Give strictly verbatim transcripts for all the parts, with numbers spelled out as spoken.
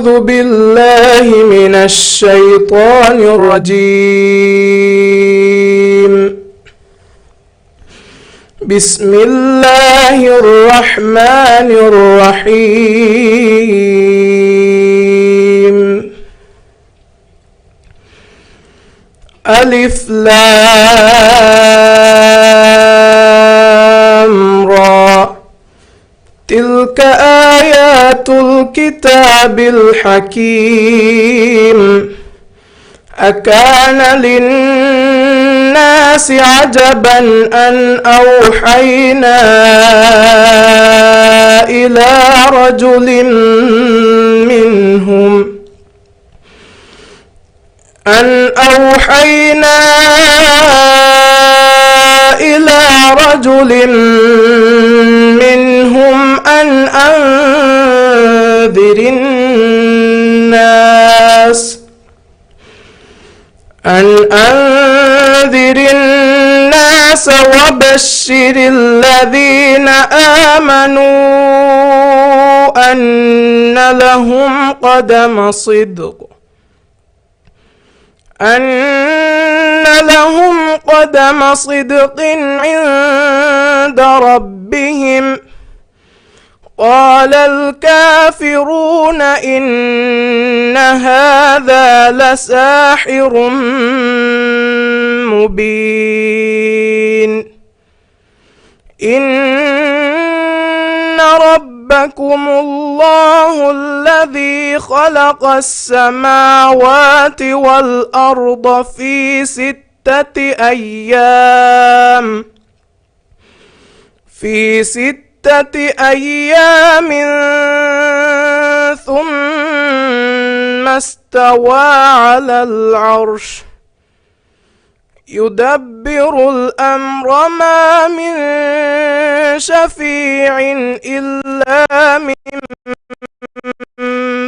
أعوذ بالله من الشيطان الرجيم. بسم الله الرحمن الرحيم. ألف لام را. تلك آيات الكتاب الحكيم. أكان للناس عجبا أن أوحينا إلى رجل منهم أن أوحينا إلى رجل منهم أن أنذر الناس أن أنذر الناس وبشر الذين آمنوا أن لهم قدم صدق. أن لهم قدم صدق عند ربهم. قال الكافرون إن هذا لساحر مبين. إن ربكم الله الذي خلق السماوات والأرض في ستة أيام، في ستة أيام ثم استوى على العرش. يدبر الأمر ما من شفيع إلا من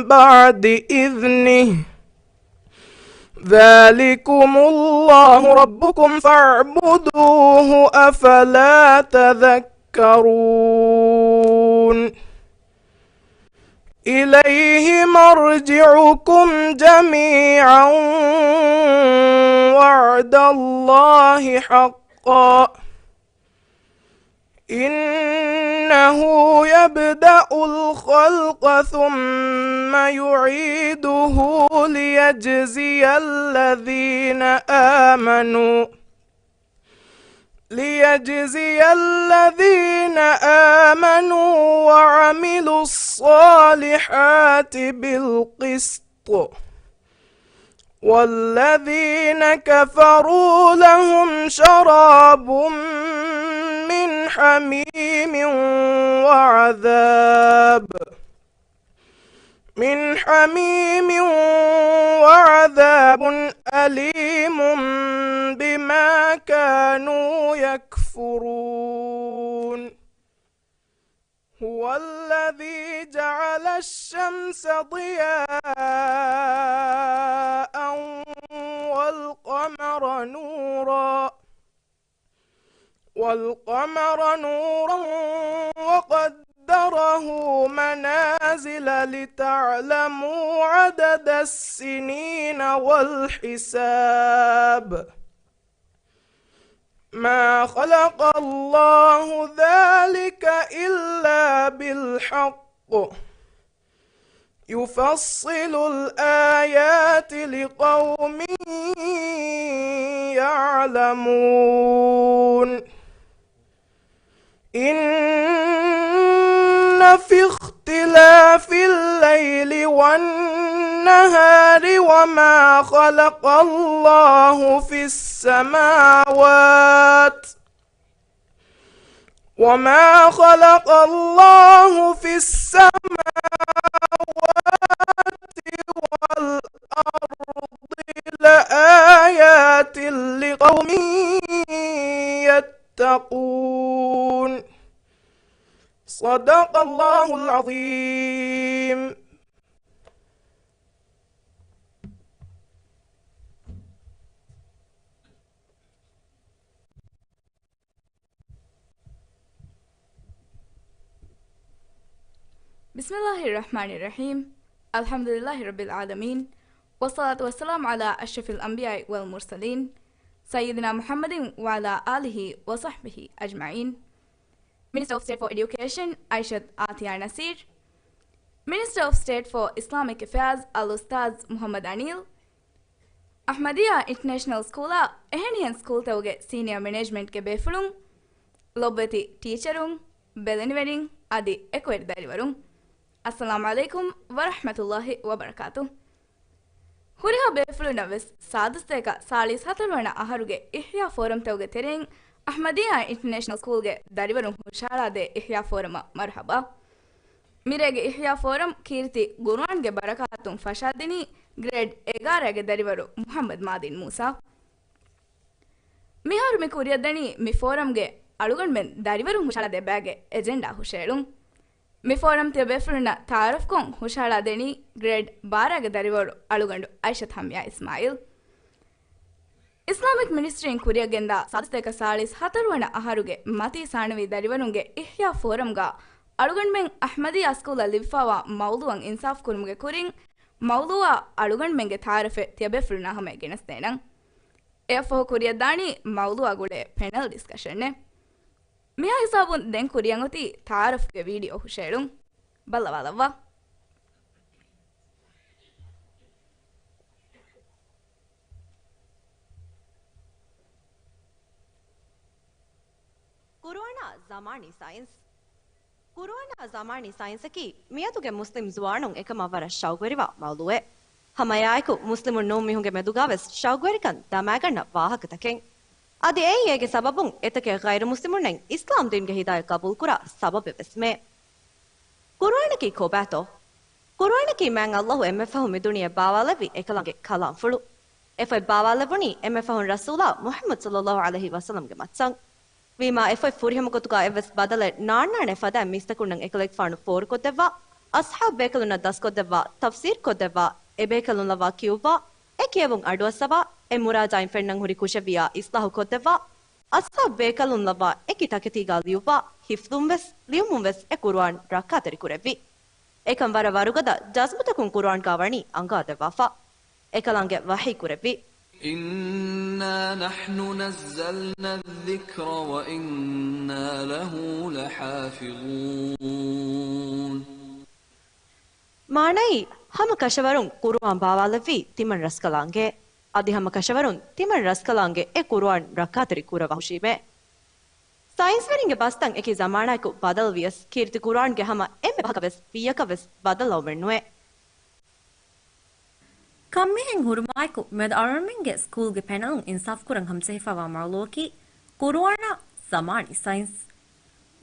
بعد إذنه ذلكم الله ربكم فاعبدوه أفلا تذكرون. إليه مرجعكم جميعا وعد الله حقا إنه يبدأ الخلق ثم يعيده ليجزي الذين آمنوا ليجزي الذين آمنوا وعملوا الصالحات بالقسط والذين كفروا لهم شراب من حميم وعذاب من حميم وعذاب أليم بما كانوا يكفرون. هو الذي جعل الشمس ضياء والقمر نورا والقمر نورا وقدره منازل لتعلموا عدد السنين والحساب ما خلق الله ذلك إلا بالحق يفصل الآيات لقوم يعلمون. إن في اختلاف الليل والنهار وما خلق الله في السماوات وما خلق الله في السماوات والأرض لآيات لقوم يتقون. صدق الله العظيم. بسم الله الرحمن الرحيم. الحمد لله رب العالمين، والصلاة والسلام على أشرف الأنبياء والمرسلين، سيدنا محمد وعلى آله وصحبه أجمعين. Minister of State for Education Aishat Atiya Nasir, Minister of State for Islamic Affairs Al Ustaz Muhammad Anil, އަޙްމަދިއްޔާ އިންޓަރނޭޝަނަލް ސްކޫލާ އެހެނިހެން ސްކޫލްތަކުގެ ސީނިއާ މެނޭޖްމަންޓްގެ ބޭފުޅުން، ލޮބުވެތި ޓީޗަރުން، ބެލެނިވެރިން އަދި އެކުވެރި ދަރިވަރުން، އައްސަލާމު ޢަލައިކުމް ވަރަޙްމަތުﷲި ވަބަރަކާތު. ހުރިހާ ބޭފުޅުންނަށް ވެސް ސާދަސްތޭކަ ސާޅީސް ހަތަރު ވަނަ އަހަރުގެ އިޙްޔާ ފޯރަމްތަކުގެ ތެރެއިން އަޙްމަދިއްޔާ އިންޓަރނޭޝަނަލް ސްކޫލްގެ ދަރިވަރުން ހުށަހަޅާދޭ އިޙްޔާ ފޯރަމަށް މަރުޙަބާ. މިރޭގެ އިޙްޔާ ފޯރަމް ކީރިތި ޤުރުއާންގެ ބަރަކާތުން ފަށާދިނީ ގްރޭޑް އެގާރައިގެ ދަރިވަރު މުޙައްމަދު މާދިން މޫސާ. މިހާރު މި ކުރިއަށްދަނީ މި ފޯރަމްގެ އަޅުގަނޑުމެން ދަރިވަރުން ހުށަހަޅާދޭ ބައިގެ އެޖެންޑާ ހުށަހެޅުން. މި ފޯރަމް ތިޔަބޭފުޅުންނަށް ތަޢާރަފްކޮށް ހުށަހަޅާދެނީ ގްރޭޑް ބާރައިގެ ދަރިވަރު އަޅުގަނޑު އައިޝަތު ހަމްޔާ އިސްމާޢީލް. އިސްލާމިކް މިނިސްޓްރީން ކުރިއަށްގެންދާ ސާދަސްތޭކަ ސާޅީސް ހަތަރު ވަނަ އަހަރުގެ މަތީ ސާނަވީ ދަރިވަރުންގެ އިޙްޔާ ފޯރަމްގަ އަޅުގަނޑުމެން އަޙްމަދިއްޔާ ސްކޫލަށް ލިބިފައިވާ މައުޟޫޢަށް އިންސާފް ކުރުމުގެ ކުރިން، މައުޟޫޢާ އަޅުގަނޑުމެންގެ ތަޢާރަފެއް ތިޔަބޭފުޅުންނާ ހަމަޔަށް ގެނެސްދޭނަން. އެއަށްފަހު ކުރިއަށްދާނީ މައުޟޫޢާ ގުޅޭ ޕެނަލް ޑިސްކަޝަނެއް. މިހާ ހިސާބުން ދެން ކުރިއަށް އޮތީ ތަޢާރަފްގެ ވީޑިއޯ ހުށައެޅުން. ބައްލަވާލައްވާ. ޤުރުއާނާ ޒަމާނީ ސައިންސް. ޤުރުއާނާ ޒަމާނީ ސައިންސަކީ މިއަދުގެ މުސްލިމް ޒުވާނުން އެކަމަށް ވަރަށް ޝައުގުވެރިވާ މައުޟޫޢެއް. ހަމައެއާއެކު މުސްލިމުން ނޫން މީހުންގެ މެދުގަވެސް ޝައުގުވެރިކަން ދަމާގަންނަ ވާހަކަތަކެއް. އަދި އެއީ އޭގެ ސަބަބުން އެތަކެއް ޣައިރު މުސްލިމުންނަށް އިސްލާމް ދީންގެ ހިދާޔަތް ޤަބޫލުކުރާ ސަބަބެއް ވެސްމެ. ޤުރުއާނަކީ ކޮބާތޯ؟ ޤުރުއާނަކީ މާތް ﷲ އެންމެ ފަހު މި ދުނިޔެ ބާވާލެއްވި އެކަލާނގެ ކަލާމްފުޅު. އެފޮތް ބާވާލެއްވުނީ އެންމެ ފަހުން ރަސޫލާ މުޙައްމަދު ޞައްލައްލާހު ޢަލައިހި ވަސައްލަމްގެ މައްޗަށް. ވީމާ އެފޮތް ފުރިހަމަ ގޮތުގަ އެއްވެސް ބަދަލެއް ނާންނާނެ ފަދައިން މީސްތަކުންނަށް އެކަލޭގެފާނު ފޯރުކޮށްދެއްވާ، އަޞްޙާބު ބޭކަލުންނަށް ދަސްކޮށްދެއްވާ، ތަފްސީރު ކޮށްދެއްވާ، އެބޭކަލުން ލައްވާ ކިޔުއްވާ، އެ ކިޔެވުން އަޑުއައްސަވާ، އެ މުރާޖަޢާއިން ފެންނަން ހުރި ކުށެއްވިޔާ އިޞްލާޙު ކޮށްދެއްވާ، އަޞްޙާބު ބޭކަލުން ލައްވާ އެކި ތަކެތީގަ ލިޔުއްވާ، ހިފްޡުން ވެސް، ލިޔުމުން ވެސް އެ ޤުރުއާން ރައްކާތެރި ކުރެއްވި. އެކަން ވަރަށް ވަރުގަދަ ޖަޒްމުތަކުން ޤުރުއާންގަ ވަނީ އަންގާދެއްވާފަ. އެކަލާނގެ ވަޙީ ކުރެއްވި. إِنَّا نَحْنُ نَزَّلْنَا الذِّكْرَ وَإِنَّا لَهُ لَحَافِظُونَ. މާނައީ، ހަމަ ކަށަވަރުން ޤުރުއާން ބާވާލެއްވީ ތިމަން ރަސްކަލާނގެ. އަދި ހަމަ ކަށަވަރުން ތިމަން ރަސްކަލާނގެ އެ ޤުރުއާން ރައްކާތެރި ކުރައްވާ ހުށީމޭ. ސައިންސްވެރިންގެ ބަސްތައް އެކި ޒަމާނާއެކު ބަދަލުވިޔަސް، ކީރިތި ޤުރުއާންގެ ހަމަ އެންމެ ބަހަކަށް ވެސް ވިއްޔަކަށް ވެސް ބަދަލުއައުމެއް ނުވޭ. ކަންމިހެން ހުރުމާއެކު މިއަދު އަޅުގަނޑުމެންގެ ސްކޫލްގެ ޕެނަލުން އިންސާފް ކުރަން ހަމަޖެހިފައިވާ މައުޟޫޢަކީ ޤުރުއާނާ ޒަމާނީ ސައިންސް.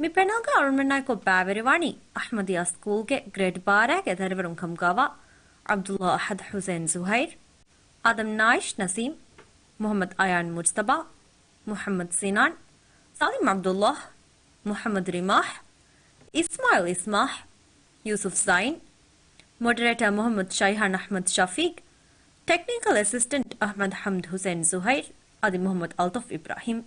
މި ޕެނަލްގަ އަޅުގަނޑުމެންނާއެކު ބައިވެރިވާނީ އަޙްމަދިއްޔާ ސްކޫލްގެ ގްރޭޑް ބާރައިގެ ދަރިވަރުން ކަމުގައިވާ ޢަބްދުﷲ އަޙަދު ޙުސައިން ޒުހައިރު، އާދަމް ނާއިޝް ނަސީމް، މުޙައްމަދު އަޔާން މުޖްތަބާ، މުޙައްމަދު ސިނާން، ސާލިމް ޢަބްދުﷲ، މުޙައްމަދު ރިމާޙް، އިސްމާޢީލް އިސްމާޙް، ޔޫސުފް ޒައިން، މޮޑަރޭޓާ މުޙައްމަދު ޝައިހާން އަޙްމަދު ޝަފީޤް، ޓެކްނިކަލް އެސިސްޓެންޓް އަޙްމަދު ޙަމްދު ޙުސައިން ޒުހައިރު އަދި މުޙައްމަދު އަލްޠަފް އިބްރާހީމް.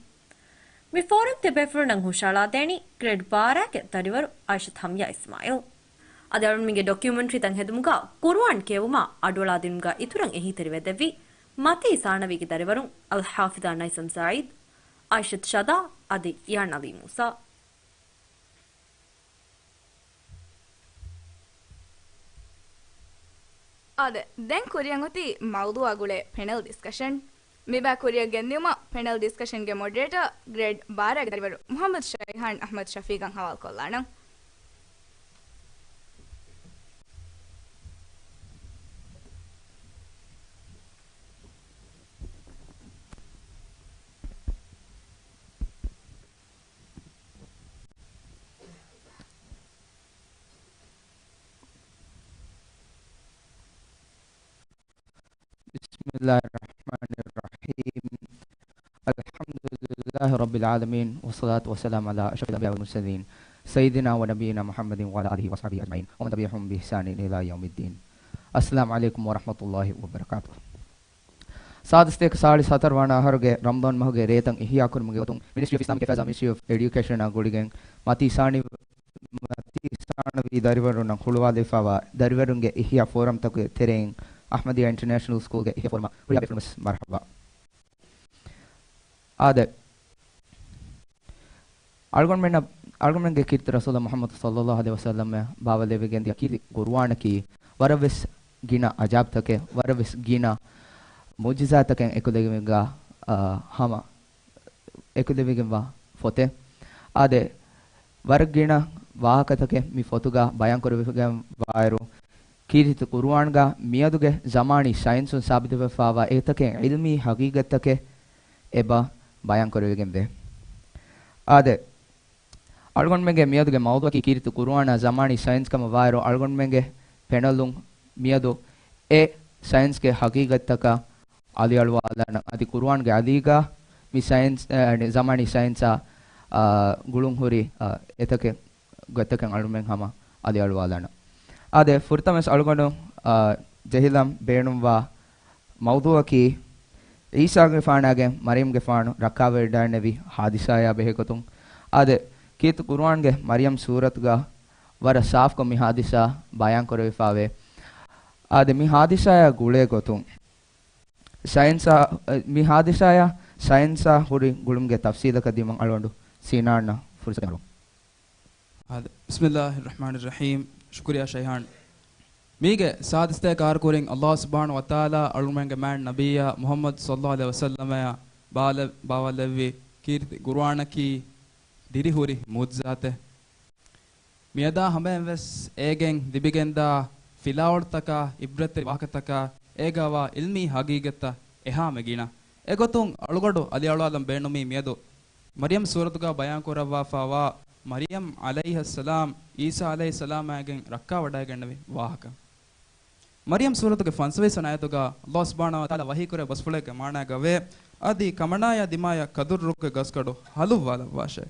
މި ފޯރަމް ތިޔަބޭފުޅުންނަށް ހުށަހަޅާދޭނީ ގްރޭޑް ބާރައިގެ ދަރިވަރު އައިޝަތު ހަމްޔާ އިސްމާޢީލް. އަދި އަޅުގަނޑުމެންގެ ޑޮކިއުމެންޓްރީތައް ހެދުމުގަ ޤުރުއާން ކިޔެވުމާ އަޑުއަޅާދިނުމުގަ އިތުރަށް އެހީތެރިވެދެއްވި މަތީ ސާނަވީގެ ދަރިވަރުން އަލް ޙާފިޡާ ނައިސަމް ސަޢީދު، އައިޝަތު ޝަދާ އަދި އިޔާން ޢަލީ މޫސާ. އާދެ، ދެން ކުރިއަށް އޮތީ މައުޟޫޢާ ގުޅޭ ޕެނަލް ޑިސްކަޝަން. މިބައި ކުރިއަށް ގެންދިއުމަށް ޕެނަލް ޑިސްކަޝަންގެ މޮޑަރޭޓަރ ގްރޭޑް ބާރައިގެ ދަރިވަރު މުޙައްމަދު ޝައިހާން އަޙްމަދު ޝަފީޤަށް ހަވާލުކޮށްލާނަން. بسم الله الرحمن الرحيم. الحمد لله رب العالمين، والصلاة والسلام على أشرف الأنبياء والمرسلين، سيدنا ونبينا محمد وعلى آله وصحبه أجمعين، ومن تبعهم بإحسان إلى يوم الدين. السلام عليكم ورحمة الله وبركاته. ސާދަސްތޭކަ ސާޅީސް ހަތަރު ވަނަ އަހަރުގެ ރަމަޟާން މަހުގެ ރޭތައް އިޙްޔާ ކުރުމުގެ ގޮތުން މިނިސްޓްރީ އޮފް އިސްލާމިކް އެފޭރސް އާ މިނިސްޓްރީ އޮފް އެޑިއުކޭޝަން އާ ގުޅިގެން މަތީ ސާނި މަތީ ހިތްހަމަނުޖަހާނެ ވީ ދަރިވަރުންނަށް ހުޅުވާލެވިފައިވާ ދަރިވަރުންގެ އިޙްޔާ ފޯރަމްތަކުގެ ތެރެއިން އަޙްމަދިއްޔާ އިންޓަރނޭޝަނަލް ސްކޫލްގެ އިޙްޔާ ފޯރަމަށް ހުރިހާ ބޭފުޅުންވެސް މަރުޙަބާ. އާދެ، އަޅުގަނޑުމެންނަށް، އަޅުގަނޑުމެންގެ ކީރިތި ރަސޫލާ މުޙައްމަދު ޞައްލައްލާހު ޢަލައިހި ވަސައްލަމަށް ބާވައިލެއްވިގެންދިޔަ ކީރިތި ޤުރުއާނަކީ ވަރަށްވެސް ގިނަ އަޖާއިބުތަކެއް، ވަރަށްވެސް ގިނަ މުޢުޖިޒާތަކެއް އެކުލެވިގެންވާ، އާ، ހަމަ އެކުލެވިގެންވާ ފޮތެއް. އާދެ، ވަރަށް ގިނަ ވާހަކަތަކެއް މި ފޮތުގަ ބަޔާންކުރެވިގެންވާއިރު، ކީރިތި ޤުރުއާންގަ މިއަދުގެ ޒަމާނީ ސައިންސުން ސާބިތުވެފައިވާ އެތަކެއް ޢިލްމީ ޙަޤީޤަތްތަކެއް އެބަ ބަޔާންކުރެވިގެންވޭ. އާދެ، އަޅުގަނޑުމެންގެ މިއަދުގެ މައުޟޫޢަކީ ކީރިތި ޤުރުއާނާ ޒަމާނީ ސައިންސް ކަމަށް ވާއިރު، އަޅުގަނޑުމެންގެ ޕެނަލުން މިއަދު އެ ސައިންސްގެ ޙަޤީޤަތްތަކަށް އަލިއަޅުވާލާނަން. އަދި ޤުރުއާންގެ އަލީގަ މި ސައިންސް، އަ، ޒަމާނީ ސައިންސާ، އާ، ގުޅުންހުރި، އާ، އެތަކެއް ގޮތަކަށް އަޅުމެން ހަމަ އަލިއަޅުވާލާނަން. އާދެ، ފުރަތަމަސް އަޅުގަނޑު، އާ، ޖެހިލަން ބޭނުންވާ މައުޟޫޢަކީ، ޢީސާގެފާނާގެ މަރިޔަމްގެފާނު ރައްކާވެވަޑައިގެންނެވި ޙާދިސާޔާ ބެހޭ ގޮތުން. އާދެ، ކީރިތި ޤުރުއާންގެ މަރިޔަމް ސޫރަތުގަ ވަރަށް ސާފުކޮށް މި ޙާދިސާ ބަޔާންކުރެވިފައިވޭ. އާދެ، މި ޙާދިސާޔާ ގުޅޭ ގޮތުން ސައިންސާ، މި ޙާދިސާޔާ ސައިންސާ ހުރި ގުޅުމުގެ ތަފްސީލަކަށް ދިމަން އަޅުގަނޑު ސީނާންނަށް ފުރުސަތު ދެއްވަމު. އާދެ، ބިސްމިއްލާހިއްރަޙްމާނިއްރަޙީމް. ޝުކުރިއްޔާ ޝައިހާން. މީގެ ސާދިސްތައް ކާރުކުރިން ﷲ ސުބްޙާނަހޫ ވަތަޢާލާ އަޅުމެންގެ މާތް ނަބިއްޔާ މުޙައްމަދު ޞައްލައްލާހު ޢަލައިހި ވަސައްލަމައާ ބާވައިލެ-، ބާވައިލެއްވި ކީރިތި ޤުރުއާނަކީ ދިރިހުރި މުޢުޖިޒާތެއް. މިއަދާ ހަމަޔަށްވެސް އޭގެން ލިބިގެންދާ ފިލާވަޅުތަކާ، ޢިބްރަތްތެރި ވާހަކަތަކާ، އޭގަވާ ޢިލްމީ ޙަޤީޤަތްތައް އެހާމެ ގިނަ. އެގޮތުން އަޅުގަޑު އަލިއަޅުވާލަން ބޭނުމީ މިއަދު މަރިޔަމް ސޫރަތުގަ ބަޔާންކުރައްވާފައިވާ މަރިޔަމް ޢަލައިހައްސަލާމް، ޢީސާ ޢަލައިހިއްސަލާމާގެން ރައްކާވަޑައިގެންނެވި ވާހަކަ. މަރިޔަމް ސޫރަތުގެ ފަންސަވީސް ވަނަ އާޔަތުގަ ﷲ ސުބްޙާނަހޫ ވަތަޢާލާ ވަޙީކުރެއްވި ބަސްފުޅެއްގެ މާނާގަވޭ، އަދި ކަމަނާޔާ ދިމާޔަށް ކަދުރުގެ ގަސްގަޑު ހަލުއްވާލައްވާށޭ.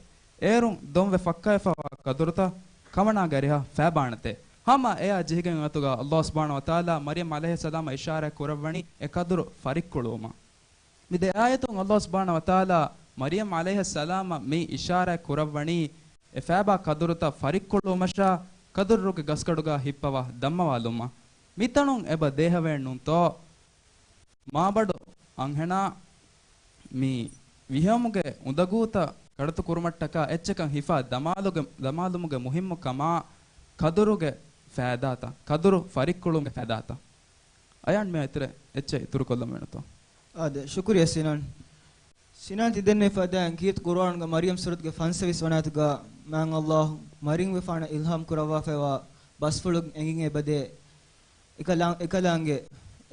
އޭރުން ދޮންވެ ފައްކާވެފައިވާ ކަދުރުތައް ކަމަނާގެ އަރިހަށް ފައިބާނެތޭ. ހަމަ އެއާ ޖެހިގެން އަތުގަ ﷲ ސުބްޙާނަހޫ ވަތަޢާލާ މަރިޔަމް ޢަލައިހައްސަލާމަށް އިޝާރާތް ކުރައްވަނީ އެ ކަދުރު ފަރިއްކުޅުވުމަށް. މި ދެ އާޔަތުން ﷲ ސުބްޙާނަހޫ ވަތަޢާލާ މަރިޔަމް ޢަލައިހައްސަލާމަށް މި އިޝާރާތް ކުރައްވަނީ އެ ފައިބާ ކަދުރުތައް ފަރިއްކުޅުވުމަށާ ކަދުރުގެ ގަސްގަޑުގަ ހިއްޕަވާ ދަންމަވާލުމަށް. މިތަނުން އެބަ ދޭހަވޭނުންތޯ؟ މާބަނޑު އަންހެނާ މި ވިހެއުމުގެ އުނދަގޫތައް ކަޑައްތު ކުރުމަށްޓަކާ އެއްޗަކަށް ހިފާ ދަމާލުގެ، ދަމާލުމުގެ މުހިއްމު ކަމާ ކަދުރުގެ ފައިދާތައް، ކަދުރު ފަރިއްކުޅުމުގެ ފައިދާތައް. އަޔާން މިއާ އިތުރަށް އެއްޗެއް އިތުރުކޮށްލަން ވޭނެތޯ؟ އާދެ، ޝުކުރިއްޔާ ސިނާން. ސިނާން ތި ދެންނެވި ފަދައިން ކީރިތި ޤުރުއާނުގެ މަރިޔަމް ސޫރަތުގެ ފަންސަވީސް ވަނަ އާޔަތުގަ މާތް ﷲ މަރިޔަމްގެފާނަށް އިލްހާމް ކުރައްވާފައިވާ ބަސްފުޅު އެނގިގެން އެބަދޭ. އެކަލާ-، އެކަލާނގެ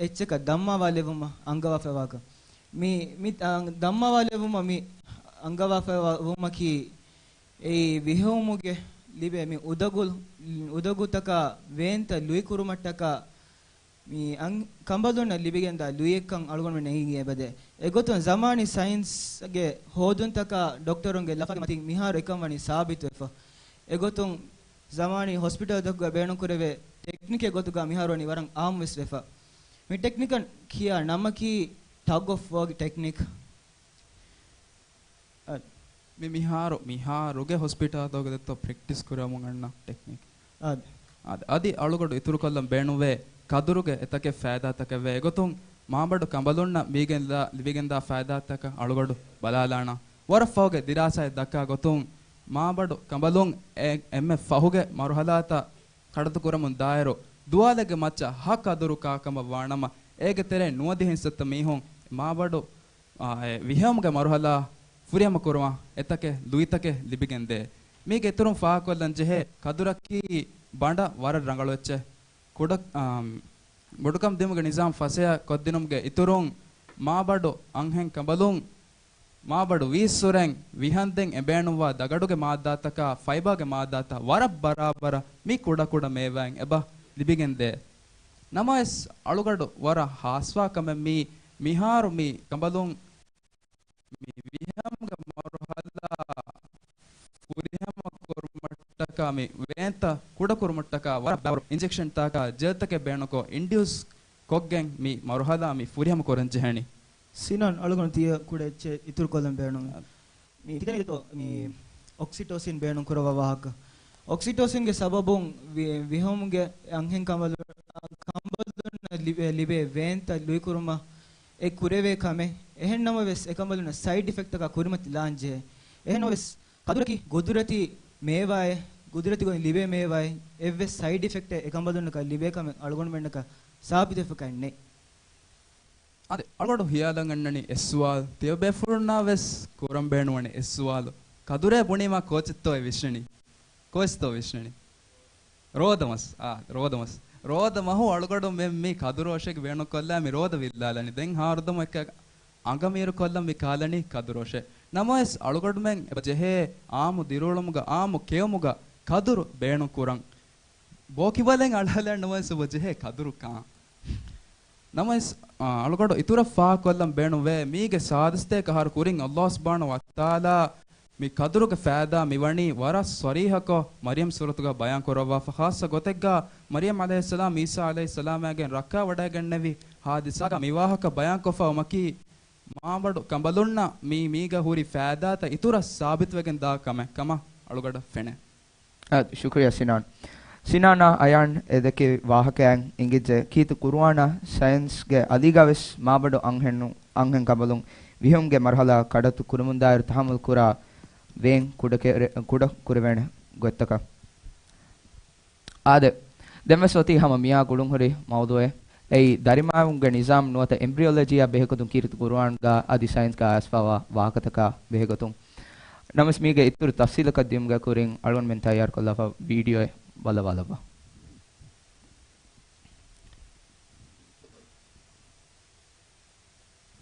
އެއްޗަކަށް ދަންމަވާލެއްވުމަށް އަންގަވާފައިވާކަން. މި، މި، އާ، ދަންމަވާލެއްވުމަށް މި އަންގަވާފައިވާ ވުމަކީ އެއީ ވިހެއުމުގެ ލިބޭ މި އުދަގު-، އުދަގުތަކާ ވޭންތައް ލުއިކުރުމަށްޓަކާ މި އަން-، ކަނބަލުންނަށް ލިބިގެންދާ ލުއިއެއްކަން އަޅުގަނޑުމެން އެނގިގެން އެބަދޭ. އެގޮތުން ޒަމާނީ ސައިންސްގެ ހޯދުންތަކާ ޑޮކްޓަރުންގެ ލަފާގެ މަތިން މިހާރު އެކަން ވަނީ ސާބިތުވެފަ. އެގޮތުން ޒަމާނީ ހޮސްޕިޓަލްތަކުގަ ބޭނުންކުރެވޭ ޓެކްނިކެއް ގޮތުގަ މިހާރު ވަނީ ވަރަށް އާއްމުވެސް ވެފަ. މި ޓެކްނިކަށް ކިޔާ ނަމަކީ ޓަގް އޮފް ވާގެ ޓެކްނިކް. އަ، މި މިހާރު، މިހާރުގެ ހޮސްޕިޓާލްތަކުގަ ދެއްތޯ ޕްރެކްޓިސް ކުރަމުން އަންނަ ޓެކްނިކް. އާދެ. އާދެ، އަދި އަޅުގަޑު އިތުރުކޮށްލަން ބޭނުންވޭ ކަދުރުގެ އެތަކެއް ފައިދާތަކެއް ވޭ. އެގޮތުން މާބަނޑު ކަނބަލުންނަށް މީގެން ލި-، ލިބިގެންދާ ފައިދާތަކަށް އަޅުގަޑު ބަލާލާނަން. ވަރަށް ފަހުގެ ދިރާސާއެއް ދައްކާ ގޮތުން މާބަނޑު ކަނބަލުން އެ-، އެންމެ ފަހުގެ މަރުހަލާތައް ކަޑައްތު ކުރަމުން ދާއިރު، ދުވާލެއްގެ މައްޗަށް ހަ ކަދުރު ކާކަމަށް ވާނަމަ، އޭގެ ތެރޭ ނުވަދިހަ ހިއްސަތައް މީހުން މާބަނޑު، އާ، އެ ވިހެއުމުގެ މަރުހަލާ ފުރިހަމަ ކުރުމަށް އެތަކެއް ލުއިތަކެއް ލިބިގެންދޭ. މީގެ އިތުރުން ފާހަގަކޮށްލަން ޖެހޭ ކަދުރަކީ ބަނޑަށް ވަރަށް ރަނގަޅު އެއްޗެއް. ކުޑަ، އާ، ބޮޑުކަން ދިއުމުގެ ނިޒާމް ފަސޭހަ ކޮށްދިނުމުގެ އިތުރުން މާބަނޑު އަންހެން ކަނބަލުން މާބަނޑު ވީއްސުރެން ވިހަންދެން އެބޭނުންވާ ދަގަޑުގެ މާއްދާތަކާ ފައިބާގެ މާއްދާތައް ވަރަށް ބަރާބަރަށް މި ކުޑަކުޑަ މޭވާއިން އެބަ ލިބިގެންދޭ. ނަމަވެސް އަޅުގަޑު ވަރަށް ހާސްވާ ކަމެއް މީ، މިހާރު މި ކަނބަލުން މި ވިހެއުމުގެ މަރުހަލާ ފުރިހަމަ ކުރުމަށްޓަކާ މި ވޭންތައް ކުޑަކުރުމަށްޓަކާ ވަރަށް ބާރު އިންޖެކްޝަންތަކާ ޖެލްތަކެއް ބޭނުންކޮށް އިންޑިއުސް ކޮށްގެން މި މަރުހަލާ މި ފުރިހަމަ ކުރަން ޖެހެނީ. ސިނާން އަޅުގަނޑު ތިޔަ ކުޑަ އެއްޗެއް އިތުރުކޮށްލަން ބޭނުން. އަ، މި ތިކަން މި އޮކްސިޓޯސިން ބޭނުން ކުރައްވާ ވާހަކަ. އޮކްސިޓޮސިންގެ ސަބަބުން ވި-، ވިހުމުގެ އަންހެން ކަނބަލު-، ކަނބަލުންނަށް ލިބޭ، ލިބޭ ވޭންތައް ލުއިކުރުމަށް އެ ކުރެވޭ ކަމެއް. އެހެން ނަމަވެސް، އެ ކަނބަލުންނަށް ސައިޑް އިފެކްޓްތަކާ ކުރިމަތި ލާން ޖެހޭ. އެހެން ނަމަވެސް، ކަދުރަކީ ގުދުރަތީ މޭވާއެއް، ގުދުރަތީ ގޮތުން ލިބޭ މޭވާއެއް، އެއްވެސް ސައިޑް އިފެކްޓެއް އެ ކަނބަލުންނަކަށް ލިބޭ ކަމެއް އަޅުގަނޑުމެންނަކަށް ސާބިތުވެފަކައެއް ނެތް. އާދެ، އަޅުގަޑު ހިޔާލަށް އަންނަނީ އެއް ސުވާލު. ތިޔަބޭފުޅުންނާ ވެސް ކުރަން ބޭނުންވަނީ އެއް ސުވާލު. ކަދުރޭ ބުނީމާ ކޯޗެއްތޯ އެ ވިސްނަނީ؟ ކޯޗެއްތޯ ވިސްނަނީ؟ ރޯދަމަސް. އާ، ރޯދަމަސް. ރޯދަ މަހު އަޅުގަޑު މެ-، މި ކަދުރޯށޭގެ ބޭނުންކޮށްލާ މި ރޯދަ ވިއްލާލަނީ. ދެން ހާރުދަމު އެއްކަ އަނގަމީރު ކޮށްލަން މި ކާލަނީ ކަދުރޯށޭ. ނަމަވެސް އަޅުގަޑުމެން އެބަ ޖެހޭ އާއްމު ދިރިއުޅުމުގަ، އާއްމު ކެއުމުގަ ކަދުރު ބޭނުން ކުރަން. ބޯކިބަލެއް އަޅާލަން ނަމަވެސް އެބަ ޖެހޭ ކަދުރު ކާން. ނަމަވެސް، އާ، އަޅުގަޑު އިތުރަށް ފާހަގަކޮށްލަން ބޭނުންވޭ، މީގެ ސާދިސްތޭކަ އަހަރު ކުރިން ﷲ ސުބްޙާނަހޫ ވަތަޢާލާ މި ކަދުރުގެ ފައިދާ މިވަނީ ވަރަށް ޞަރީޙަކޮށް މަރްޔަމް ސޫރަތުގަ ބަޔާން ކުރައްވާފަ، ޚާއްޞަ ގޮތެއްގަ މަރްޔަމް ޢަލައިހިއްސަލާމް ޢީސާ ޢަލައިހިއްސަލާމާގެން ރައްކާވަޑައިގެންނެވި ހާދިސާގަ މި ވާހަކަ ބަޔާންކޮށްފަ ވުމަކީ، މާބަނޑު ކަނބަލުންނަށް މީ މީގަ ހުރި ފައިދާތައް އިތުރަށް ސާބިތުވެގެން ދާ ކަމެއް ކަމަށް އަޅުގަޑަށް ފެނޭ. އާ، ޝުކުރިއްޔާ ސިނާން. ސިނާނާ އަޔާން އެ ދެއްކި ވާހަކައިން އިނގިއްޖެ ކީރިތި ޤުރުއާނާ ސައިންސްގެ އަލީގަ ވެސް މާބަނޑު އަންހެނު-، އަންހެން ކަނބަލުން ވިހުމުގެ މަރުޙަލާ ކަޑައްތު ކުރުމުންދާއިރު ތަޙައްމަލް ކުރާ ވޭން ކުޑަ ކެ-، ކުޑަ ކުރެވޭނެ ގޮތްތަކަށް. އާދެ، ދެންވެސް އޮތީ ހަމަ މިޔާ ގުޅުންހުރި މައުޟޫޢެއް. އެއީ، ދަރިމައިވުމުގެ ނިޒާމް ނުވަތަ އެމްބްރިއޮލޮޖީއާ ބެހޭގޮތުން ކީރިތި ޤުރުއާންގަ އަދި ސައިންސްގަ އައިސްފަވާ ވާހަކަތަކާ ބެހޭގޮތުން. ނަމަވެސް މީގެ އިތުރު ތަފްސީލަކަށް ދިޔުމުގެ ކުރިން އަޅުގަނޑުމެން ތައްޔާރުކޮށްލާފަ ވީޑިއޯއެއް ބަލަވާލައްވާ.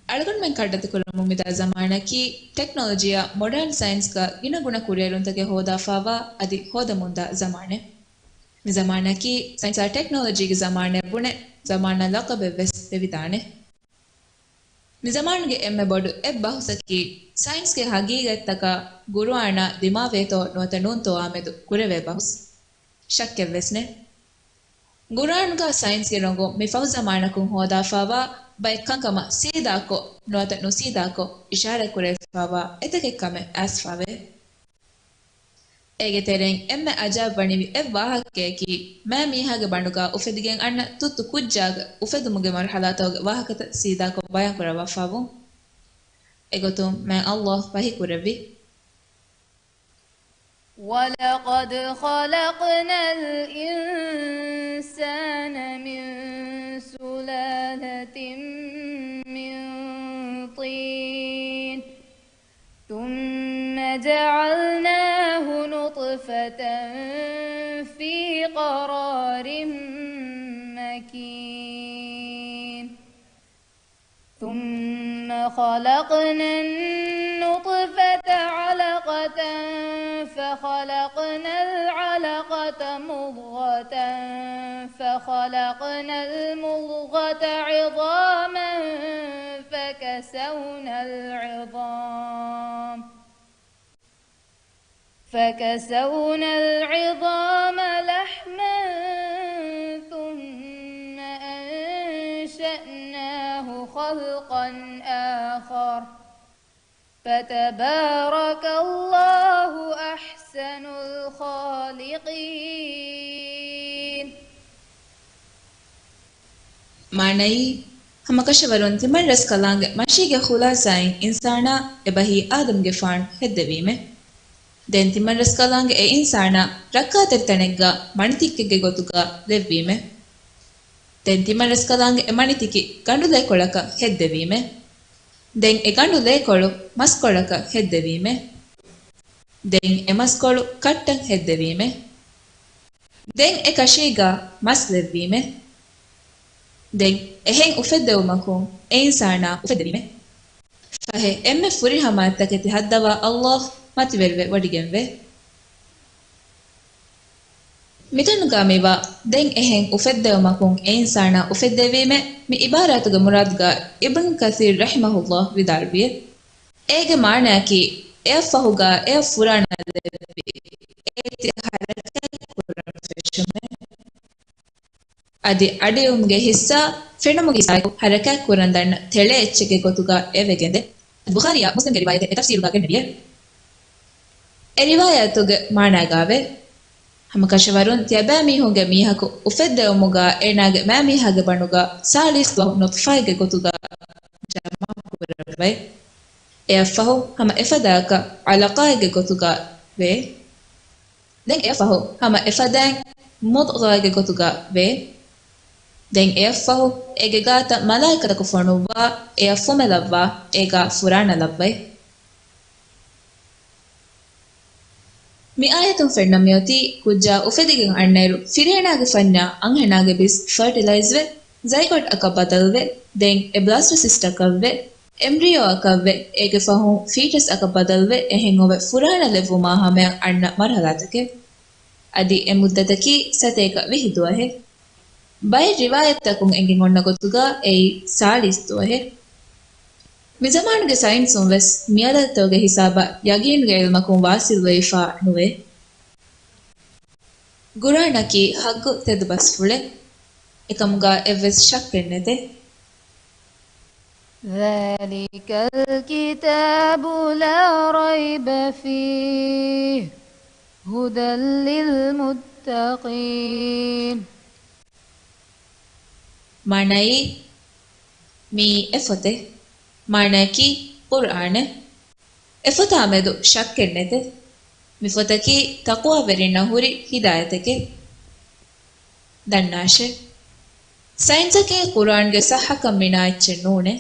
އަޅުގަނޑުމެން ކަޑައްތުކުރަމުން މިދާ ޒަމާނަކީ، ޓެކްނޮލޮޖީއާ މޮޑާން ސައިންސްގަ ގިނަގުނަ ކުރިއެރުންތަކެއް ހޯދާފާވާ އަދި ހޯދަމުންދާ ޒަމާނެއް. މި ޒަމާނަކީ، ސައިންސާ ޓެކްނޮލޮޖީގެ ޒަމާނެއް ބުނެ، ޒަމާނާ ލަޤަބެއްވެސް ދެވިދާނެ. މި ޒަމާނުގެ އެންމެ ބޮޑު އެއް ބަހުސަކީ، ސައިންސްގެ ހަގީގަތްތަކާ ގުރުއާނާ ދިމާވޭތޯ ނުވަތަ ނޫންތޯއާމެދު ކުރެވޭ ބަހުސް. ޝައްކެއްވެސް ނެތް. ގުރުއާންގަ ސައިންސްގެ ރޮނގުން މި ފަހު ޒަމާނަކުން ހޯދާފާވާ ބައެއް ކަންކަމަށް ސީދާކޮށް ނުވަތަ ނުސީދާކޮށް އިޝާރާތްކުރެވިފާވާ އެތަކެއް ކަމެއް އައިސްފާވޭ. އޭގެ ތެރެއިން އެންމެ އަޖައިބުވަނިވި އެއް ވާހަކައަކީ، މާ މީހާގެ ބަނޑުގަ އުފެދިގެން އަންނަ ތުއްތު ކުއްޖާގެ އުފެދުމުގެ މަރުޙަލާތަކުގެ ވާހަކަތައް ސީދާކޮށް ބަޔާންކުރައްވާފާވުން. އެގޮތުން މާތް ﷲ ވަޙީކުރެއްވި. ولقد خلقنا الإنسان من سلالة من طين ثم جعلناه نطفة في قرار مكين ثم خلقنا النطفة علقة فخلقنا العلقة مضغة فخلقنا المضغة عظاما فكسونا العظام فكسونا العظام لحما ثم أنشأناه خلقا آخر فتبارك الله أحسن الخالقين. މާނައީ، ހަމަކަށަވަރުން ތިމަންރަސްކަލާނގެ މަށީގެ ޚުލާސާއިން އިންސާނާ އެބަހީ އާދަމްގެފާނު ހެއްދެވީމެ. ދެން ތިމަންރަސްކަލާނގެ އެ އިންސާނާ ރައްކާތެރި ތަނެއްގަ މަނިތިއްކެއްގެ ގޮތުގަ ލެއްވީމެ. ދެން ތިމަންރަސްކަލާނގެ އެ މަނިތިކި ގަނޑުލޭކޮޅަކަށް ހެއްދެވީމެ. ދެން އެ ގަނޑުލޭކޮޅު މަސްކޮޅަކަށް ހެއްދެވީމެ. ދެން އެ މަސްކޮޅު ކަށްޓަށް ހެއްދެވީމެ. ދެން އެ ކަށީގަ މަސް ލެއްވީމެ. ދެން އެހެން އުފެއްދެވުމަކުން އެ އިންސާނާ އުފެއްދެވީމެ. ފަހެ، އެންމެ ފުރިހަމައަށް ތަކެތި ހައްދަވާ ﷲ މަތިވެރިވެ ވޮޑިގެންވޭ. މިތަނުގަ މިވާ ދެން އެހެން އުފެއްދެވުމަކުން އެ އިންސާނާ އުފެއްދެވީމެ މި ޢިބާރާތުގެ މުރާދުގަ އިބްނު ކަސީރް ރަޙިމަހުﷲ ވިދާޅުވިއެވެ. އޭގެ މާނައަކީ، އެއަށްފަހުގަ އެއަށް ފުރާނަ ލެއްވި އޭތި ހަރަކާތް ކުރަން ފެށުމެވެ. އަދި އަޑިއުމުގެ ހިއްސާ ފެނުމުގެ ހިއްސާއަކު ހަރަކާތް ކުރަން ދަންނަ ތެޅޭ އެއްޗެއްގެ ގޮތުގަ އެވެގެންދޭ. ބުޚާރީއާ މުސްލިމްގެ ރިވާޔަތެއް އެ ތަފްސީރުގަ ގެންނެވިއެވެ. އެ ރިވާޔަތުގެ މާނައިގައެވެ. ހަމަކަށަވަރުން ތިޔަބައިމީހުންގެ މީހަކު އުފެއްދެވުމުގަ އޭނާގެ މައިމީހާގެ ބަނޑުގަ ސާޅީސް ދުވަހު ނުޠްފާއެއްގެ ގޮތުގަ ޖަމާކުރައްވައި، އެއަށްފަހު ހަމަ އެފަދައަކަށް ޢަލަޤާއެއްގެ ގޮތުގަ ވޭ. ދެން އެއަށްފަހު ހަމަ އެފަދައިން މުޟްޣާއެއްގެ ގޮތުގަ ވޭ. ދެން އެއަށްފަހު އޭގެ ގާތަށް މަލާއިކަތަކު ފޮނުއްވާ، އެއަށް ފުމެލައްވާ، އޭގާ ފުރާނަ ލައްވައި. މި އާޔަތުން ފެންނަ މިއޮތީ ކުއްޖާ އުފެދިގެން އަންނައިރު ފިރިހެނާގެ ފަންޏާ އަންހެނާގެ ބިސް ފަރޓިލައިޒްވެ، ޒައިގޮޓްއަކަށް ބަދަލުވެ، ދެން އެ ބްލާސްޓޮސިސްޓަކަށްވެ، އެމްބްރިއޯއަކަށްވެ، އޭގެ ފަހުން ފީޓަސްއަކަށް ބަދަލުވެ، އެހެން އޮވެ ފުރާނަ ލެއްވުމާ ހަމަޔަށް އަންނަ މަރުހަލާތަކެއް. އަދި އެ މުއްދަތަކީ ސަތޭކަ ވިހި ދުވަހެއް. ބައެއް ރިވާޔަތްތަކުން އެނގެން އޮންނަ ގޮތުގަ އެއީ ސާޅީސް ދުވަހެއް. މިޒަމާނުގެ ސައިންސުން ވެސް މިއަދަދުތަކުގެ ހިސާބަށް ޔަގީނުގެ ޢިލްމަކުން ވާސިލުވެވިފާ ނުވޭ. ޤުރުއާނަކީ ޙައްޤު ތެދު ބަސްފުޅެއް. އެކަމުގަ އެއްވެސް ޝައްކެއް ނެތޭ. ذَٰلِكَ الْكِتَابُ لَا رَيْبَ فِيهِ هُدًى لِّلْمُتَّقِينَ. މާނައީ، މީ އެ ފޮތެއް. މާނައަކީ ޤުރުއާނެއް. އެ ފޮތާ މެދު ޝައްކެއް ނެތޭ. މި ފޮތަކީ ތަޤްވާވެރިންނަށް ހުރި ހިދާޔަތެކޭ. ދަންނާށޭ. ސައިންސަކީ ޤުރުއާންގެ ޞައްޙަކަން މިނާ އެއްޗެއް ނޫނޭ.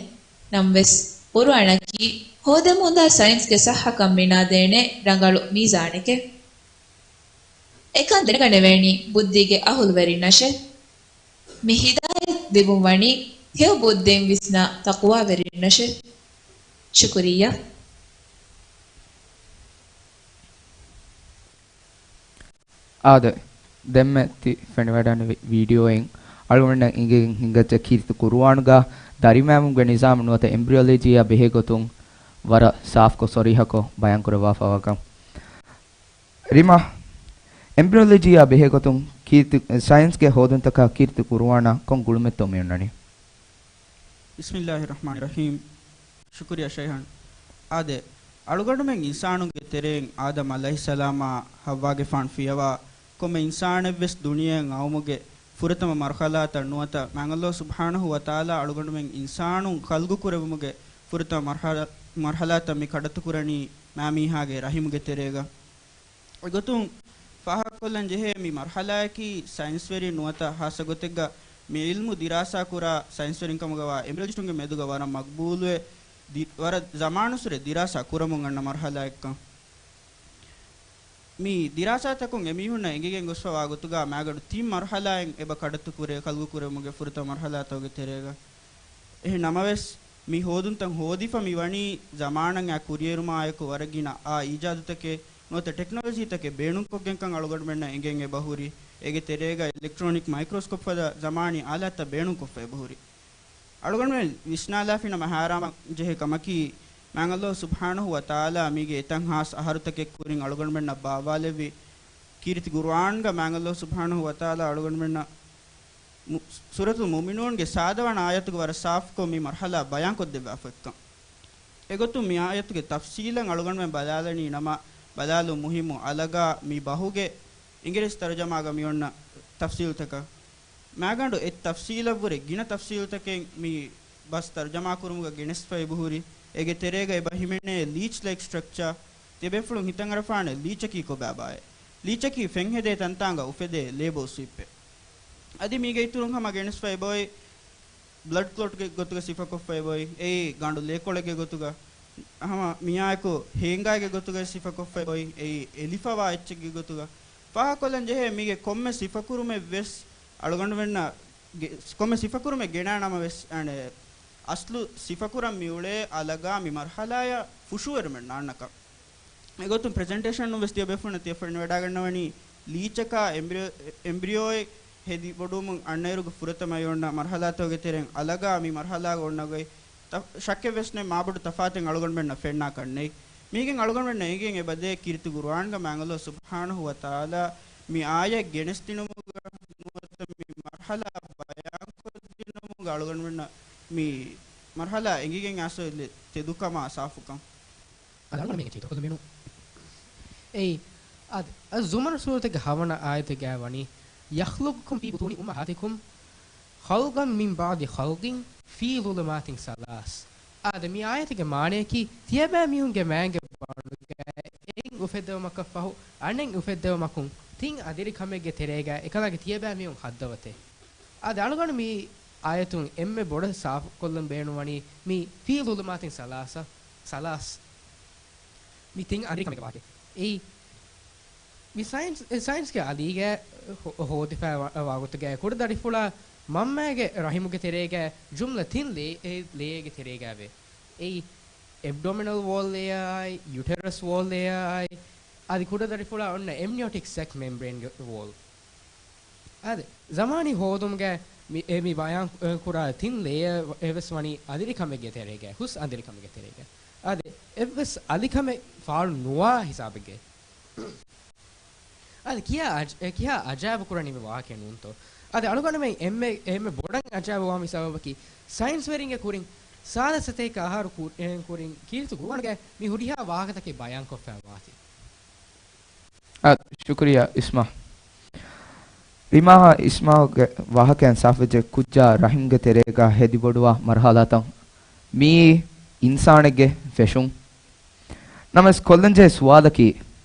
ނަމަވެސް، ޤުރުއާނަކީ ހޯދަމުންދާ ސައިންސްގެ ޞައްޙަކަން މިނާ ދޭނެ ރަނގަޅު މީޒާނެކޭ. އެކަން ދެނެގަނެވޭނީ ބުއްދީގެ އަހުލުވެރިންނަށޭ. މި ހިދާޔަތް ލިބުން ވަނީ ހެޔޮ ބުއްދީން ވިސްނާ ތަޤްވާވެރިންނަށޭ. ޝުކުރިއްޔާ. އާދެ، ދެންމެ ތި ފެނިވަޑަނި ވި-، ވީޑިއޯއިން އަޅުގަނޑަށް އިނގިގެން ހިނގައްޖެ ކީރިތި ޤުރުއާނުގަ ދަރިމައިމުންގެ ނިޒާމު ނުވަތަ އެމްބްރިއޮލޮޖީއާ ބެހޭ ގޮތުން ވަރަށް ސާފްކޮށް ސޮރީހަކޮށް ބަޔާންކުރައްވާފަވާކަން. ރިމާ، އެމްބްރިއޮލޮޖީއާ ބެހޭގޮތުން ކީރިތި، ސައިންސްގެ ހޯދުންތަކާ ކީރިތި ޤުރުއާނާ ކޮން ގުޅުމެއްތޯ މިއޮންނަނީ؟ ބިސްމިއްލާހި ރަޙްމާނި ރަޙީމް. ޝުކުރިއްޔާ ޝައިހާން. އާދެ، އަޅުގަނޑުމެން އިންސާނުންގެ ތެރެއިން އާދަމް ޢަލައިހިއްސަލާމާ ޙައްވާގެފާނު ފިޔަވާ ކޮންމެ އިންސާނެއްވެސް ދުނިޔެއަށް އައުމުގެ ފުރަތަމަ މަރުޙަލާތައް ނުވަތަ މާތް ﷲ ސުބްޙާނަހޫ ވަތަޢާލާ އަޅުގަނޑުމެން އިންސާނުން ޚަލްޤު ކުރެވުމުގެ ފުރަތަމަ މަރުޙަލާ، މަރުޙަލާތައް މި ކަޑައްތުކުރަނީ މާމީހާގެ ރަޙިމުގެ ތެރޭގަ. އެގޮތުން ފާހަގަކޮށްލަން ޖެހޭ މި މަރުޙަލާއަކީ ސައިންސްވެރިން ނުވަތަ ޚާއްޞަ ގޮތެއްގަ މި ޢިލްމު ދިރާސާ ކުރާ ސައިންސްވެރިން ކަމުގަވާ އެމްބްރިއޮލޮޖިސްޓުންގެ މެދުގަ ވަރަށް މަޤްބޫލުވެ، ދި-، ވަރަށް ޒަމާނުއްސުރެ ދިރާސާ ކުރަމުން އަންނަ މަރުޙަލާއެއްކަން. މި ދިރާސާތަކުން އެމީހުންނަށް އެނގިގެން ގޮސްފަވާ ގޮތުގަ މާގަނޑު ތިން މަރުޙަލާއެއް އެބަ ކަޑައްތުކުރޭ ޚަލްޤު ކުރެވުމުގެ ފުރަތަމަ މަރުޙަލާތަކުގެ ތެރޭގަ. އެހެން ނަމަވެސް، މި ހޯދުންތައް ހޯދިފަ މި ވަނީ ޒަމާނަށް އާ ކުރިއެރުމާއެކު ވަރަށް ގިނަ އާ އީޖާދުތަކެއް ނުވަތަ ޓެކްނޮލޮޖީތަކެއް ބޭނުންކޮށްގެންކަން އަޅުގަނޑުމެންނަށް އެނގެން އެބަހުރި. އޭގެ ތެރޭގަ އިލެކްޓްރޯނިކް މައިކްރޯސްކޮޕް ފަދަ ޒަމާނީ އާލާތްތައް ބޭނުންކޮށްފަ އެބަހުރި. އަޅުގަނޑުމެން ވިސްނާލާފިނަމަ ހައިރާންވާން ޖެހޭ ކަމަކީ، މާތް ﷲ ސުބްޙާނަހޫ ވަތަޢާލާ މީގެ އެތައް ހާސް އަހަރުތަކެއް ކުރިން އަޅުގަނޑުމެންނަށް ބާއްވާލެއްވި ކީރިތި ޤުރުއާންގަ މާތް ﷲ ސުބްޙާނަހޫ ވަތަޢާލާ އަޅުގަނޑުމެންނަށް މު-، ސޫރަތުލް މުއުމިނޫންގެ ސާދަ ވަނަ އާޔަތުގަ ވަރަށް ސާފުކޮށް މި މަރުޙަލާ ބަޔާންކޮށްދެއްވާފައިކަން. އެގޮތުން މި އާޔަތުގެ ތަފްސީލަށް އަޅުގަނޑުމެން ބަލާލަނީ ނަމަ، ބަލާލުން މުހިއްމު އަލަގާ މި ބަހުގެ އިނގިރޭސި ތަރުޖަމާގަ މިއޮންނަ ތަފްސީލުތަކަށް. މާގަނޑު އެއް ތަފްސީލަށްވުރެ ގިނަ ތަފްސީލުތަކެއް މި ބަސް ތަރުޖަމާކުރުމުގަ ގެނެސްފަ އެބަހުރި. އޭގެ ތެރޭގަ އެބަ ހިމެނޭ ލީޗް ލައިކް ސްޓްރަކްޗާ. ތިޔަބޭފުޅުން ހިތަށްއަރަފާނެ ލީޗަކީ ކޮބާބާއޭ؟ ލީޗަކީ ފެންހެދޭ ތަންތާނގަ އުފެދޭ ލޭބޯ ސުއިޕެއް. އަދި މީގެ އިތުރުން ހަމަ ގެނެސްފަ އެބައޮތް ބްލަޑް ކްލޮޓްގެ ގޮތުގަ ސިފަކޮށްފަ އެބައޮތް. އެއީ ގަނޑު ލޭކޮޅެއްގެ ގޮތުގަ. ހަމަ މިއާއެކު ހޭނގާއެއްގެ ގޮތުގަ ސިފަކޮށްފަ އެބައޮތް. އެއީ އެލިފަވާ އެއްޗެއްގެ ގޮތުގަ. ފާހަގަކޮށްލަން ޖެހޭ މީގެ ކޮންމެ ސިފަކުރުމެއް ވެސް އަޅުގަނޑުމެންނަށް ގެ-، ކޮންމެ ސިފަކުރުމެއް ގެނައި ނަމަވެސް، އަނެއް، އަސްލު ސިފަކުރަން މިއުޅޭ އަލަގާ މި މަރުޙަލާޔަށް ފުށުއެރުމެއް ނާންނަކަން. އެގޮތުން ޕްރެޒެންޓޭޝަނުން ވެސް ތިޔަބޭފުޅުންނަށް ތިޔަ ފެނިވަޑައިގަންނަވަނީ ލީޗަކާ އެމްބްރިއޯ-، އެމްބްރިއޯއެއް ހެދި ބޮޑުވުމުން އަންނައިރުގެ ފުރަތަމަ އޮންނަ މަރުޙަލާތަކުގެ ތެރެއިން އަލަގާ މި މަރުޙަލާގަ އޮންނަ ގޮތް ތަ-، ޝައްކެއް ވެސް ނެތް، މާބޮޑު ތަފާތެއް އަޅުގަނޑުމެންނަށް ފެންނާކަށް ނެތް. މީގެން އަޅުގަނޑުމެންނަށް އެނގެން އެބަދޭ ކީރިތި ޤުރުއާންގަ މާތް ﷲ ސުބްޙާނަހޫ ވަތަޢާލާ މި އާޔަތް ގެނެސްދިނުމުގަ ނުވަތަ މި މަރުޙަލާ ބަޔާންކޮށްދިނުމުގަ އަޅުގަނޑުމެންނަށް މި މަރުޙަލާ އެނގިގެން އައިސް ތެދުކަމާ ސާފުކަން. އަދި އަޅުގަނޑުމެންގެ ކީރިތި އުފެދުން މިނޫން. އެއީ، އާދެ، އައްޒުމަރު ސޫރަތުގެ ހަވަނަ އާޔަތުގައި ވަނީ، يَخْلُقُكُم فِي بُطُونِ أُمَّهَاتِكُمْ خَلْقًا مِّن بَعْدِ خَلْقٍ فِي ظُلُمَاتٍ ثَلَاثٍ. އާދެ، މި އާޔަތުގެ މާނަޔަކީ، ތިޔަބައިމީހުންގެ މައިގެ ބަނޑުގައި އެއް އުފެއްދެވުމަކަށް ފަހު، އަނެއް އުފެއްދެވުމަކުން، ތިން އަދިރިކަމެއްގެ ތެރޭގައި އެކަލާނގެ ތިޔަބައިމީހުން ހައްދަވަތޭ. އާދެ، އަޅުގަނޑު މި އާޔަތުން އެންމެ ބޮޑަށް ސާފުކޮށްލަން ބޭނުންވަނީ މި فِي ظُلُمَاتٍ ثَلَاثٍ، ސަލާސް، މި ތިން އަދިރިކަމެއްގެ ވާހަކަ. އެއީ، މި ސައިންސް، ސައިންސްގެ އަލީގައި ހޯ-، ހޯދިފައި ވާ-، ވާގޮތުގައި ކުޑަދަރިފުޅާ މަންމައިގެ ރަހިމުގެ ތެރޭގައި ޖުމްލަ ތިން ލޭ-، އެ ލޭއެއްގެ ތެރޭގައިވޭ. އެއީ، އެބްޑޮމިނަލް ވޯލް ލޭއާއި، ޔުޓެރަސް ވޯލް ލޭއާއި، އަދި ކުޑަދަރިފުޅާ އޮންނަ އެމްނިއޮޓިކް ސެކް މެމްބްރޭންގެ ވޯލް. އާދެ، ޒަމާނީ ހޯދުމުގައި މި، އެ މި ބަޔާން ކުރާ ތިން ލޭއަށް އެވެސް ވަނީ އަދިރިކަމެއްގެ ތެރޭގައި، ހުސް އަދިރިކަމެއްގެ ތެރޭގައި. އާދެ، އެއްވެސް އަލިކަމެއް ފާޅު ނުވާ ހިސާބެއްގައި. އާދެ، ކިހާ އަޖް-، އެ ކިހާ އަޖައިބު ކުރަނީ މި ވާހަކަ ނޫންތޯ؟ އާދެ، އަޅުގަނޑުމެން އެންމެ، އެންމެ ބޮޑަށް އަޖައިބު ވާ މި ސަބަބަކީ، ސައިންސްވެރިންގެ ކުރިން ސާދަ ސަތޭކަ އަހަރު ކު-، އެ ކުރިން ކީރިތި ގުރުއާނުގައި މި ހުރިހާ ވާހަކަތަކެއް ބަޔާންކޮށްފައި ވާތީ. އާ، ޝުކުރިއްޔާ އިސްމާ. ރިމާހާ އިސްމާގެ ވާހަކައިން ސާފުވެއްޖެ ކުއްޖާ ރަހިމްގެ ތެރޭގަ ހެދިބޮޑުވާ މަރުހަލާތައް. މިއީ އިންސާނެއްގެ ފެށުން. ނަމަވެސް ކޮށްލަންޖެހޭ ސުވާލަކީ،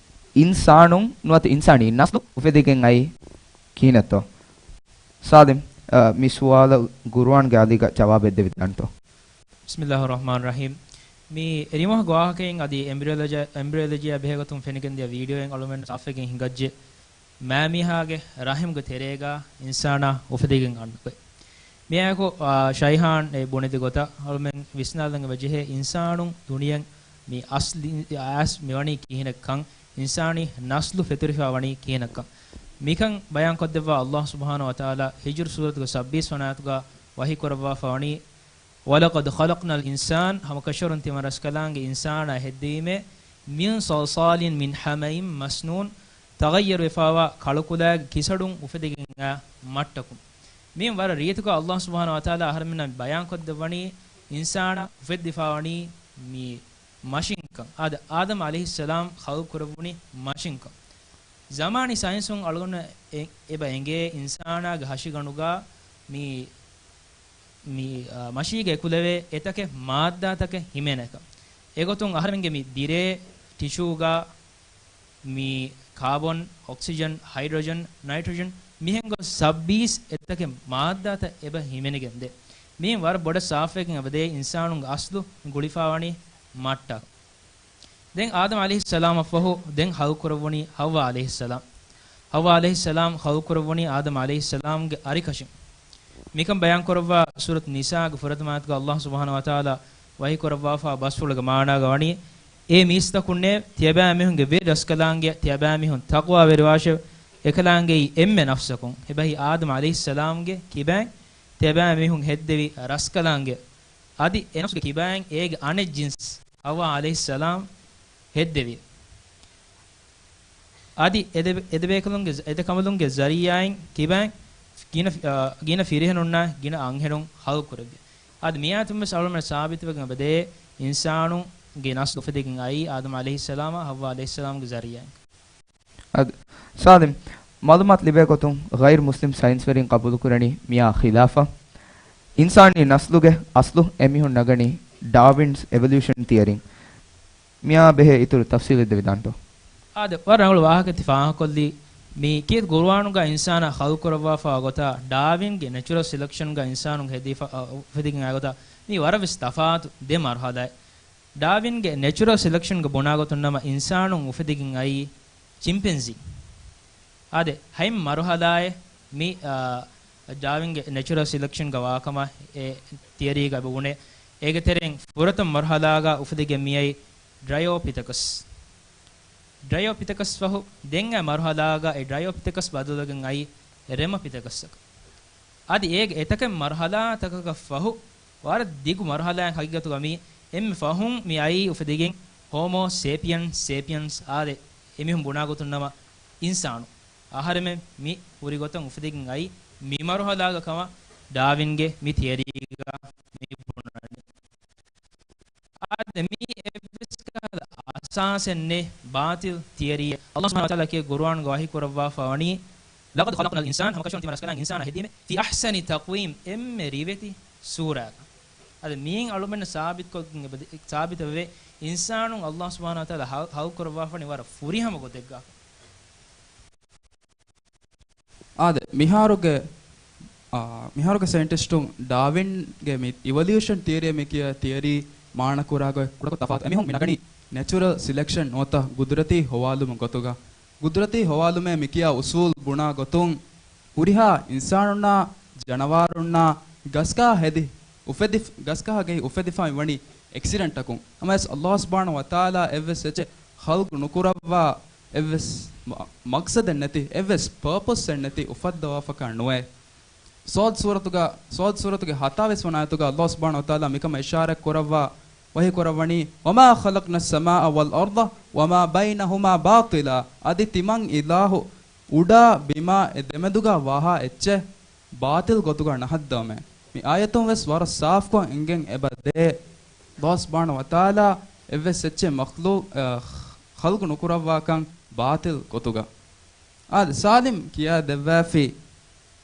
އިންސާނުން ނުވަތަ އިންސާނީ ނަސްލު އުފެދިގެން އައީ ކިހިނެއްތޯ؟ ސާލިމް، އަ، މި ސުވާލަށް ގުރުއާންގެ އަލީގަ ޖަވާބެއް ދެވިދާނެތޯ؟ بسم الله الرحمن الرحيم. މި ރިމާހްގެ ވާހަކައިން އަދި އެމްބްރިއޮލޮޖަ-، އެމްބްރިއޮލޮޖީއާ ބެހޭގޮތުން ފެނިގެންދިޔަ ވީޑިއޯއިން އަޅުމެން ސާފެއްގެން ހިނގައްޖެ. މައިމީހާގެ ރަހިމްގެ ތެރޭގަ އިންސާނާ އުފެދިގެން އަންނަ ގޮތް. މިއާއެކު، އާ، ޝައިހާން އެ ބުނެދި ގޮތަށް އަޅުމެން ވިސްނާލަން އެބަޖެހޭ އިންސާނުން ދުނިޔެއަށް މި އަސްލު އައިސް މިވަނީ ކިހިނެއްކަން، އިންސާނީ ނަސްލު ފެތުރިފަ ވަނީ ކިހިނެއްކަން. މިކަން ބަޔާންކޮށްދެއްވާ އައްލާހު ސުބްޙާނަހު ވަތަޢާލާ ހިޖުރު ސޫރަތުގެ ސައްބީސް ވަނަ އާޔަތުގަ ވަޙީ ކުރައްވާފަ ވަނީ، وَلَقَدْ خَلَقْنَا الْإِنسَانَ، ހަމަކަށަވަރުން ތިމަން ރަސްކަލާނގެ އިންސާނާ ހެއްދެވީމޭ، مِنْ صَلْصَالٍ مِنْ حَمَإٍ مَسْنُونٍ، ތަޣައްޔަރުވެފައިވާ ކަޅުކުލައިގެ ކިސަޑުން އުފެދިގެން އާ މައްޓަކުން. މިއިން ވަރަށް ރީތިކޮށް އައްލާހު ސުބްޙާނަހު ވަތަޢާލާ އަހަރެމެންނަށް ބަޔާންކޮށްދެއްވަނީ، އިންސާނާ އުފެއްދިފަ ވަނީ މި މަށިންކަން. އާދެ، އާދަމް ޢަލައިހިއްސަލާމް ޚަލްޤު ކުރެއްވުނީ މަށިންކަން. ޒަމާނީ ސައިންސުން އަޅުގަނޑު އެ-، އެބަ އެނގޭ އިންސާނާގެ ހަށިގަނޑުގަ މި، މި، އާ، މަށީގަ އެކުލެވޭ އެތަކެއް މާއްދާތަކެއް ހިމެނޭކަން. އެގޮތުން އަހަރެމެންގެ މި ދިރޭ ޓިޝޫގަ މި ކާބޮން، އޮކްސިޖަން، ހައިޑްރޮޖަން، ނައިޓްރޮޖަން މިހެން ގޮސް ސައްބީސް އެތަކެއް މާއްދާތައް އެބަ ހިމެނިގެން ދޭ. މިއިން ވަރަށް ބޮޑަށް ސާފުވެގެން އެބަދޭ އިންސާނުންގެ އަސްލު ގުޅިފަ ވަނީ މައްޓަކަށް. ދެން އާދަމް ޢަލައިހިއްސަލާމަށްފަހު ދެން ޚަލްޤު ކުރެއްވުނީ ޙައްވާ ޢަލައިހިއްސަލާމް. ޙައްވާ ޢަލައިހިއްސަލާމް ޚަލްޤު ކުރެއްވުނީ އާދަމް ޢަލައިހިއްސަލާމްގެ އަރިކަށިން. މިކަން ބަޔާންކުރައްވާ ސޫރަތު ނިސާގެ ފުރަތަމަ އާޔަތުގަ އައްލާހު ސުބްޙާނަހު ވަތަޢާލާ ވަޙީ ކުރައްވާފާ ބަސްފުޅުގެ މާނާގަ ވަނީ، އޭ މީސްތަކުންނޭ، ތިޔަބައިމީހުންގެ ވެރި ރަސްކަލާނގެ ތިޔަބައިމީހުން ތަޤްވާވެރިވާށެވެ. އެކަލާނގެއީ އެންމެ ނަފްސަކުން އެބަހީ އާދަމް ޢަލައިހިއްސަލާމްގެ ކިބައިން ތިޔަބައިމީހުން ހެއްދެވި ރަސްކަލާނގެ. އަދި އެ ނަފްސުގެ ކިބައިން އޭގެ އަނެއް ޖިންސް ޙައްވާ ޢަލައިހިއްސަލާމް ހެއްދެވި. އަދި އެދެ-، އެދެބޭކަލުންގެ، އެދެކަމަލުންގެ ޒަރީޢާއިން ކިބައިން ގިނަ، އާ، ގިނަ ފިރިހެނުންނާ ގިނަ އަންހެނުން ޚަލްޤު ކުރެއްވި. އަދި މިއާޔަތުން ވެސް އަޅުގަނޑުމެން ސާބިތުވެގެން އެބަދޭ އިންސާނުންގެ ނަސްލު އުފެދިގެން އައީ އާދަމް ޢަލައިހިއްސަލާމާ ޙައްވާ ޢަލައިހިއްސަލާމްގެ ޒަރީޢާއިން. އަދި ސާލިމް، މަޢުލޫމާތު ލިބޭ ގޮތުން ޣައިރު މުސްލިމް ސައިންސްވެރިން ޤަބޫލުކުރަނީ މިއާ ޚިލާފަށް. އިންސާނީ ނަސްލުގެ އަސްލު އެމީހުން ނަގަނީ ޑާވިންސް އެވޮލޫޝަން ތިއަރީން. މިއާ ބެހޭ އިތުރު ތަފްސީލެއް ދެވިދާންތޯ؟ އާދެ، ވަރަށް ރަނގަޅު ވާހަކައެއް ތި ފާހަގަކޮށްލީ. މި ކީރިތި ގުރުއާނުގަ އިންސާނާ ޚަލްޤު ކުރައްވާފައިވާ ގޮތާ، ޑާވިންގެ ނެޗުރަލް ސިލެކްޝަންގަ އިންސާނުން ހެދިފަ-، އަ، އުފެދިގެން އައި ގޮތާ، މީ ވަރަށް ވެސް ތަފާތު ދެ މަރުޙަލާއެއް. ޑާވިންގެ ނެޗުރަލް ސިލެކްޝަންގަ ބުނާގޮތުން ނަމަ އިންސާނުން އުފެދިގެން އައީ ޗިމްޕެންޒީ. އާދެ، ހަތް މަރުޙަލާއެއް މި، އާ، ޑާވިންގެ ނެޗުރަލް ސިލެކްޝަންގަ ވާކަމަށް އެ ތިއަރީގަ އެބަ ބުނޭ. އޭގެ ތެރެއިން ފުރަތަމަ މަރުޙަލާގަ އުފެދިގެން މިއައީ ޑްރަޔޯޕިތަކަސް. ޑްރަޔޯޕިތަކަސް ފަހު ދެން އައި މަރުޙަލާގަ އެ ޑްރަޔޯޕިތަކަސް ބަދަލުވެގެން އައީ ރެމަޕިތަކަސްއަކަށް. އަދި އޭގެ އެތަކެއް މަރުޙަލާތަކަކަށް ފަހު، ވަރަށް ދިގު މަރުޙަލާއެއް ހަގީގަތުގަ މީ އެންމެ ފަހުން މި އައީ އުފެދިގެން ހޯމޯ ސޭޕިއަންސް، ސޭޕިއަންސް އާދެ، އެމީހުން ބުނާ ގޮތުން ނަމަ އިންސާނު. އަހަރެމެން މި ހުރި ގޮތަށް އުފެދިގެން އައީ މި މަރުޙަލާގަ ކަމަށް ޑާވިންގެ މި ތިއަރީގަ މި ބުނަނީ. އާދެ، މީ އެއްވެސް ކަހަލަ އަސް އަސާސެއް ނެތް ބާޠިލް ތިއަރީއެއް. ﷲ ސުބްޙާނަހޫ ވަތަޢާލާ ކިޔޭ ޤުރުއާންގަ ވަޙީ ކުރައްވާފަ ވަނީ، "لقد خلقنا الإنسان" ހަމަކަށަވަރުން ތިމަން ރަސްކަލާނގެ އިންސާނާ ހެދީމެ، "في أحسن تقويم" އެންމެ ރިވެތި ސޫރައަކަށް. އަދި މިއިން އަޅުމެންނަށް ސާބިތުކޮށްގެން އެބަދެ-، ސާބިތަށް ވެ، އިންސާނުން ﷲ ސުބްޙާނަހޫ ވަތަޢާލާ ހަލް-، ހަލްކުރައްވާފަނީ ވަރަށް ފުރިހަމަ ގޮތެއްގަ. އާދެ، މިހާރުގެ، އާ، މިހާރުގެ ސައިންޓިސްޓުން ޑާވިންގެ މި އިވޮލިއުޝަން ތިއަރީ މި ކިޔާ ތިއަރީ މާނަ ކުރާ ގޮތް ކުޑަކޮށް ތަފާތު. އެމީހުން މި ނަގަނީ ނެޗުރަލް ސިލެކްޝަން ނުވަތަ ގުދުރަތީ ހޮވާލުމުގެ ގޮތުގަ. ގުދުރަތީ ހޮވާލުމޭ މި ކިޔާ އުސޫލް ބުނާ ގޮތުން، ހުރިހާ އިންސާނުންނާ، ޖަނަވާރުންނާ ގަސްގަހާ ހެދި އުފެދި-، ގަސްގަހާގައި އުފެދިފައި ވަނީ އެކްސިޑެންޓަކުން. ހަމަޔަސް ﷲ ސުބްޙާނަހޫ ވަތަޢާލާ އެއްވެސް އެއްޗެއް ޚަލްޤު ނުކުރައްވާ އެއްވެސް މަ-، މަޤްޞަދެއް ނެތި، އެއްވެސް ޕާޕަސްއެއް ނެތި އުފައްދަވާފަކާ ނުވޭ. ޞާދު ސޫރަތުގަ، ޞާދު ސޫރަތުގެ ހަތާވީސް ވަނަ އާޔަތުގަ ﷲ ސުބްޙާނަހޫ ވަތަޢާލާ މިކަމަށް އިޝާރާތް ކުރައްވާ ވަޙީ ކުރައްވަނީ، "وما خلقنا السماء والأرض وما بينهما باطلا" އަދި ތިމަން އިލާހު އުޑާ ބިމާ އެ ދެމެދުގަ ވާހާ އެއްޗެއް ބާޠިލް ގޮތުގަ ނަހައްދަވަމޭ. މި އާޔަތުން ވެސް ވަރަށް ސާފުކޮށް އެނގެން އެބަ ދޭ. ﷲ ސުބްޙާނަހޫ ވަތަޢާލާ އެއްވެސް އެއްޗެއް މަޚްލޫ-، އަ، ޚަލްޤު ނުކުރައްވާކަން ބާޠިލް ގޮތުގަ. އާދެ، ސާލިމް ކިޔާ ދެއްވާފި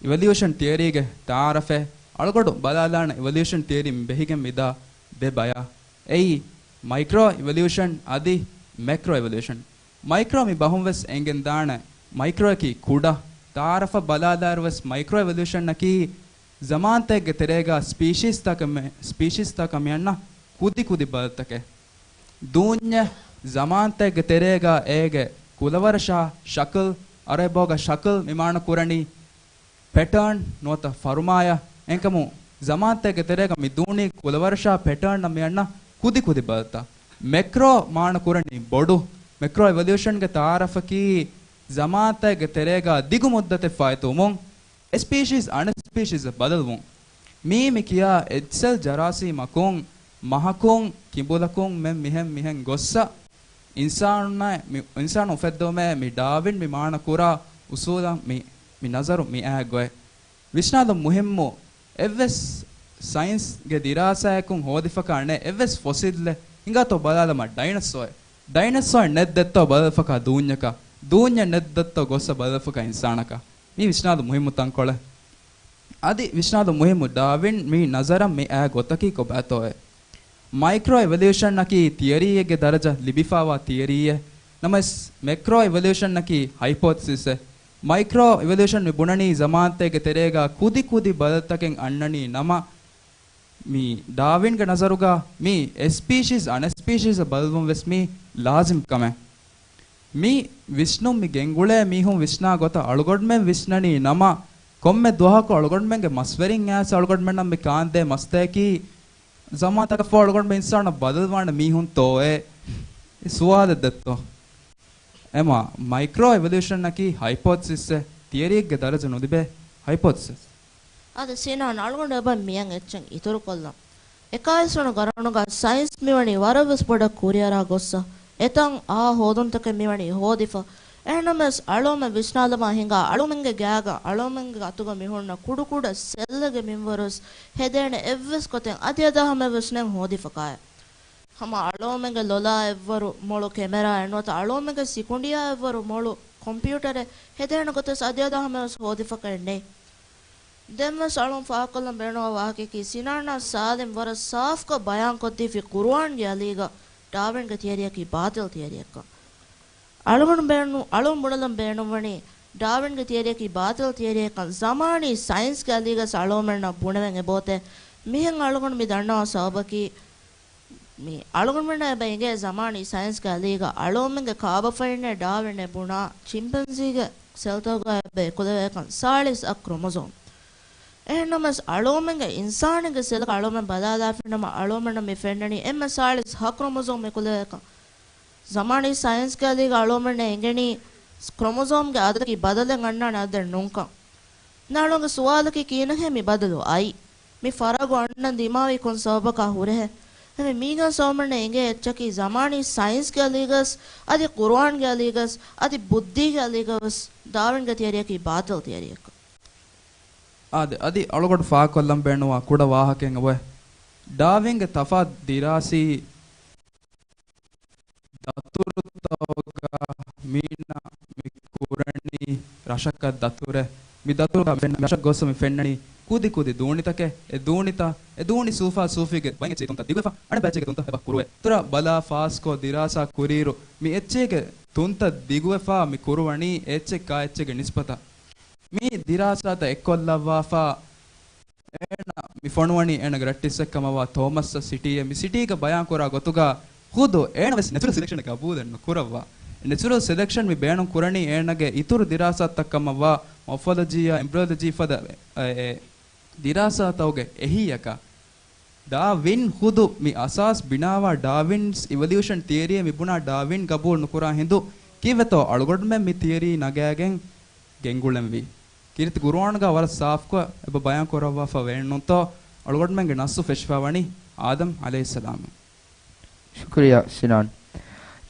އިވޮލިއުޝަން ތިއަރީގެ ތަޢާރަފެއް. އަޅުގަނޑު ބަލާލާނެ އިވޮލިއުޝަން ތިއަރީ މި ބެހިގެން މިދާ ދެ ބަޔާ. އެއީ، މައިކްރޯ އިވޮލިއުޝަން އަދި މެކްރޯ އިވޮލިއުޝަން. މައިކްރޯ މި ބަހުން ވެސް އެނގެން ދާނެ. މައިކްރޯއަކީ ކުޑަ. ތަޢާރަފަށް ބަލާލާއިރު ވެސް މައިކްރޯ އިވޮލިއުޝަންއަކީ ޒަމާންތަކެއްގެ ތެރޭގަ ސްޕީޝީސްތަކަށް މި-، ސްޕީޝީސްތަކަށް މި އަންނަ ކުދި ކުދި ބަދަލުތަކެއް. ދޫންޏެއް ޒަމާންތަކެއްގެ ތެރޭގަ އޭގެ ކުލަވަރަށާ ޝަކުލް، އަރަބި ބަހުގަ ޝަކުލް މި މާނަ ކުރަނީ ޕެޓާން ނުވަތަ ފަރުމާޔަށް. އެހެންކަމުން ޒަމާންތަކެއްގެ ތެރޭގަ މި ދޫނީ ކުލަވަރަށާ ޕެޓާންއަށް މި އަންނަ ކުދި ކުދި ބަދަލުތައް. މެކްރޯ މާނަ ކުރަނީ ބޮޑު. މެކްރޯ އިވޮލިއުޝަންގެ ތަޢާރަފަކީ ޒަމާންތަކެއްގެ ތެރޭގަ ދިގު މުއްދަތެއް ފާއިތުވުމުން އެ ސްޕީޝީސް އަނެއް ސްޕީޝީސްއަށް ބަދަލުވުން. މީ މި ކިޔާ އެއްސެލް ޖަރާސީމަކުން، މަހަކުން، ކިނބުލަކުން މެން މިހެން މިހެން ގޮއްސަ އިންސާނުންނާ-، މި-، އިންސާނުން އުފެއްދެވުމޭ މި ޑާވިން މި މާނަ ކުރާ އުސޫލަށް މި، މި ނަޒަރު މި އާ ގޮތް. ވިސްނާލުން މުހިއްމު. އެއްވެސް ސައިންސްގެ ދިރާސާއަކުން ހޯދިފަކާ ނެތް އެއްވެސް ފޮސިލްއެއް. ހިނގާތޯ ބަލާލަމާ ޑައިނަސޯއެއް. ޑައިނަސޯއެއް ނެތް ދެއްތޯ ބަލަލަފަކާ ދޫންޏަކަށް. ދޫންޏެއް ނެތް ދެއްތޯ ގޮއްސަ ބަލަލަފަކާ އިންސާނަކަށް. މީ ވިސްނާލުން މުހިއްމު ތަންކޮޅެއް. އަދި ވިސްނާލުން މުހިއްމު ޑާވިން މި ނަޒަރަށް މި އާ ގޮތަކީ ކޮބާތޯއޭ؟ މައިކްރޯ އިވޮލިއުޝަންއަކީ ތިއަރީއެއްގެ ދަރަޖަ ލިބިފާވާ ތިއަރީއެއް. ނަމަވެސް، މެކްރޯ އިވޮލިއުޝަންއަކީ ހައިޕޯތެސިސްއެއް. މައިކްރޯ އިވޮލިއުޝަން މި ބުނަނީ ޒަމާންތަކެއްގެ ތެރޭގަ ކުދި ކުދި ބަދަލުތަކެއް އަންނަނީ ނަމަ، މި ޑާވިންގެ ނަޒަރުގަ މި އެއް ސްޕީޝީސް އަނެއް ސްޕީޝީސްއަށް ބަދަލުވުން ވެސް މީ ލާޒިމް ކަމެއް. މި ވިސްނުން މި ގެންގުޅޭ މީހުން ވިސްނާ ގޮތަށް އަޅުގަނޑުމެން ވިސްނަނީ ނަމަ، ކޮންމެ ދުވަހަކު އަޅުގަނޑުމެންގެ މަސްވެރިން އައިސް އަޅުގަނޑުމެންނަށް މި ކާންދޭ މަސްތަކަކީ ޒަމާންތަކަށްފަހު އަޅުގަނޑުމެން އިންސާނަށް ބަދަލުވާނެ މީހުންތޯއޭ؟ އެ ސުވާލެއް ދެއްތޯ؟ އެމާ، މައިކްރޯ އިވޮލިއުޝަންއަކީ ހައިޕޯތެސިސްއެއް، ތިއަރީއެއްގެ ދަރަޖަ ނުލިބޭ ހައިޕޯތެސިސް. އާދެ، ސިނާން އަޅުގަނޑު އެބަ މިއަން އެއްޗެއް އިތުރުކޮށްލަން. އެކާވީސް ވަނަ ގަރުނުގަ ސައިންސް މިވަނީ ވަރަށްވެސް ބޮޑަށް ކުރިއަރާ ގޮއްސަ، އެތަން އާ ހޯދުންތަކެއް މިވަނީ ހޯދިފަ. އެހެންނަމަވެސް، އަޅުމެން ވިސްނާލަމާ ހިނގާ އަޅުމެންގެ ގާގަ އަޅުމެންގެ އަތުގަ މިހުންނަ ކުޑަކުޑަ ސެއްލެއްގެ މިންވަރުވެސް ހެދޭނެ އެއްވެސް ގޮތެއް އަދިއަދާ ހަމަޔަށްވެސް ނެތް ހޯދިފަކާއެއް. ހަމަ އަޅުމެންގެ ލޮލާ އެއްވަރު މޮޅު ކެމެރާއެއް ނުވަތަ އަޅުމެންގެ ސިކުނޑިއާ އެއްވަރު މޮޅު ކޮމްޕިއުޓަރެއް ހެދޭނެ ގޮތެއް އަދިއަދާ ހަމަޔަށްވެސް ހޯދިފަކައެއް ނެތް. ދެންވެސް އަޅުން ފާހަގަކޮށްލަން ބޭނުންވާ ވާހަކަޔަކީ، ސިނާނާ ސާލިމް ވަރަށް ސާފުކޮށް ބަޔާންކޮށްދީފި ޤުރުއާންގެ އަލީގަ ޑާވިންގެ ތިއަރީއަކީ ބާޠިލް ތިއަރީއެއްކަން. އަޅުގަނޑު ބޭނު-، އަޅުން ބުނެލަން ބޭނުންވަނީ، ޑާވިންގެ ތިއަރީއަކީ ބާޠިލް ތިއަރީއެއްކަން. ޒަމާނީ ސައިންސްގެ އަލީގަސް އަޅުގަނޑުމެންނަށް ބުނެވެން އެބައޮތޭ. މިހެން އަޅުގަނޑު މި ދަންނަވާ ސަބަބަކީ، މި އަޅުގަނޑުމެންނަށް އެބަ އެނގޭ ޒަމާނީ ސައިންސްގެ އަލީގަ އަޅުގަނޑުމެންގެ ކާބަފައިންނޭ ޑާވިންއޭ ބުނާ ޗިމްޕެންޒީގެ ސެލްތަކުގަ އެބަ އެކުލެވޭކަން ސާޅީސް އަށް ކްރޮމޮޒޯމް. އެހެންނަމަވެސް، އަޅުގަނޑުމެންގެ އިންސާނެއްގެ ސެލަކަށް އަޅުގަނޑުމެން ބަލާލާފިނަމަ، އަޅުގަނޑުމެންނަށް މި ފެންނަނީ އެންމެ ސާޅީސް ހަ ކްރޮމޮޒޯމް އެކުލެވޭކަން. ޒަމާނީ ސައިންސްގެ އަލީގަ އަޅުގަނޑުމެންނަށް އެނގެނީ ކްރޮމޮޒޯމްގެ އަދަދަކީ ބަދަލެއް އަންނާނެ އަދަދެއް ނޫންކަން. އަޅުގަނޑުގެ ސުވާލަކީ ކިހިނެއްހޭ މި ބަދަލު އައީ؟ މި ފަރާގު އަންނަން ދިމާވީ ކޮން ސަބަބަކާ ހުރެހޭ؟ އެހެންވެ، މީގަ ސަބަބުން އެނގޭ އެއްޗަކީ ޒަމާނީ ސައިންސްގެ އަލީގަސް، އަދި ޤުރުއާންގެ އަލީގަސް، އަދި ބުއްދީގެ އަލީގަވެސް ޑާވިންގެ ތިއަރީއަކީ ބާޠިލް ތިއަރީއެއްކަން. އާދެ، އަދި އަޅުގަޑު ފާހަގަކޮށްލަން ބޭނުންވާ ކުޑަ ވާހަކައެއް އޮވޭ. ޑާވިންގެ ތަފާތު ދިރާސީ ދަތުރު މީނާ މި ކުރަނީ ރަށަކަށް ދަތުރެއް. މި ދަތުރުގަ މި ފެންނަ، މި ރަށަށް ގޮސް މި ފެންނަނީ ކުދި ކުދި ދޫނިތަކެއް. އެ ދޫނިތައް، އެ ދޫނި ސޫފާ ސޫފީގެ ބައިން އެއްޗެހި ތުންތައް ދިގުވެފަ، އަނެއް ބައެއްޗެހި ތުންތައް އެބަ ކުރުވޭ. އިތުރަށް ބަލާ ފާސްކޮށް ދިރާސާ ކުރިއިރު، މި އެއްޗެހި ތުންތައް ދިގުވެފަ މި ކުރުވަނީ އެއްޗެއް ކާ އެއްޗެއްގެ ނިސްބަތަށް. މި ދިރާސާތައް އެއްކޮށްލައްވާފަ، އޭނަ މި ފޮނުވަނީ އޭނަގެ ރައްޓިއްސެއް ކަމަށްވާ ތޯމަސް ސިޓީއެއް. މި ސިޓީގަ ބަޔާންކުރާ ގޮތުގަ ޚުދު އޭނަ ވެސް ނެޗުރަލް ސިލެކްޝަނެއް ގަބޫލެއް ނުކުރައްވާ. ނެޗުރަލް ސިލެކްޝަން މި ބޭނުން ކުރަނީ އޭނަގެ އިތުރު ދިރާސާތައް ކަމަށްވާ މޯފޮލޮޖީއާ އެމްބްރިއޮލޮޖީ ފަދަ އެ، އެ، ދިރާސާތަކުގެ އެހީއަކަށް. ޑާވިން ޚުދު މި އަސާސް ބިނާވާ ޑާވިންސް އިވޮލިއުޝަން ތިއަރީއެއް މި ބުނާ ޑާވިން ގަބޫލު ނުކުރާ ހިނދު، ކީއްވެތޯ އަޅުގަނޑުމެން މި ތިއަރީ ނަގާގެން ގެންގުޅެންވީ؟ ކީރިތި ޤުރުއާންގަ ވަރަށް ސާފްކޮށް އެބަ ބަޔާން ކުރައްވާފަ ވޭނުންތޯ؟ އަޅުގަނޑުމެންގެ ނައްސު ފެށިފަ ވަނީ އާދަމް ޢަލައިހިއްސަލާމް. ޝުކުރިއްޔާ ސިނާން.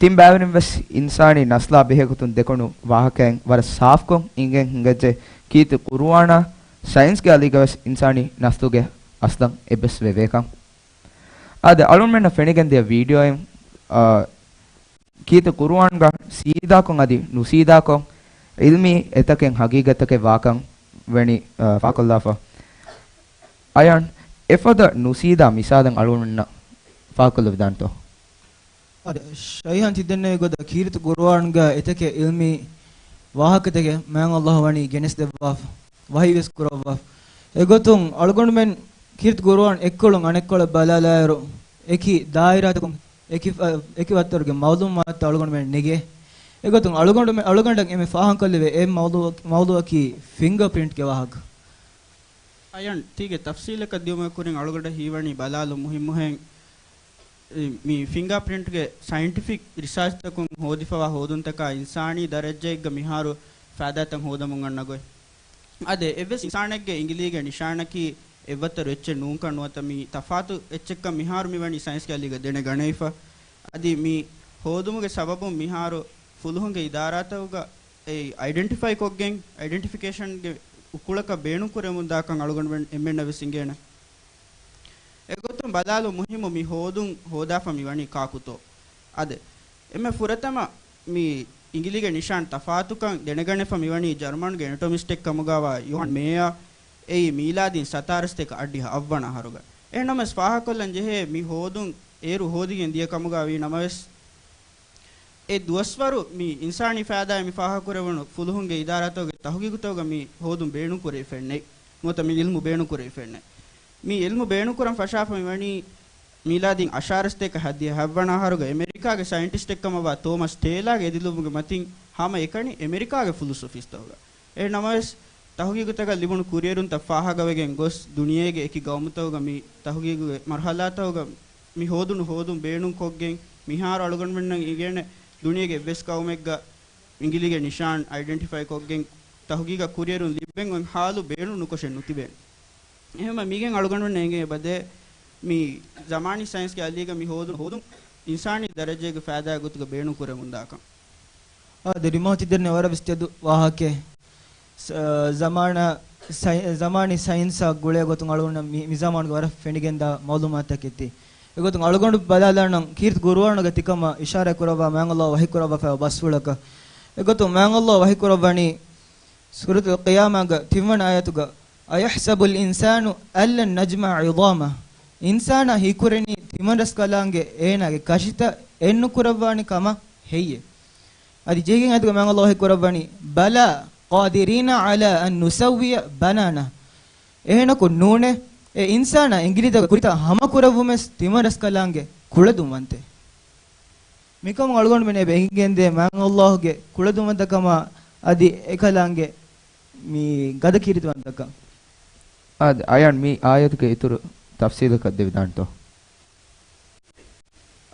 ތިން ބައިވެރިން ވެސް އިންސާނީ ނަސްލާ ބެހޭގޮތުން ދެކުނު ވާހަކައިން ވަރަށް ސާފްކޮށް އިނގެން ހިނގައްޖެ، ކީރިތި ޤުރުއާނާ ސައިންސްގެ އަލީގަ ވެސް އިންސާނީ ނަސްލުގެ އަސްލަށް އެއްބަސްވެވޭކަން. އާދެ، އަޅުންމެންނަށް ފެނިގެންދިޔަ ވީޑިއޯއިން، އާ، ކީރިތި ޤުރުއާންގަ ސީދާކޮށް އަދި ނުސީދާކޮށް އިލްމީ އެތަކެއް ހަގީގަތަކެއް ވާކަން ވަނީ، އާ، ފާކޮށްލާފަ. އަޔާން، އެފަދަ ނުސީދާ މިސާލެއް އަޅުގަނޑުމެންނަށް ފާކޮށްލެވިދާނެތޯ؟ އާދެ، ޝައިހާން ތިދެންނެވި ގޮތަށް ކީރިތި ޤުރުއާންގަ އެތަކެއް އިލްމީ ވާހަކަތަކެއް މާތް ﷲ ވަނީ ގެނެސްދެއްވާފަ، ވަޙީވެސް ކުރައްވާފަ. އެގޮތުން އަޅުގަނޑުމެން ކީރިތި ޤުރުއާން އެއްކޮޅުން އަނެއްކޮޅަށް ބަލާލާއިރު، އެކި ދާއިރާތަކުން އެކި، އެކި ވައްތަރުގެ މައުލޫމާތުތައް އަޅުގަނޑުމެން ނެގޭ. އެގޮތުން އަޅުގަނޑުމެ-، އަޅުގަނޑަށް އެންމެ ފާހަގަކޮށްލެވޭ އެއް މައުޟޫ-، މައުޟޫއަކީ ފިންގާ ޕްރިންޓްގެ ވާހަކަ. އަޔާން، ތީގެ ތަފްސީލަކަށް ދިޔުމުގެ ކުރިން އަޅުގަނޑަށް ހީވަނީ ބަލާލުން މުހިއްމުހެން، މި ފިންގާ ޕްރިންޓްގެ ސައިންޓިފިކް ރިސާޗްތަކުން ހޯދިފަވާ ހޯދުންތަކާ އިންސާނީ ދަރަޖައެއްގަ މިހާރު ފައިދާތައް ހޯދަމުން އަންނަ ގޮތް. އާދެ، އެއްވެސް އިންސާނެއްގެ އިނގިލީގެ ނިޝާނަކީ އެއްވައްތަރު އެއްޗެއް ނޫންކަން ނުވަތަ މި ތަފާތު އެއްޗެއްކަން މިހާރު މިވަނީ ސައިންސްގެ އަލީގަ ދެނެގަނެވިފަ. އަދި މި ހޯދުމުގެ ސަބަބުން މިހާރު ފުލުހުންގެ އިދާރާތަކުގަ އެ އައިޑެންޓިފައި ކޮށްގެން، އައިޑެންޓިފިކޭޝަންގެ އުކުޅަކަށް ބޭނުން ކުރެވެމުންދާކަން އަޅުގަނޑުމެން އެންމެންނަށް ވެސް އިނގޭނެ. އެގޮތުން ބަލާލު މުހިއްމު މި ހޯދުން ހޯދާފަ މިވަނީ ކާކުތޯ؟ އާދެ، އެންމެ ފުރަތަމަ މި އިނގިލީގެ ނިޝާން ތަފާތުކަން ދެނެގަނެފަ މިވަނީ ޖަރުމަނުގެ އެނަޓޮމިސްޓެއް ކަމުގަވާ ޔޮހާން މޭޔާ އެއީ މީލާދީން ސަތާރަ ސަތޭކަ އަށްޑިހަ އަށްވަނަ އަހަރުގަ. އެހެންނަމަވެސް ފާހަގަކޮށްލަން ޖެހޭ މި ހޯދުން އޭރު ހޯދިގެން ދިޔަ ކަމުގަ ވީ ނަމަވެސް، އެ ދުވަސްވަރު މި އިންސާނީ ފައިދާއެއް މި ފާހަގަކުރެވުނު ފުލުހުންގެ އިދާރާތަކުގެ ތަހުގީގުތަކުގަ މި ހޯދުން ބޭނުންކުރެވިފައެއް ނެތް. ނުވަތަ މި އިލްމު ބޭނުންކުރެވިފައެއް ނެތް. މި އިލްމު ބޭނުންކުރަން ފަށާފަ މިވަނީ މީލާދީން އަށާރަ ސަތޭކަ ހަތްދިހަ ހަތްވަނަ އަހަރުގަ އެމެރިކާގެ ސައިންޓިސްޓެއްކަމަށްވާ ތޯމަސް ޓޭލާގެ އެދިލުމުގެ މަތިން ހަމައެކަނި އެމެރިކާގެ ފުލުސް އޮފީސްތަކުގަ. އެހެން ނަމަވެސް، ތަހުގީގުތަކަށް ލިބުނު ކުރިއެރުންތައް ފާހަގަވެގެން ގޮސް، ދުނިޔޭގެ އެކި ގައުމުތަކުގަ މި ތަހުގީގުގެ މަރުހަލާތަކުގަ މި ހޯދުނު ހޯދުން ބޭނުން ކޮށްގެން، މިހާރު އަޅުގަނޑުމެންނަށް އިނގޭނެ ދުނިޔޭގެ އެއްވެސް ގައުމެއްގަ އިނގިލީގެ ނިޝާން އައިޑެންޓިފައި ކޮށްގެން، ތަހުގީގަށް ކުރިއެރުން ލިބެން އޮތް ހާލު ބޭނުން ނުކޮށެއް ނުތިބޭނެ. އެހެންވެ މީގެން އަޅުގަނޑުމެންނަށް އެނގޭ އެބަދޭ މި ޒަމާނީ ސައިންސްގެ އަލީގަ މި ހޯދުން ހޯދުން އިންސާނީ ދަރަޖައިގެ ފައިދާ ގޮތުގަ ބޭނުން ކުރެމުންދާކަން. އާދެ، ރިމޯ ތިދެންނެ ވަރަށް ވެސް ތެދު ވާހަކައެއް. ސަ-، ޒަމާނާ ސައި-، ޒަމާނީ ސައިންސާ ގުޅޭ ގޮތުން އަޅުގަނޑަށް މި، މި ޒަމާނުގެ ވަރަށް ފެނިގެންދާ މައުލޫމާތުތަކެއް ތި. އެގޮތުން އަޅުގަނޑު ބަލާލާނަން ކީރިތި ޤުރުއާނުގަ ތިކަމަށް އިޝާރާތް ކުރައްވާ މާތް ﷲ ވަޙީ ކުރައްވާފައި ބަސްފުޅަކަށް. އެގޮތުން މާތް ﷲ ވަޙީ ކުރައްވަނީ ސޫރަތުލް ޤިޔާމާގެ ތިންވަނަ އާޔަތުގަ، أَيَحْسَبُ الْإِنسَانُ أَلَّنْ نَجْمَعَ عِظَامَهُ. އިންސާނާ ހީކުރަނީ ތިމަންރަސްކަލާނގެ އޭނާގެ ކަށިތައް އެއްނުކުރައްވާނެ ކަމަށް ހެއްޔޭ؟ އަދި ޖެހިގެން އަދިގަ މާތް ﷲ ވަޙީ ކުރައްވަނީ، بَلَىٰ قَادِرِينَ عَلَىٰ أَن نُسَوِّيَ بَنَانَهُ. އެހެނަކު ނޫނޭ، އެ އިންސާނާ އިނގިލިތަކުގެ ކުރިތައް ހަމަކުރެއްވުމެސް ތިމަންރަސްކަލާނގެ ކުޅަދުންވަންތޭ. މިކަމުން އަޅުގަނޑުމެން އެބަ އެނގިގެންދޭ މާތް ﷲ ގެ ކުޅަދުންވަންތަކަމާ އަދި އެކަލާނގެ މި ގަދަ ކީރިތިވަންތަކަން. އާދެ، އަޔާން މި އާޔަތުގެ އިތުރު ތަފްސީލަކަށް ދެވިދާނެތޯ؟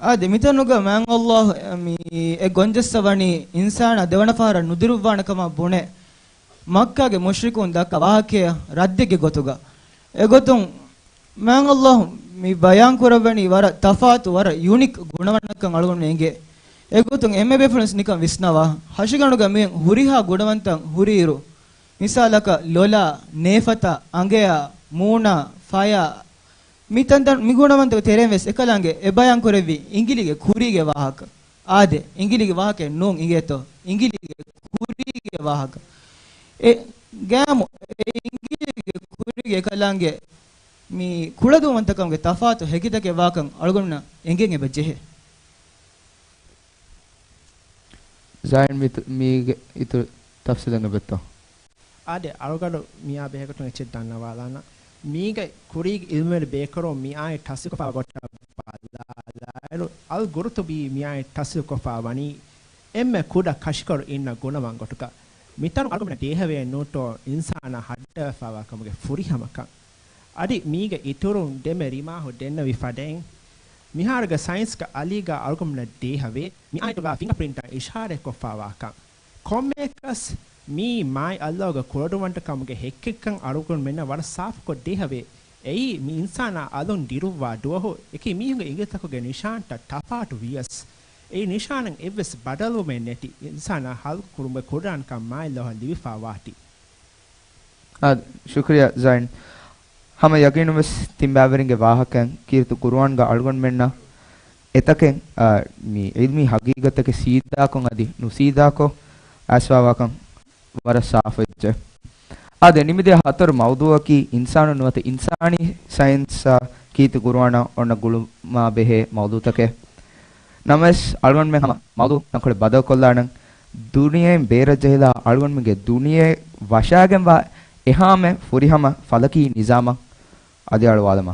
އާދެ، މިތަނުގަ މާތް ﷲ މި އެ ގޮންޖައްސަވަނީ އިންސާނާ ދެވަނަ ފަހަރަށް ނުދިރުއްވާނެ ކަމަށް ބުނެ، މައްކާގެ މުޝްރިކުން ދައްކާ ވާހަކައަށް ރައްދެއްގެ ގޮތުގަ. އެގޮތުން މާތް ﷲ މި ބަޔާން ކުރައްވަނީ ވަރަށް ތަފާތު، ވަރަށް ޔުނިކް ގުނަވަންތަކަން އަޅުގަނޑު އެނގޭ. އެގޮތުން އެންމެ ބޭފުޅުން ނިކަން ވިސްނަވާ، ހަށިގަނޑުގަ މި ހުރިހާ ގުނަވަންތައް ހުރިއިރު، މިސާލަކަށް ލޮލާ، ނޭފަތާ، އަނގަޔާ، މޫނާ، ފަޔާ، މި ތަންތަން މި ގުނަވަންތަކު ތެރެއިން ވެސް އެކަލާނގެ އެ ބަޔާން ކުރެއްވި އިނގިލީގެ ކުރީގެ ވާހަކަ. އާދެ، އިނގިލީގެ ވާހަކައެއް ނޫން އިނގޭތޯ. އިނގިލީގެ ކުރީގެ ވާހަކަ. އެ ގައިމު އެ އިނގިލީގެ ކުރީގެ އެކަލާނގެ މި ކުޅަދުންވަންތަކަމުގެ ތަފާތު ހެކިތަކެއް ވާކަން އަޅުގަނޑުމެންނަށް އެނގެން އެބަ ޖެހޭ. ޒައިން މިތު-، މީގެ އިތުރު ތަފްސީލެއް އެބައޮތްތޯ؟ އާދެ، އަޅުގަނޑު މިއާ ބެހޭގޮތުން އެއްޗެއް ދަންނަވާލާނަން. މީގެ ކުރީގެ އިލްމުވެރި ބޭކަލުން މިއާއި ޓަސްވީފުކޮށްފާ ގޮތަށް ބަލާލާއިރު، އަލް ގުރުތުބީ މިއާއި ޓަސްވީފުކޮށްފާ ވަނީ އެންމެ ކުޑަ ކަށިކޮޅު އިންނަ ގުނަވަން ގޮތުގަ. މިތަނުން އަޅުގަނޑަށް ދޭހަވޭ ނޫންތޯ އިންސާނާ ހައްޑަވެފާވާ ކަމުގެ ފުރިހަމަކަން. އަދި މީގެ އިތުރުން ދެމެ ރިމާހު ދެންނެވި ފަދައިން، މިހާރުގެ ސައިންސްގެ އަލީގަ އަޅުގަނޑުމެންނަށް ދޭހަވޭ މިއާއިތުގަ ފިންގަޕްރިންޓާ އިޝާރަތްކޮށްފާވާކަން. ކޮންމެއަކަސް މީ މާތް ﷲ ގެ ކުޅަދުންވަންތަކަމުގެ ހެއްކެއްކަން އަޅުގަނޑުމެންނަށް ވަރަށް ސާފުކޮށް ދޭހަވޭ. އެއީ މި އިންސާނާ އަލުން ދިރުއްވާ ދުވަހު އެކި މީހުންގެ އިނގިލިތަކުގެ ނިޝާންތައް ތަފާތު ވިޔަސް، އެ ނިޝާނަށް އެއްވެސް ބަދަލުވުމެއް ނެތި އިންސާނާ ހަލްކުރުމުގެ ކުރާންކަން މާތް ﷲ އަށް ލިބިފާ ވާތީ. އާ، ޝުކުރިއްޔާ ޒައިން. ހަމަ ޔަގީނުން ވެސް ތިން ބައިވެރިންގެ ވާހަކައިން ކީރިތި ޤުރުއާންގަ އަޅުގަނޑުމެންނަށް އެތަކެއް، އާ، މި ޢިލްމީ ހަގީގަތްތަކެއް ސީދާކޮށް އަދި ނުސީދާކޮށް އައިސްފާވާކަން ވަރަށް ސާފުވެއްޖެ. އާދެ، ނިމިދިޔަ ހަތަރު މައުޟޫއަކީ އިންސާނުން ނުވަތަ އިންސާނީ ސައިންސާ ކީރިތި ޤުރުއާނަށް އޮންނަ ގުޅުމާ ބެހޭ މައުޟޫތަކެއް. ނަމަވެސް، އަޅުގަނޑުމެން ހަމަ މައުޟޫ ތަންކޮޅެއް ބަދަލުކޮށްލާނަން. ދުނިޔެއިން ބޭރަށް ޖެހިލާ އަޅުގަނޑުމެންގެ ދުނިޔެ ވަށާގެންވާ އެހާމެ ފުރިހަމަ ފަލަކީ ނިޒާމަށް އަލިއަޅުވާލަމާ.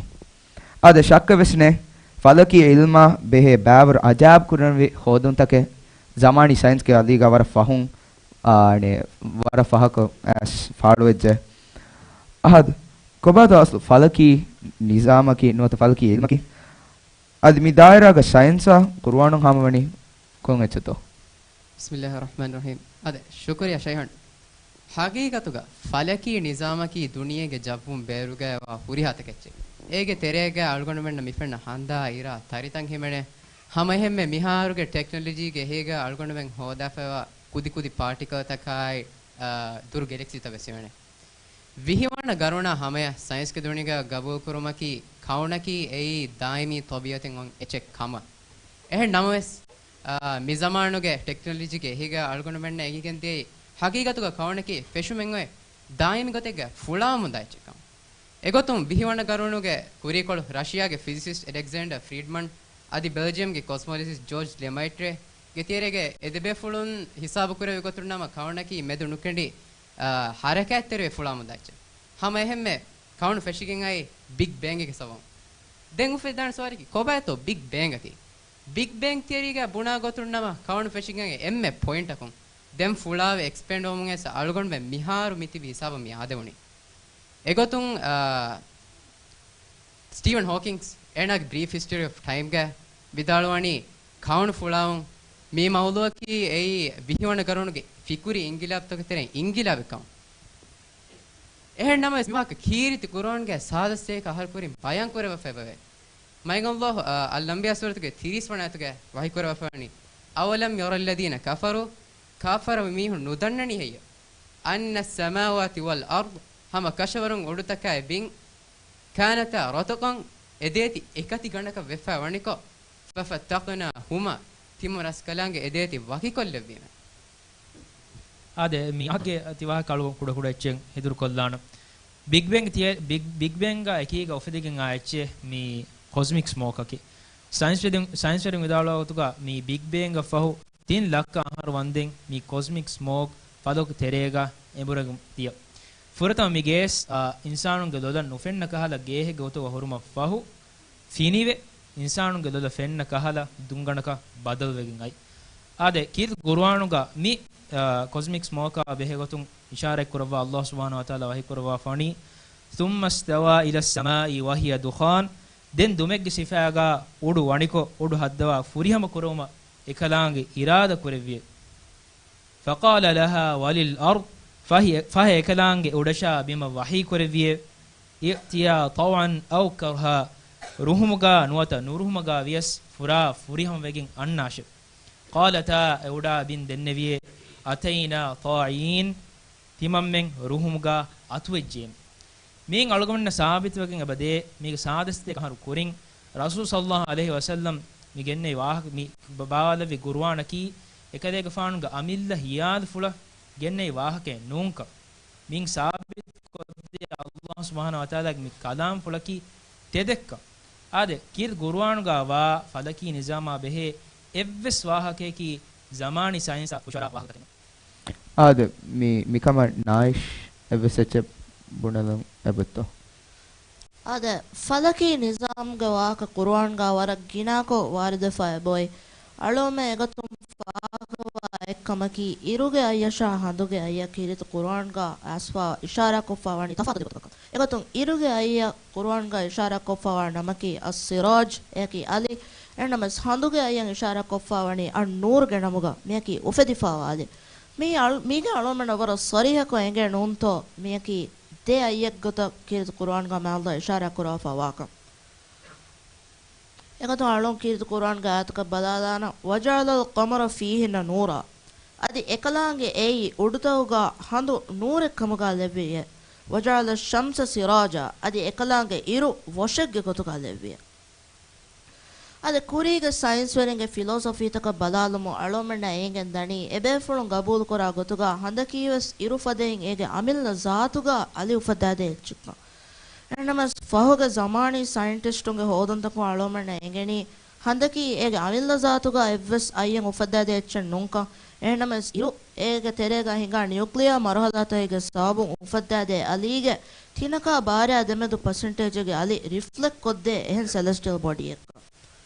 އާދެ، ޝައްކެއް ވެސް ނެތް، ފަލަކީ ޢިލްމާ ބެހޭ ބައިވަރު އަޖާއިބު ކުރަންވީ ހޯދުންތަކެއް ޒަމާނީ ސައިންސްގެ އަލީގަ ވަރަށް ފަހުން، އާ، ވަރަށް ފަހަކަށް އައިސް ފާޅުވެއްޖެ. އަހަދު، ކޮބާތޯ އަސްލު ފަލަކީ ނިޒާމަކީ ނުވަތަ ފަލަކީ ޢިލްމަކީ؟ އަދި މި ދާއިރާގަ ސައިންސާ ޤުރުއާނުން ހާމަވަނީ ކޮން އެއްޗެއްތޯ؟ ބިސްމިއްލާހި ރަޙްމާނި ރަޙީމް. އާދެ، ޝުކުރިއްޔާ ޝައިހަން. ހަގީގަތުގަ ފަލަކީ ނިޒާމަކީ ދުނިޔޭގެ ޖައްވުން ބޭރުގައިވާ ހުރިހާ ތަކެއްޗެއް. އޭގެ ތެރޭގަ އަޅުގަނޑުމެންނަށް މިފެންނަ ހަނދާ، އިރާ، ތަރިތައް ހިމެނޭ. ހަމައެހެންމެ މިހާރުގެ ޓެކްނޮލޮޖީގެ އެހީގަ އަޅުގަނޑުމެން ހޯދާފައިވާ ކުދިކުދި ޕާޓިކަލްތަކާއި، އާ، ދުރު ގެލެކްސީތައް ވެސް ހިމެނޭ. ވިހިވަނަ ގަރުނާ ހަމަޔަށް ސައިންސްގެ ދުނިޔޭގަ ގަބޫލުކުރުމަކީ ކައުނަކީ އެއީ ދާއިމީ ޠަބީޢަތެއް އޮން އެއްޗެއް ކަމަށް. އެހެން ނަމަވެސް، އާ، މި ޒަމާނުގެ ޓެކްނޮލޮޖީގެ އެހީގަ އަޅުގަނޑުމެންނަށް އެނގިގެން ދިޔައީ ހަގީގަތުގަ ކައުނަކީ ފެށުމެއް އޮތް ދާއިމީ ގޮތެއްގަ ފުޅާވަމުންދާ އެއްޗެއް ކަމަށް. އެގޮތުން ވިހިވަނަ ގަރުނުގެ ކުރީކޮޅު ރަޝިޔާގެ ފިޒިސިސްޓް އެލެގްޒެންޑަރ ފްރީޑްމަން އަދި ބެލްޖިއަމްގެ ކޮސްމޮލޮޖިސްޓް ޖޯޖް ލެމައިޓްރޭގެ ތެރޭގަ އެދެބޭފުޅުން ހިސާބުކުރެއްވި ގޮތުން ނަމަ ކައުނަކީ މެދު ނުކެނޑި، އާ، ހަރަކާތްތެރިވެ ފުޅާމުންދާ އެއްޗެއް. ހަމައެހެންމެ ކައުނު ފެށިގެން އައީ ބިގް ބޭންގެ ސަބަބުން. ދެން އުފެދާނެ ސުވާލަކީ ކޮބާތޯ ބިގް ބޭންގަކީ؟ ބިގް ބޭން ތިއަރީގަ ބުނާ ގޮތުން ނަމަ ކައުނު ފެށިގެން އައީ އެންމެ ޕޮއިންޓަކުން. ދެން ފުޅާވެ އެކްސްޕޭންޑް ވަމުން އައިސް އަޅުގަނޑުމެން މިހާރު މިތިބި ހިސާބަށް މި އާދެވުނީ. އެގޮތުން، އާ، ސްޓީވަން ހޯކިންގްސް އޭނާގެ ބްރީފް ހިސްޓަރީ އޮފް ޓައިމްގަ ވިދާޅުވަނީ ކައުނު ފުޅާވުން މި މައުޟޫއަކީ އެއީ ވިހިވަނަ ގަރުނުގެ ފިކުރީ އިންގިލާބްތަކުގެ ތެރެއިން އިންގިލާބެއް ކަމަށް. އެހެން ނަމަވެސް މިވާހަކަ ކީރިތި ޤުރުއާންގެ ސާދަ ސަތޭކަ އަހަރު ކުރިން ބަޔާން ކުރެވިފައިވޭ. މާތް ﷲ، އާ، އަލްއަންބިޔާ ސޫރަތުގެ ތިރީސް ވަނަ އާޔަތުގައި ވަޙީ ކުރެވިފައިވަނީ، أولم ير الذين كفروا، ކާފަރު މީހުން ނުދަންނަނީ ހެއްޔެވެ؟ أن السماوات والأرض، ހަމަ ކަށަވަރުން އުޑުތަކާއި ބިން، كانتا رتقا، އެދޭތި އެކަތި ގަނޑަކަށް ވެފައި ވަނިކޮށް، ففتقناهما، ތިމަން ރަސްކަލާނގެ އެދޭތި ވަކިކޮށްލެއްވީމެވެ. އާދެ، މި އަހަގެ ތި ވާހަކަ އަޅުގަނޑު ކުޑަކުޑަ އެއްޗެއް ހެދުރުކޮށްލާނަން. ބިގް ބޭންގް ތިޔަ-، ބިގް، ބިގް ބޭންގާ އެކީގަ އުފެދިގެން އާ އެއްޗެއް މި ކޮސްމިކް ސްމޯކަކީ. ސައިންސްވެރިން، ސައިންސްވެރިން ވިދާޅުވާ ގޮތުގަ މި ބިގް ބޭންގަށް ފަހު ތިން ލައްކަ އަހަރު ވަންދެން މި ކޮސްމިކް ސްމޯކް ފަލަކު ތެރޭގަ އެނބުރެގެން ދިޔަ. ފުރަތަމަ މި ގޭސް، އާ، އިންސާނުންގެ ލޮލަށް ނުފެންނަ ކަހަލަ ގޭހެއްގެ ގޮތުގަ ހުރުމަށް ފަހު، ފިނިވެ، އިންސާނުންގެ ލޮލަށް ފެންނަ ކަހަލަ ދުންގަނޑަކަށް ބަދަލުވެގެން އައި. އާދެ، ކީރިތި ޤުރުއާނުގަ މި، އާ، ކޮސްމިކް ސްމޯކާ ބެހޭގޮތުން އިޝާރަތްކުރައްވާ ﷲ ސުބްޙާނަހޫ ވަތަޢާލާ ވަޙީކުރައްވާފަވަނީ، ثم استوى إلى السماء وهي دخان، ދެން ދުމެއްގެ ސިފައިގާ އުޑު ވަނިކޮށް، އުޑު ހައްދަވާ ފުރިހަމަ ކުރުވުމަށް އެކަލާނގެ އިރާދަ ކުރެއްވިއެވެ. فقال لها وللأرض، ފަހެ، ފަހެ އެކަލާނގެ އުޑަށާ ބިމަށް ވަޙީ ކުރެއްވިއެވެ. ائتيا طوعا أو كرها، ރުހުމުގާ ނުވަތަ ނުރުހުމުގާ ވިޔަސް ފުރާ ފުރިހަމަވެގެން އަންނާށެވެ. قالتا، އެ އުޑާ ބިން ދެންނެވިއެވެ. أتينا طائعين، ތިމަންމެން ރުހުމުގާ އަތުވެއްޖެއެވެ. މިއިން އަޅުގަނޑުމެންނަށް ސާބިތުވެގެން އެބަދޭ، މީގެ ސާދަ ސަތޭކަ އަހަރު ކުރިން ރަސޫލު ޞައްލައްލާހު ޢަލައިހި ވަސައްލަމް މި ގެންނެވި ވާހަކަ، މި ބާވާލެއްވި ގުރުއާނަކީ އެކަލޭގެފާނުގެ އަމިއްލަ ހިޔާލުފުޅަށް ގެންނެވި ވާހަކައެއް ނޫންކަން މިން ސާބިތުކޮށްދޭ ﷲ ސުބްޙާނަހޫ ވަތަޢާލާގެ މި ކަލާމްފުޅަކީ ތެދެއްކަން. އާދެ، ކީރިތި ޤުރުއާނުގަ ވާ ފަލަކީ ނިޒާމާ ބެހޭ އެއްވެސް ވާހަކަޔަކީ ޒަމާނީ ސައިންސާ ހުށަހަޅާ ވާހަކަތަކެއް ނޫން. އާދެ، މި، މިކަމަށް ނާއިޝް އެއްވެސް އެއްޗެއް ބުނެލަން އެބައޮތްތޯ؟ އާދެ، ފަލަކީ ނިޒާމްގެ ވާހަކަ ޤުރުއާންގަ ވަރަށް ގިނައަކު ވާރިދުވެފަ އެބައޮތް. އަޅުގަނޑުމެން އެގޮތުން ފާހަގަވާ އެއްކަމަކީ، އިރުގެ އައްޔަށާ ހަނދުގެ އައްޔަށް ކީރިތި ޤުރުއާންގަ އައިސްފަ އިޝާރާކޮށްފަ ވަނީ ތަފާތު ގޮތަކަށް. އެގޮތުން އިރުގެ އައްޔަށް ޤުރުއާންގަ އިޝާރާކޮށްފަ ވާ ނަމަކީ އައްސިރާޖް، އެއަކީ އަލި. އެހެންނަމަވެސް ހަނދުގެ އައްޔަށް އިޝާރާކޮށްފަ ވަނީ އައްނޫރުގެ ނަމުގަ، މިއަކީ އުފެދިފަ ވާ އަލި. މީ އަޅު-، މީގެ އަޅުގަނޑަށް ވަރަށް ޞަރީޙަކޮށް އެނގޭ ނޫންތޯ މިއަކީ ދެ އައްޔެއްގެ ގޮތަށް ކީރިތި ޤުރުއާންގަ މާތް ﷲ އިޝާރާ ކުރައްވާފަ ވާކަން. އެގޮތުން އަޅުން ކީރިތި ޤުރުއާންގެ އާޔަތަކަށް ބަލާލާނަން، "وجعل القمر فيهن نورا." އަދި އެކަލާނގެ އެއީ އުޑުތަކުގަ ހަނދު ނޫރެއް ކަމުގަ ލެއްވިއޭ. "وجعل الشمس سراجا." އަދި އެކަލާނގެ އިރު ވޮށެއްގެ ގޮތުގަ ލެއްވިއޭ. އަދި ކުރީގެ ސައިންސްވެރިންގެ ފިލޯސޮފީތަކަށް ބަލާލުމުން އަޅުގަނޑަށް އެނގެން ދަނީ، އެބޭފުޅުން ގަބޫލުކުރާ ގޮތުގަ ހަނދަކީވެސް އިރު ފަދައިން އޭގެ އަމިއްލަ ޒާތުގަ އަލި އުފައްދާދޭ އެއްޗެއްކަން. އެހެންނަމަވެސް، ފަހުގެ ޒަމާނީ ސައިންޓިސްޓުންގެ ހޯދުންތަކުން އަޅުގަނޑަށް އެނގެނީ، ހަނދަކީ އޭގެ އަމިއްލަ ޒާތުގަ އެއްވެސް އައްޔެއް އުފައްދާދޭ އެއްޗެއް ނޫންކަން. އެހެންނަމަވެސް، އިރު އޭގެ ތެރޭގަ ހިނގާ ނިއުކްލިއާ މަރުހަލާތަކެއްގެ ސަބަބުން އުފައްދާދޭ އަލީގެ ތިނަކާ ބާރައާ ދެމެދު ޕަސެންޓޭޖެއްގެ އަލި ރިފްލެކްޓް ކޮށްދޭ އެހެން ސެލެސްޓިއަލް ބޮޑީއެއްކަން.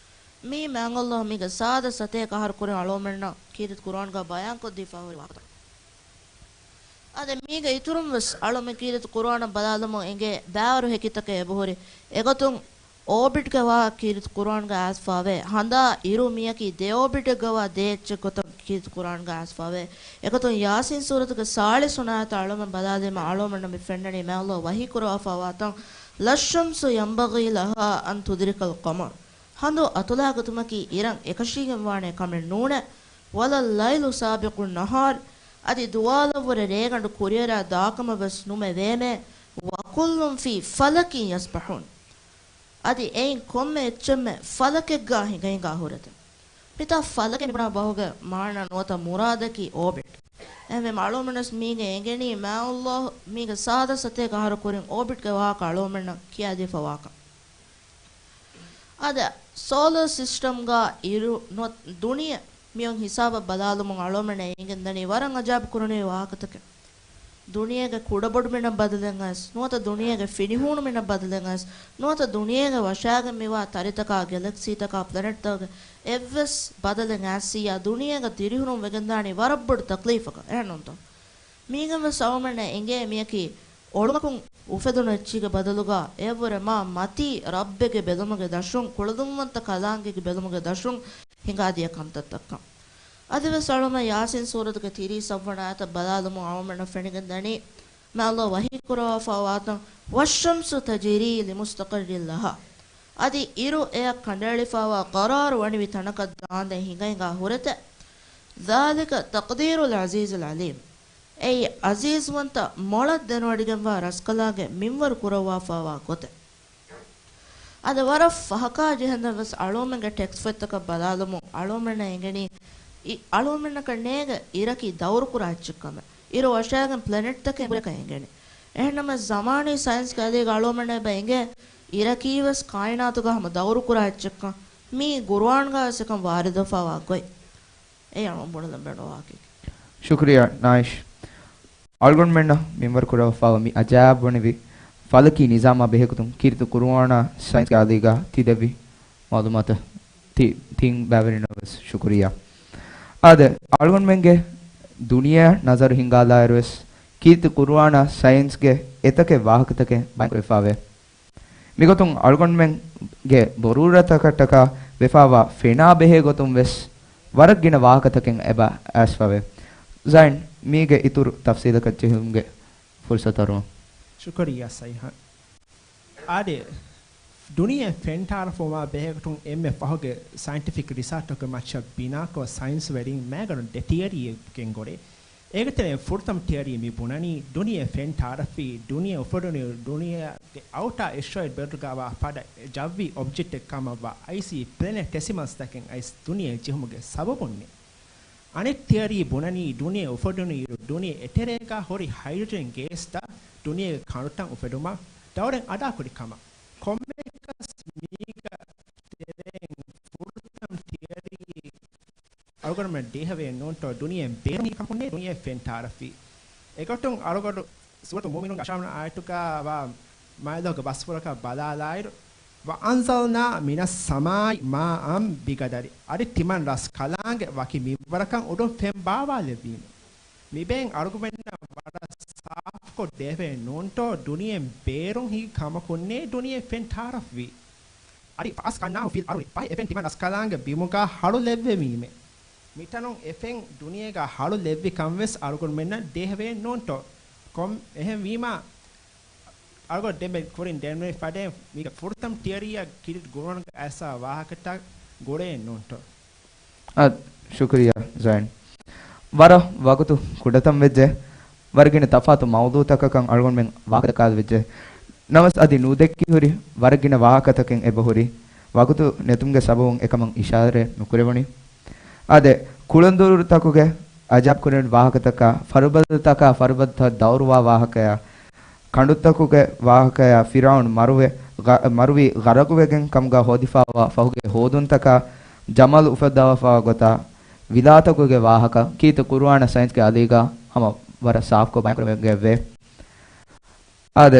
މީ މާތް ﷲ މީގެ ސާދަ ސަތޭކަ އަހަރު ކުރިން އަޅުގަނޑުމެންނަށް ކީރިތި ޤުރުއާންގަ ބަޔާންކޮށްދީފަ ހުރި ވާހަކަ. އާދެ، މީގެ އިތުރުން ވެސް އަޅުމެން ކީރިތި ޤުރުއާނަށް ބަލާލުމުން އެނގޭ ބައިވަރު ހެކިތަކެއް އެބަހުރި. އެގޮތުން އޯބިޓްގެ ވާހަކަ ކީރިތި ޤުރުއާންގަ އައިސްފަވޭ. ހަނދާ އިރު މިއަކީ ދެ އޯބިޓެއްގަ ވާ ދެ އެއްޗެއް ގޮތަށް ކީރިތި ޤުރުއާންގަ އައިސްފަވޭ. އެގޮތުން ޔާސީން ސޫރަތުގެ ސާޅީސް ވަނަ އާޔަތަށް އަޅުމެން ބަލާލީމަ އަޅުމެންނަށް މި ފެންނަނީ މާތް ﷲ ވަޙީ ކުރައްވާފަ ވާތަން، "لا الشمس ينبغي لها أن تدرك القمر." ހަނދު އަތުލާގަތުމަކީ އިރަށް އެކަށީގެން ވާނެ ކަމެއް ނޫނޭ. "ولا الليل سابق النهار." އަދި ދުވާލަށްވުރެ ރޭގަނޑު ކުރިއެރާ ދާކަމަށް ވެސް ނުމެ ވޭމޭ. "وكل في فلك يسبحون." އަދި އެއިން ކޮންމެ އެއްޗެއްމެ ފަލަކެއްގާ ހިނގަ ހިނގާ ހުރެތެ. މިތާ ފަލަކެއް މި ބުނާ ބަހުގެ މާނަ ނުވަތަ މުރާދަކީ އޯބިޓް. އެހެންވީމަ އަޅުގަނޑުމެން ވެސް މީގެ އެނގެނީ މާތް ﷲ މީގެ ސާދަ ސަތޭކަ އަހަރު ކުރިން އޯބިޓްގެ ވާހަކަ އަޅުގަނޑުމެންނަށް ކިޔާދީފަ ވާކަން. އާދެ، ސޯލަރ ސިސްޓަމްގަ އިރު ނުވަތަ ދުނިޔެ މިއޮތް ހިސާބަށް ބަލާލުމުން އަޅުގަނޑުމެންނަށް އެނގެންދަނީ ވަރަށް އަޖާއިބު ކުރަނިވި ވާހަކަތަކެއް. ދުނިޔޭގެ ކުޑަބޮޑުމިނަށް ބަދަލެއް އައިސް، ނުވަތަ ދުނިޔޭގެ ފިނިހޫނުމިނަށް ބަދަލެއް އައިސް، ނުވަތަ ދުނިޔޭގެ ވަށާގެން މިވާ ތަރިތަކާ، ގެލެކްސީތަކާ، ޕްލެނެޓްތަކުގެ އެއްވެސް ބަދަލެއް އައިސްއިއްޔާ ދުނިޔޭގަ ދިރިހުރުން ވެގެންދާނީ ވަރަށް ބޮޑު ތަކްލީފަކަށް. އެހެންނޫންތޯ؟ މީގެން ވެސް އަޅުގަނޑުމެންނަށް އެނގޭ މިއަކީ އޮޅުމަކުން އުފެދުނު އެއްޗީގެ ބަދަލުގަ އެއަށްވުރެ މާ މަތީ ރައްބެއްގެ ބެލުމުގެ ދަށުން، ކުޅަދުންވަންތަ ކަލާނގެގެ ބެލުމުގެ ދަށުން ހިނގާދިޔަ ކަންތައްތައްކަން. އަދިވެސް އަޅުމެން ޔާސީން ސޫރަތުގެ ތިރީސް އަށްވަނަ އާޔަތަށް ބަލާލުމުން އަޅުމެންނަށް ފެނިގެންދަނީ، މާތް ﷲ ވަޙީ ކުރައްވާފަ ވާތަން، "والشمس تجري لمستقر لها." އަދި އިރު އެއަށް ކަނޑައެޅިފައިވާ ޤަރާރު ވަނިވި ތަނަކަށް ދާންދެން ހިނގަ ހިނގާ ހުރެތެ. "ذلك تقدير العزيز العليم." އެއީ އަޒީޒުވަންތަ މޮޅަށް ދެނެވޮޑިގެންވާ ރަސްކަލާނގެ މިންވަރު ކުރައްވާފައިވާ ގޮތެއް. އަދި ވަރަށް ފަހަކާ ޖެހެންދެން ވެސް އަޅުމެންގެ ޓެކްސްޓް ފޮތްތަކަށް ބަލާލުމުން އަޅުމެންނަށް އެނގެނީ، އި-، އަޅުމެންނަކަށް ނޭނގެ އިރަކީ ދައުރުކުރާ އެއްޗެއްކަމެއް. އިރު ވަށާގެން ޕްލެނެޓްތަކެއް އެނބުރިކަން އެނގެނީ. އެހެންނަމަވެސް ޒަމާނީ ސައިންސްގެ އަލީގަ އަޅުމެންނަށް އެބަ އެނގޭ އިރަކީވެސް ކާއިނާތުގަ ހަމަ ދައުރުކުރާ އެއްޗެއްކަން. މީ ޤުރުއާންގަވެސް އެކަން ވާރިދުވެފައިވާ ގޮތް. އެއީ އަޅުގަނޑު ބުނެލަން ބޭނުންވާ ވާހަކައެކޭ. ޝުކުރިއްޔާ ނާއިޝް. އަޅުގަނޑުމެންނަށް މިންވަރު ކުރައްވާފައިވާ މި އަޖާއިބުވެނިވި ފަލަކީ ނިޒާމާ ބެހޭގޮތުން ކީރިތި ޤުރުއާނާ ސައިންސްގެ އަލީގަ ތި ދެއްވި މަޢުލޫމާތަށް ތި-، ތިން ބައިވެރިންނަށް ވެސް ޝުކުރިއްޔާ. އާދެ، އަޅުގަނޑުމެންގެ ދުނިޔެއަށް ނަޒަރު ހިންގާލާއިރުވެސް، ކީރިތި ޤުރުއާނާ ސައިންސްގެ އެތަކެއް ވާހަކަތަކެއް ބަޔާންކުރެވިފައިވޭ. މިގޮތުން އަޅުގަނޑުމެންގެ ޟަރޫރަތަކަށްޓަކާ ވެފައިވާ ފެނާ ބެހޭ ގޮތުން ވެސް ވަރަށް ގިނަ ވާހަކަތަކެއް އެބަ އައިސްފަވޭ. ޒައިން، މީގެ އިތުރު ތަފްސީލަކަށް ޖެހުމުގެ ފުރުސަތު އަރުވަން. ޝުކުރިއްޔާ ސައިހަން. އާދެ، ދުނިޔެ ފެންތާރަފުވުމާ ބެހޭގޮތުން އެންމެ ފަހުގެ ސައިންޓިފިކް ރިސާޗްތަކުގެ މައްޗަށް ބިނާކޮށް، ސައިންސްވެރިން މައިގަނޑު ދެ ތިއަރީއެއް ގެންގުޅޭ. އޭގެ ތެރެއިން ފުރަތަމަ ތިއަރީ މި ބުނަނީ، ދުނިޔެ ފެން ތައާރަފްވީ، ދުނިޔެ އުފެދުނުއިރު ދުނިޔޭގެ އައުޓާ އެސްޓްރޮއިޑް ބެލްޓުގައިވާ ފަދަ ޖައްވީ އޮބްޖެކްޓެއް ކަމަށްވާ އައިސީ ޕްލެނެޓް ޓެސިމަލްސްތަކެއް އައިސް ދުނިޔެ ޖެހުމުގެ ސަބަބުންނޭ. އަނެއް ތިއަރީ ބުނަނީ، ދުނިޔެ އުފެދުނުއިރު ދުނިޔެ އެތެރޭގަ ހުރި ހައިޑްރޮޖަން ގޭސްތައް ދުނިޔޭގެ ކަނޑުތައް އުފެދުމަށް ދައުރެއް އަދާކުރި ކަމަށް. ކޮންމެއަކަސް މީގެ ތެރެއިން ފުރަތަމަ ތިއަރީ އަޅުގަނޑުމެން ދޭހަވޭ ނޫންތޯ ދުނިޔެ ބޭރުން ކަމަކުންނޭ ދުނިޔެ ފެން ތައާރަފްވީ. އެގޮތުން އަޅުގަނޑު ސޫރަތު މުއުމިނޫން އަށާވަނަ އާޔަތުގަ ވާ މާތް ލޯހުގެ ބަސްފުޅަކަށް ބަލާލާއިރު، وَأَنزَلْنَا مِنَ السَّمَاءِ مَاءً بِقَدَرٍ. އަދި ތިމަން ރަސްކަލާނގެ ވަކި މިންވަރަކަށް އުޑުން ފެން ބާވާލެއްވީމެ. މިބޭން އަޅުގަނޑުމެންނަށް ވަރަށް ސާފުކޮށް ދޭހަވޭ ނޫންތޯ ދުނިޔެ ބޭރުން ހިނގި ކަމަކުންނޭ ދުނިޔެ ފެން ތައާރަފްވީ. އަދި فَأَسْقَيْنَاكُمُ مِنْهَا، އަދި އެފެން ތިމަން ރަސްކަލާނގެ ބިމުގަ ހަޅު ލެއްވެވީމެ. މިތަނުން އެފެން ދުނިޔޭގަ ހަޅު ލެއްވި ކަން ވެސް އަޅުގަނޑުމެންނަށް ދޭހަވޭ ނޫންތޯ؟ ކޮން އެހެން ވީމާ، އަޅުގަނޑު ދެންމެ ކުރިން ދެންނެވި ފަދައިން މީގެ ފުރަތަމަ ތިއަރީއަށް ކީރިތި ޤުރުއާނުގަ އައިސްފަވާ ވާހަކަތައް ގުޅޭ ނޫންތޯ؟ އާ، ޝުކުރިއްޔާ ޒައިން. ވަރަށް ވަގުތު ކުޑަތަން ވެއްޖެ. ވަރަށް ގިނަ ތަފާތު މައުޟޫޢުތަކަކަށް އަޅުގަނޑުމެން ވާހަކަދައްކާލެވިއްޖެ. ނަމަވެސް އަދި ނުދެއްކި ހުރި ވަރަށް ގިނަ ވާހަކަތަކެއް އެބަހުރި. ވަގުތު ނެތުމުގެ ސަބަބުން އެކަމަށް އިޝާރަތް ނުކުރެވުނީ. އާދެ، ކުޅުންދުރުތަކުގެ އަޖައިބު ކުރެވުނު ވާހަކަތަކާ، ފަރުބަދަތަކާ ފަރުބަދަތައް ދައުރުވާ ވާހަކަޔާ، ކަނޑުތަކުގެ ވާހަކަޔާ، ފިރްޢައުނު މަރުވެ، ގަ-، މަރުވި ޣަރަޤުވެގެން ކަމުގަ ހޯދިފައިވާ ފަހުގެ ހޯދުންތަކާ، ޖަމަލު އުފައްދަވާފައިވާ ގޮތާ، ވިލާތަކުގެ ވާހަކަ، ކީރިތި ޤުރުއާނާ ސައިންސްގެ އަލީގަ ހަމަ ވަރަށް ސާފުކޮށް ބަޔާންކުރެވެގެންވޭ. އާދެ،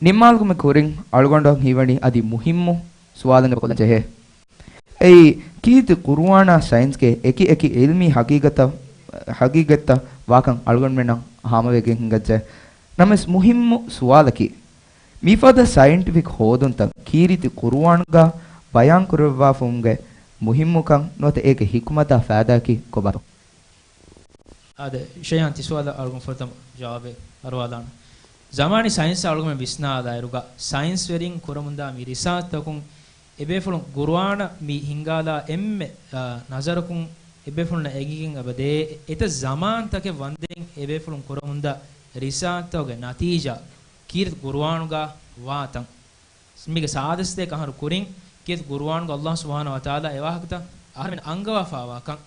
ނިންމާލުމުގެ ކުރިން އަޅުގަނޑަށް ހީވަނީ އަދި މުހިއްމު ސުވާލެއް އެބަ ކޮށްލަން ޖެހޭ. އެއީ، ކީރިތި ޤުރުއާނާ ސައިންސްގެ އެކި އެކި ޢިލްމީ ހަގީގަތަށް، ހަގީގަތްތައް ވާކަން އަޅުގަނޑުމެންނަށް ހާމަވެގެން ހިނގައްޖެ. ނަމަވެސް މުހިއްމު ސުވާލަކީ، މިފަދަ ސައިންޓިފިކް ހޯދުންތައް ކީރިތި ޤުރުއާނުގަ ބަޔާންކުރެވިފައިވާ ފަހުގެ މުހިއްމުކަން ނުވަތަ އޭގެ ޙިކުމަތާ ފައިދާއަކީ ކޮބާތޯ؟ އާދެ، ޝައިހާން ތި ސުވާލަށް އަޅުގަނޑު ފުރަތަމަ ޖަވާބެއް އަރުވާލާނަން. ޒަމާނީ ސައިންސް އަޅުގަނޑު ވިސްނާލާއިރުގަ، ސައިންސްވެރިން ކުރަމުންދާ މި ރިސާޗްތަކުން އެބޭފުޅުން ޤުރުއާނަށް މި ހިންގާލާ އެންމެ، އާ، ނަޒަރަކުން އެބޭފުޅުންނަށް އެނގިގެން އެބަދޭ، އެތައް ޒަމާންތަކެއް ވަންދެން އެބޭފުޅުން ކުރަމުންދާ ރިސާޗްތަކުގެ ނަތީޖާ ކީރިތި ޤުރުއާނުގަ ވާތަން. މީގެ ސާދަސްތޭކަ އަހަރު ކުރިން ކީރިތި ޤުރުއާނުގަ އައްލާހު ސުބްޙާނަހު ވަތަޢާލާ އެވާހަކަތައް އަހަރެމެން އަންގަވާފައިވާކަން.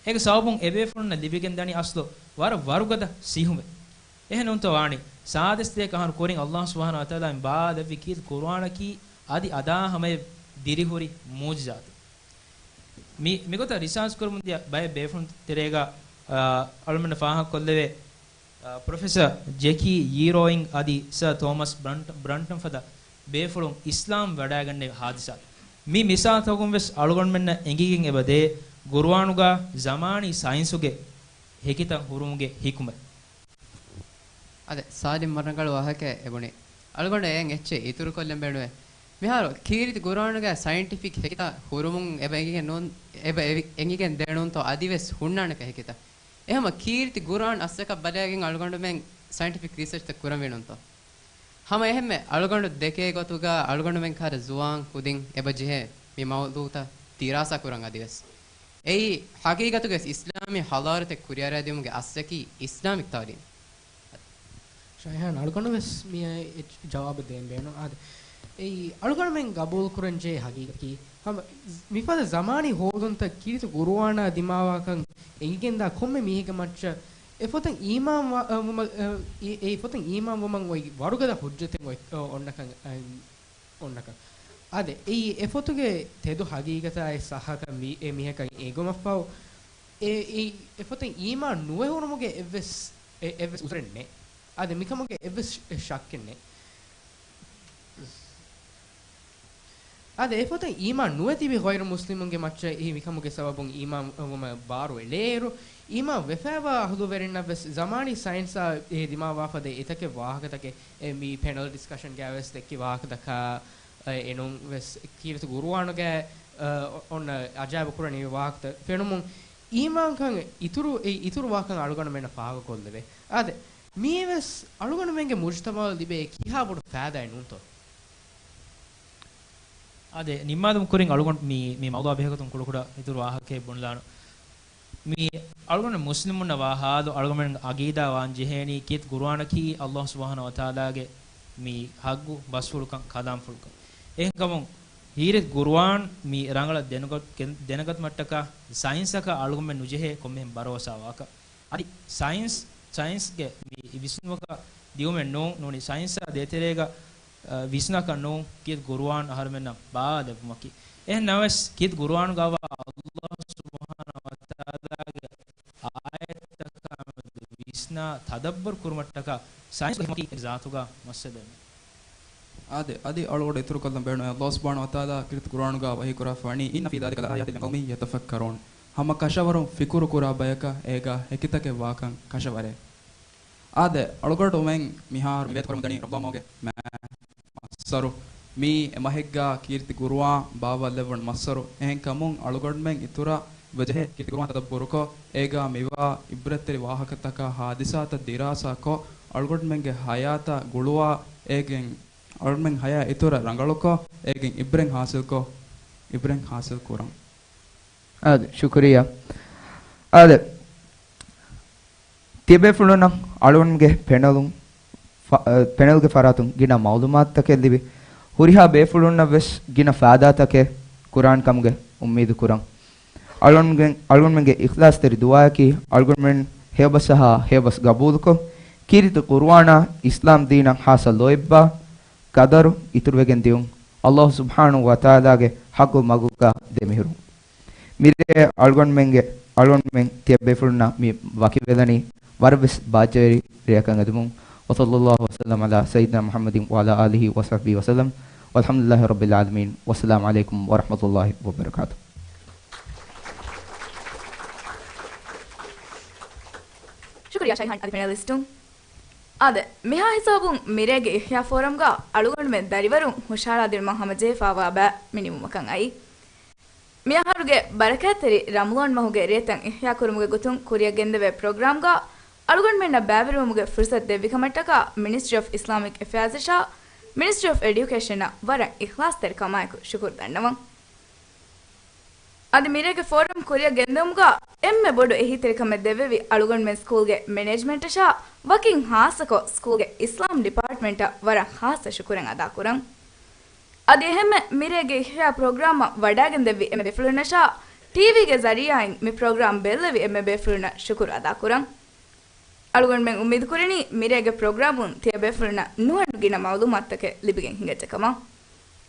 އޭގެ ސަބަބުން އެބޭފުޅުންނަށް ލިބިގެންދަނީ އަސްލު ވަރަށް ވަރުގަދަ ސިހުމެއް. އެހެންނޫންތޯ ވާނީ؟ ސާދަސްތޭކަ އަހަރު ކުރިން އައްލާހު ސުބްޙާނަހު ވަތަޢާލާ ބާލެއްވި ކީރިތި ޤުރުއާނަކީ އަދި އަދާ ހަމަޔަށް ދިރިހުރި މުޢުޖިޒާތެއް. މި، މިގޮތަށް ރިސާޗް ކުރަމުންދިޔަ ބައެއް ބޭފުޅުން ތެރޭގަ، އާ، އަޅުމެންނަށް ފާހަގަކޮށްލެވޭ، އާ، ޕްރޮފެސަރ ޖެކީ ޔީރޯއިން އަދި ސަރ ތޯމަސް ބްރަންޓް، ބްރަންޓް ފަދަ ބޭފުޅުން އިސްލާމް ވަޑައިގަންނެވި ހާދިސާ. މި މިސާލުތަކުން ވެސް އަޅުގަނޑުމެންނަށް އެނގިގެން އެބަދޭ، ޤުރުއާނުގަ ޒަމާނީ ސައިންސުގެ ހެކިތައް ހުރުމުގެ ޙިކުމަތް. އާދެ، ސާލިމް މަރަނގަޅު ވާހަކައެއް އެބުނީ. އަޅުގަނޑަށް އެއަށް އެއްޗެއް އިތުރުކޮށްލަން ބޭނުވޭ. މިހާރު ކީރިތި ޤުރުއާނުގަ ސައިންޓިފިކް ހެކިތައް ހުރުމުން އެބަ އެނގިގެން ނޫން، އެބަ އެވި-، އެނގިގެން ދޭނޫންތޯ އަދިވެސް ހުންނާނެކަ ހެކިތައް. އެހަމަ ކީރިތި ޤުރުއާން އަސްލަކަށް ބަލައިގެން އަޅުގަނޑުމެން ސައިންޓިފިކް ރީސަރޗްތައް ކުރަންވީ ނޫންތޯ؟ ހަމަ އެހެންމެ އަޅުގަނޑު ދެކޭ ގޮތުގަ އަޅުގަނޑުމެން ކަހަލަ ޒުވާން ކުދިން އެބަ ޖެހޭ މި މައުޟޫޢުތައް ދިރާސާ ކުރަން އަދިވެސް. އެއީ ޙަޤީޤަތުގައި އިސްލާމީ ޙަޟާރަތެއް ކުރިއަރައިދިއުމުގެ އަސްލަކީ އިސްލާމިކް ތަޢުލީމް. ޝައިހާން، އަޅުގަނޑު ވެސް މިއަށް އެއްޗެއް ޖަވާބެއް ދޭން ބޭނުން. އާދެ، އެއީ އަޅުގަނޑުމެން ގަބޫލު ކުރަން ޖެހޭ ޙަޤީޤަތަކީ، ހަމަ މިފަދަ ޒަމާނީ ހޯދުންތައް ކީރިތި ޤުރުއާނާ ދިމާވާކަން އެނގިގެންދާ ކޮންމެ މީހެއްގެ މައްޗަށް އެފޮތަށް އީމާން ވާ-، އަ، ވުމަށް، އަ، އެ، އެ ފޮތަށް އީމާން ވުމަށް އޮތް ވަރުގަދަ ޙުއްޖަތެއް އޮތް، އަ، އޮންނަކަން، އަ، އޮންނަކަން. އާދެ، އެއީ އެފޮތުގެ ތެދު ޙަޤީޤަތާއި ޞައްޙަކަން މި-، އެ މީހަކަށް އެނގުމަށްފަހު، އެ، އެ، އެފޮތަށް އީމާން ނުވެ ހުރުމުގެ އެއްވެސް، އެ، އެއްވެސް ޢުޛުރެއް ނެތް. އާދެ، މިކަމުގެ އެއްވެސް ޝައްކެއް ނެތް. އާދެ، އެފޮތަށް އީމާން ނުވެ ތިބި ޣައިރު މުސްލިމުންގެ މައްޗަށް އެ މިކަމުގެ ސަބަބުން އީމާން ވުމަށް ބާރު އެޅޭއިރު، އީމާން ވެފައިވާ އަހުލުވެރިންނަށް ވެސް ޒަމާނީ ސައިންސާ އެ ދިމާވާފަދަ އެތަކެއް ވާހަކަތަކެއް އެ މި ޕެނަލް ޑިސްކަޝަންގައި ވެސް ދެއްކި ވާހަކަތަކާ، އެ، އެނޫން ވެސް ކީރިތި ޤުރުއާނުގެ، އަ، އޮންނަ އަޖައިބު ކުރަނިވި ވާހަކަތައް ފެނުމުން އީމާންކަން އިތުރު، އެ އިތުރު ވާކަން އަޅުގަނޑުމެންނަށް ފާހަގަކޮށްލެވޭ. އާދެ، މިއީވެސް އަޅުގަނޑުމެންގެ މުޖުތަމަޢަށް ލިބޭ ކިހާ ބޮޑު ފައިދާއެއް ނޫންތޯ؟ އާދެ، ނިންމާލުމުގެ ކުރިން އަޅުގަނޑު މި، މި މައުޟޫޢާ ބެހޭގޮތުން ކުޑަކުޑަ އިތުރު ވާހަކައެއް ބުނެލާނަން. މި އަޅުގަނޑު މުސްލިމުންނަށް ވާ ހާލު، އަޅުގަނޑު އަގީދާ ވާން ޖެހޭނީ ކީރިތި ޤުރުއާނަކީ ﷲ ސުބްޙާނަހޫ ވަތަޢާލާގެ މި ޙައްޤު ބަސްފުޅުކަން، ކަލާމްފުޅުކަން. އެހެންކަމުން ކީރިތި ޤުރުއާން މި ރަނގަޅަށް ދެނެގަ-، ދެނެގަތުމަށްޓަކާ ސައިންސަކަށް އަޅުގަނޑުމެން ނުޖެހޭ ކޮންމެހެން ބަރޯސާވާކަށް. އަދި ސައިންސް، ސައިންސްގެ މި ވިސްނުމަކަށް ދިއުމެއް ނޫން، ނޫނީ ސައިންސާ ދޭތެރޭގަ، އަ، ވިސްނާކަށް ނޫން، ކީރިތި ޤުރުއާން އަހަރުމެންނަށް ބާވާލެއްވުމަކީ. އެހެން ނަމަވެސް، ކީރިތި ޤުރުއާނުގައިވާ ﷲ ސުބްޙާނަހޫ ވަތަޢާލާގެ އާޔަތްތަކާމެދު ވިސްނާ ތަދައްބަރު ކުރުމަށްޓަކާ ސައިންސްގެ ހިމަކީ ޒާތުގަ މައްސަލައެއް ނޫން. އާދެ، އަދި އަޅުގަޑު އިތުރުކޮށްލަން ބޭނުން، ﷲ ސުބްޙާނަހޫ ވަތަޢާލާ ކީރިތި ޤުރުއާނުގަ ވަޙީކުރާފަވަނީ، إِنَّ فِي ذَلِكَ لَآيَاتٍ لِقَوْمٍ يَتَفَكَّرُونَ. ހަމަ ކަށަވަރުން ފިކުރު ކުރާ ބަޔަކަށް އޭގަ ހެކިތަކެއް ވާކަން ކަށަވަރޭ. އާދެ، އަޅުގަޑުމެން މިހާރު މިވޭތުކުރަމުންދަނީ ރަމަޟާން މަހުގެ މަ-، މައްސަރު. މީ އެ މަހެއްގަ ކީރިތި ޤުރުއާން ބާވާލެއްވުނު މައްސަރު. އެހެންކަމުން އަޅުގަނޑުމެން އިތުރަށް ވެޖެހޭ ކީރިތި ޤުރުއާން ތަދައްބަރުކޮށް، އޭގަ މިވާ ޢިބްރަތްތެރި ވާހަކަތަކާ ހާދިސާތައް ދިރާސާކޮށް، އަޅުގަނޑުމެންގެ ޙަޔާތާ ގުޅުވާ، އޭގެން އަޅުގަނޑުމެން ޙަޔާތް އިތުރަށް ރަނގަޅުކޮށް، އޭގެން ޢިބްރަތް ޙާޞިލްކޮށް، ޢިބްރަތް ޙާޞިލް ކުރަން. އާދެ، ޝުކުރިއްޔާ. އާދެ، ތިޔަބޭފުޅުންނަށް އަޅުގަނޑުގެ ޕެނަލުން ފަ-، އަ، ޕެނަލްގެ ފަރާތުން ގިނަ މަޢުލޫމާތުތަކެއް ލިބި، ހުރިހާ ބޭފުޅުންނަށް ވެސް ގިނަ ފާއިދާތަކެއް ކުރާނެ ކަމުގެ އުއްމީދު ކުރަން. އަޅުގަނޑުގެ، އަޅުގަނޑުމެންގެ އިޚްލާޞްތެރި ދުޢާއަކީ، އަޅުގަނޑުމެން ހެޔޮބަސްއަހާ ހެޔޮބަސް ގަބޫލުކޮށް، ކީރިތި ޤުރުއާނާ އިސްލާމް ދީނަށް ޚާއްޞަ ލޯތްބާ ޤަދަރު އިތުރުވެގެން ދިޔުން. ﷲ ސުބްޙާނަހޫ ވަތަޢާލާގެ ޙައްޤު މަގުގަ ދެމިހުރުން. މިރޭ އަޅުގަނޑުމެންގެ، އަޅުގަނޑުމެން ތިޔަބޭފުޅުންނާ މި ވަކިވެލަނީ ވަރަށްވެސް ބާއްޖަވެރި ރެއަކަށް އެދުމުން. وصلى الله وسلم على سيدنا محمد وعلى آله وصحبه وسلم. والحمد لله رب العالمين. والسلام عليكم ورحمة الله وبركاته. ޝުކުރިއްޔާ ޝައިހާން އަދި ޕެނަލިސްޓުން. އާދެ، މިހާ ހިސާބުން މިރޭގެ އިޙްޔާ ފޯރަމްގަ އަޅުގަނޑުމެން ދަރިވަރުން ހުށަހަޅާދިނުމަށް ހަމަޖެހިފައިވާ ބައި މިނިމުމަކަށް އައީ. މިއަހަރުގެ ބަރަކާތްތެރި ރަމަޟާން މަހުގެ ރޭތައް އިޙްޔާކުރުމުގެ ގޮތުން ކުރިއަށް ގެންދެވޭ ޕްރޮގްރާމްގަ އަޅުގަނޑުމެންނަށް ބައިވެރިވުމުގެ ފުރުޞަތު ދެއްވިކަމަށްޓަކާ މިނިސްޓްރީ އޮފް އިސްލާމިކް އެފެއާޒްއަށާ މިނިސްޓްރީ އޮފް އެޑިއުކޭޝަނަށް ވަރަށް އިޚްލާޞްތެރިކަމާއެކު ޝުކުރު ދަންނަވަން. އަދި މިރޭގެ ފޯރަމް ކުރިއަށް ގެންދެވުމުގަ އެންމެ ބޮޑު އެހީތެރިކަމެއް ދެއްވެވި އަޅުގަނޑުމެން ސްކޫލްގެ މެނޭޖްމަންޓަށާ ވަކިން ޚާއްޞަކޮށް ސްކޫލްގެ އިސްލާމް ޑިޕާޓްމަންޓަށް ވަރަށް ޚާއްޞަ ޝުކުރެއް އަދާކުރަން. އަދި އެހެންމެ މިރޭގެ އިޙްޔާ ޕްރޮގްރާމަށް ވަޑައިގެންދެއްވި އެންމެ ބޭފުޅުންނަށާ ޓީވީގެ ޒަރީޢާއިން މި ޕްރޮގްރާމް ބެއްލެވި އެންމެ ބޭފުޅުންނަށް ޝުކުރު އަދާކުރަން. އަޅުގަނޑުމެން އުއްމީދުކުރަނީ މިރޭގެ ޕްރޮގްރާމުން ތިޔަބޭފުޅުންނަށް ނުހަނު ގިނަ މަޢުލޫމާތުތަކެއް ލިބިގެން ހިނގައްޖެ ކަމަށް.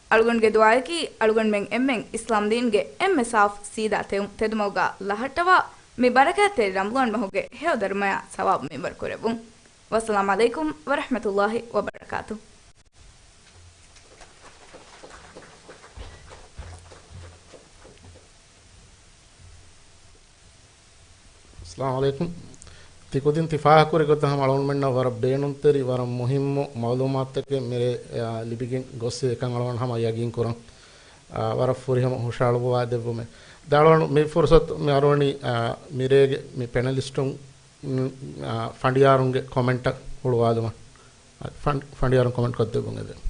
އަޅުގަނޑުގެ ދުޢާއަކީ އަޅުގަނޑުމެން އެންމެން އިސްލާމް ދީންގެ އެންމެ ސާފު ސީދާ ތެ-، ތެދުމަގުގަ ލަހައްޓަވާ މި ބަރަކާތްތެރި ރަމަޟާން މަހުގެ ހެޔޮ ދަރުމަޔާ ސަވާބު މިންވަރު ކުރެއްވުން. ވައްސަލާމް ޢަލައިކުމް ވަރަޙްމަތުﷲި ވަބަރަކާތުހު. އައްސަލާމު ޢަލައިކުމް. ތިކުދިން ތި ފާހަގަކުރި ގޮތަށް ހަމަ އަޅުގަނޑުމެންނަށް ވަރަށް ބޭނުންތެރި، ވަރަށް މުހިއްމު މަޢުލޫމާތުތަކެއް މިރޭ، އާ، ލިބިގެން ގޮއްސޭ އެކަން އަޅުގަނޑު ހަމަ ޔަގީން ކުރަން. އާ، ވަރަށް ފުރިހަމަ ހުށަހަޅުއްވާ ދެއްވުމެއް. ދެން އަޅުގަނޑު މި ފުރުޞަތު މި އަރުވަނީ، އާ، މިރޭގެ މި ޕެނަލިސްޓުން، އާ، ފަނޑިޔާރުންގެ ކޮމެންޓަށް ހުޅުވާލުމަށް. އާ، ފަން-، ފަނޑިޔާރުން ކޮމެންޓް ކޮށްދެއްވުން އެދެން.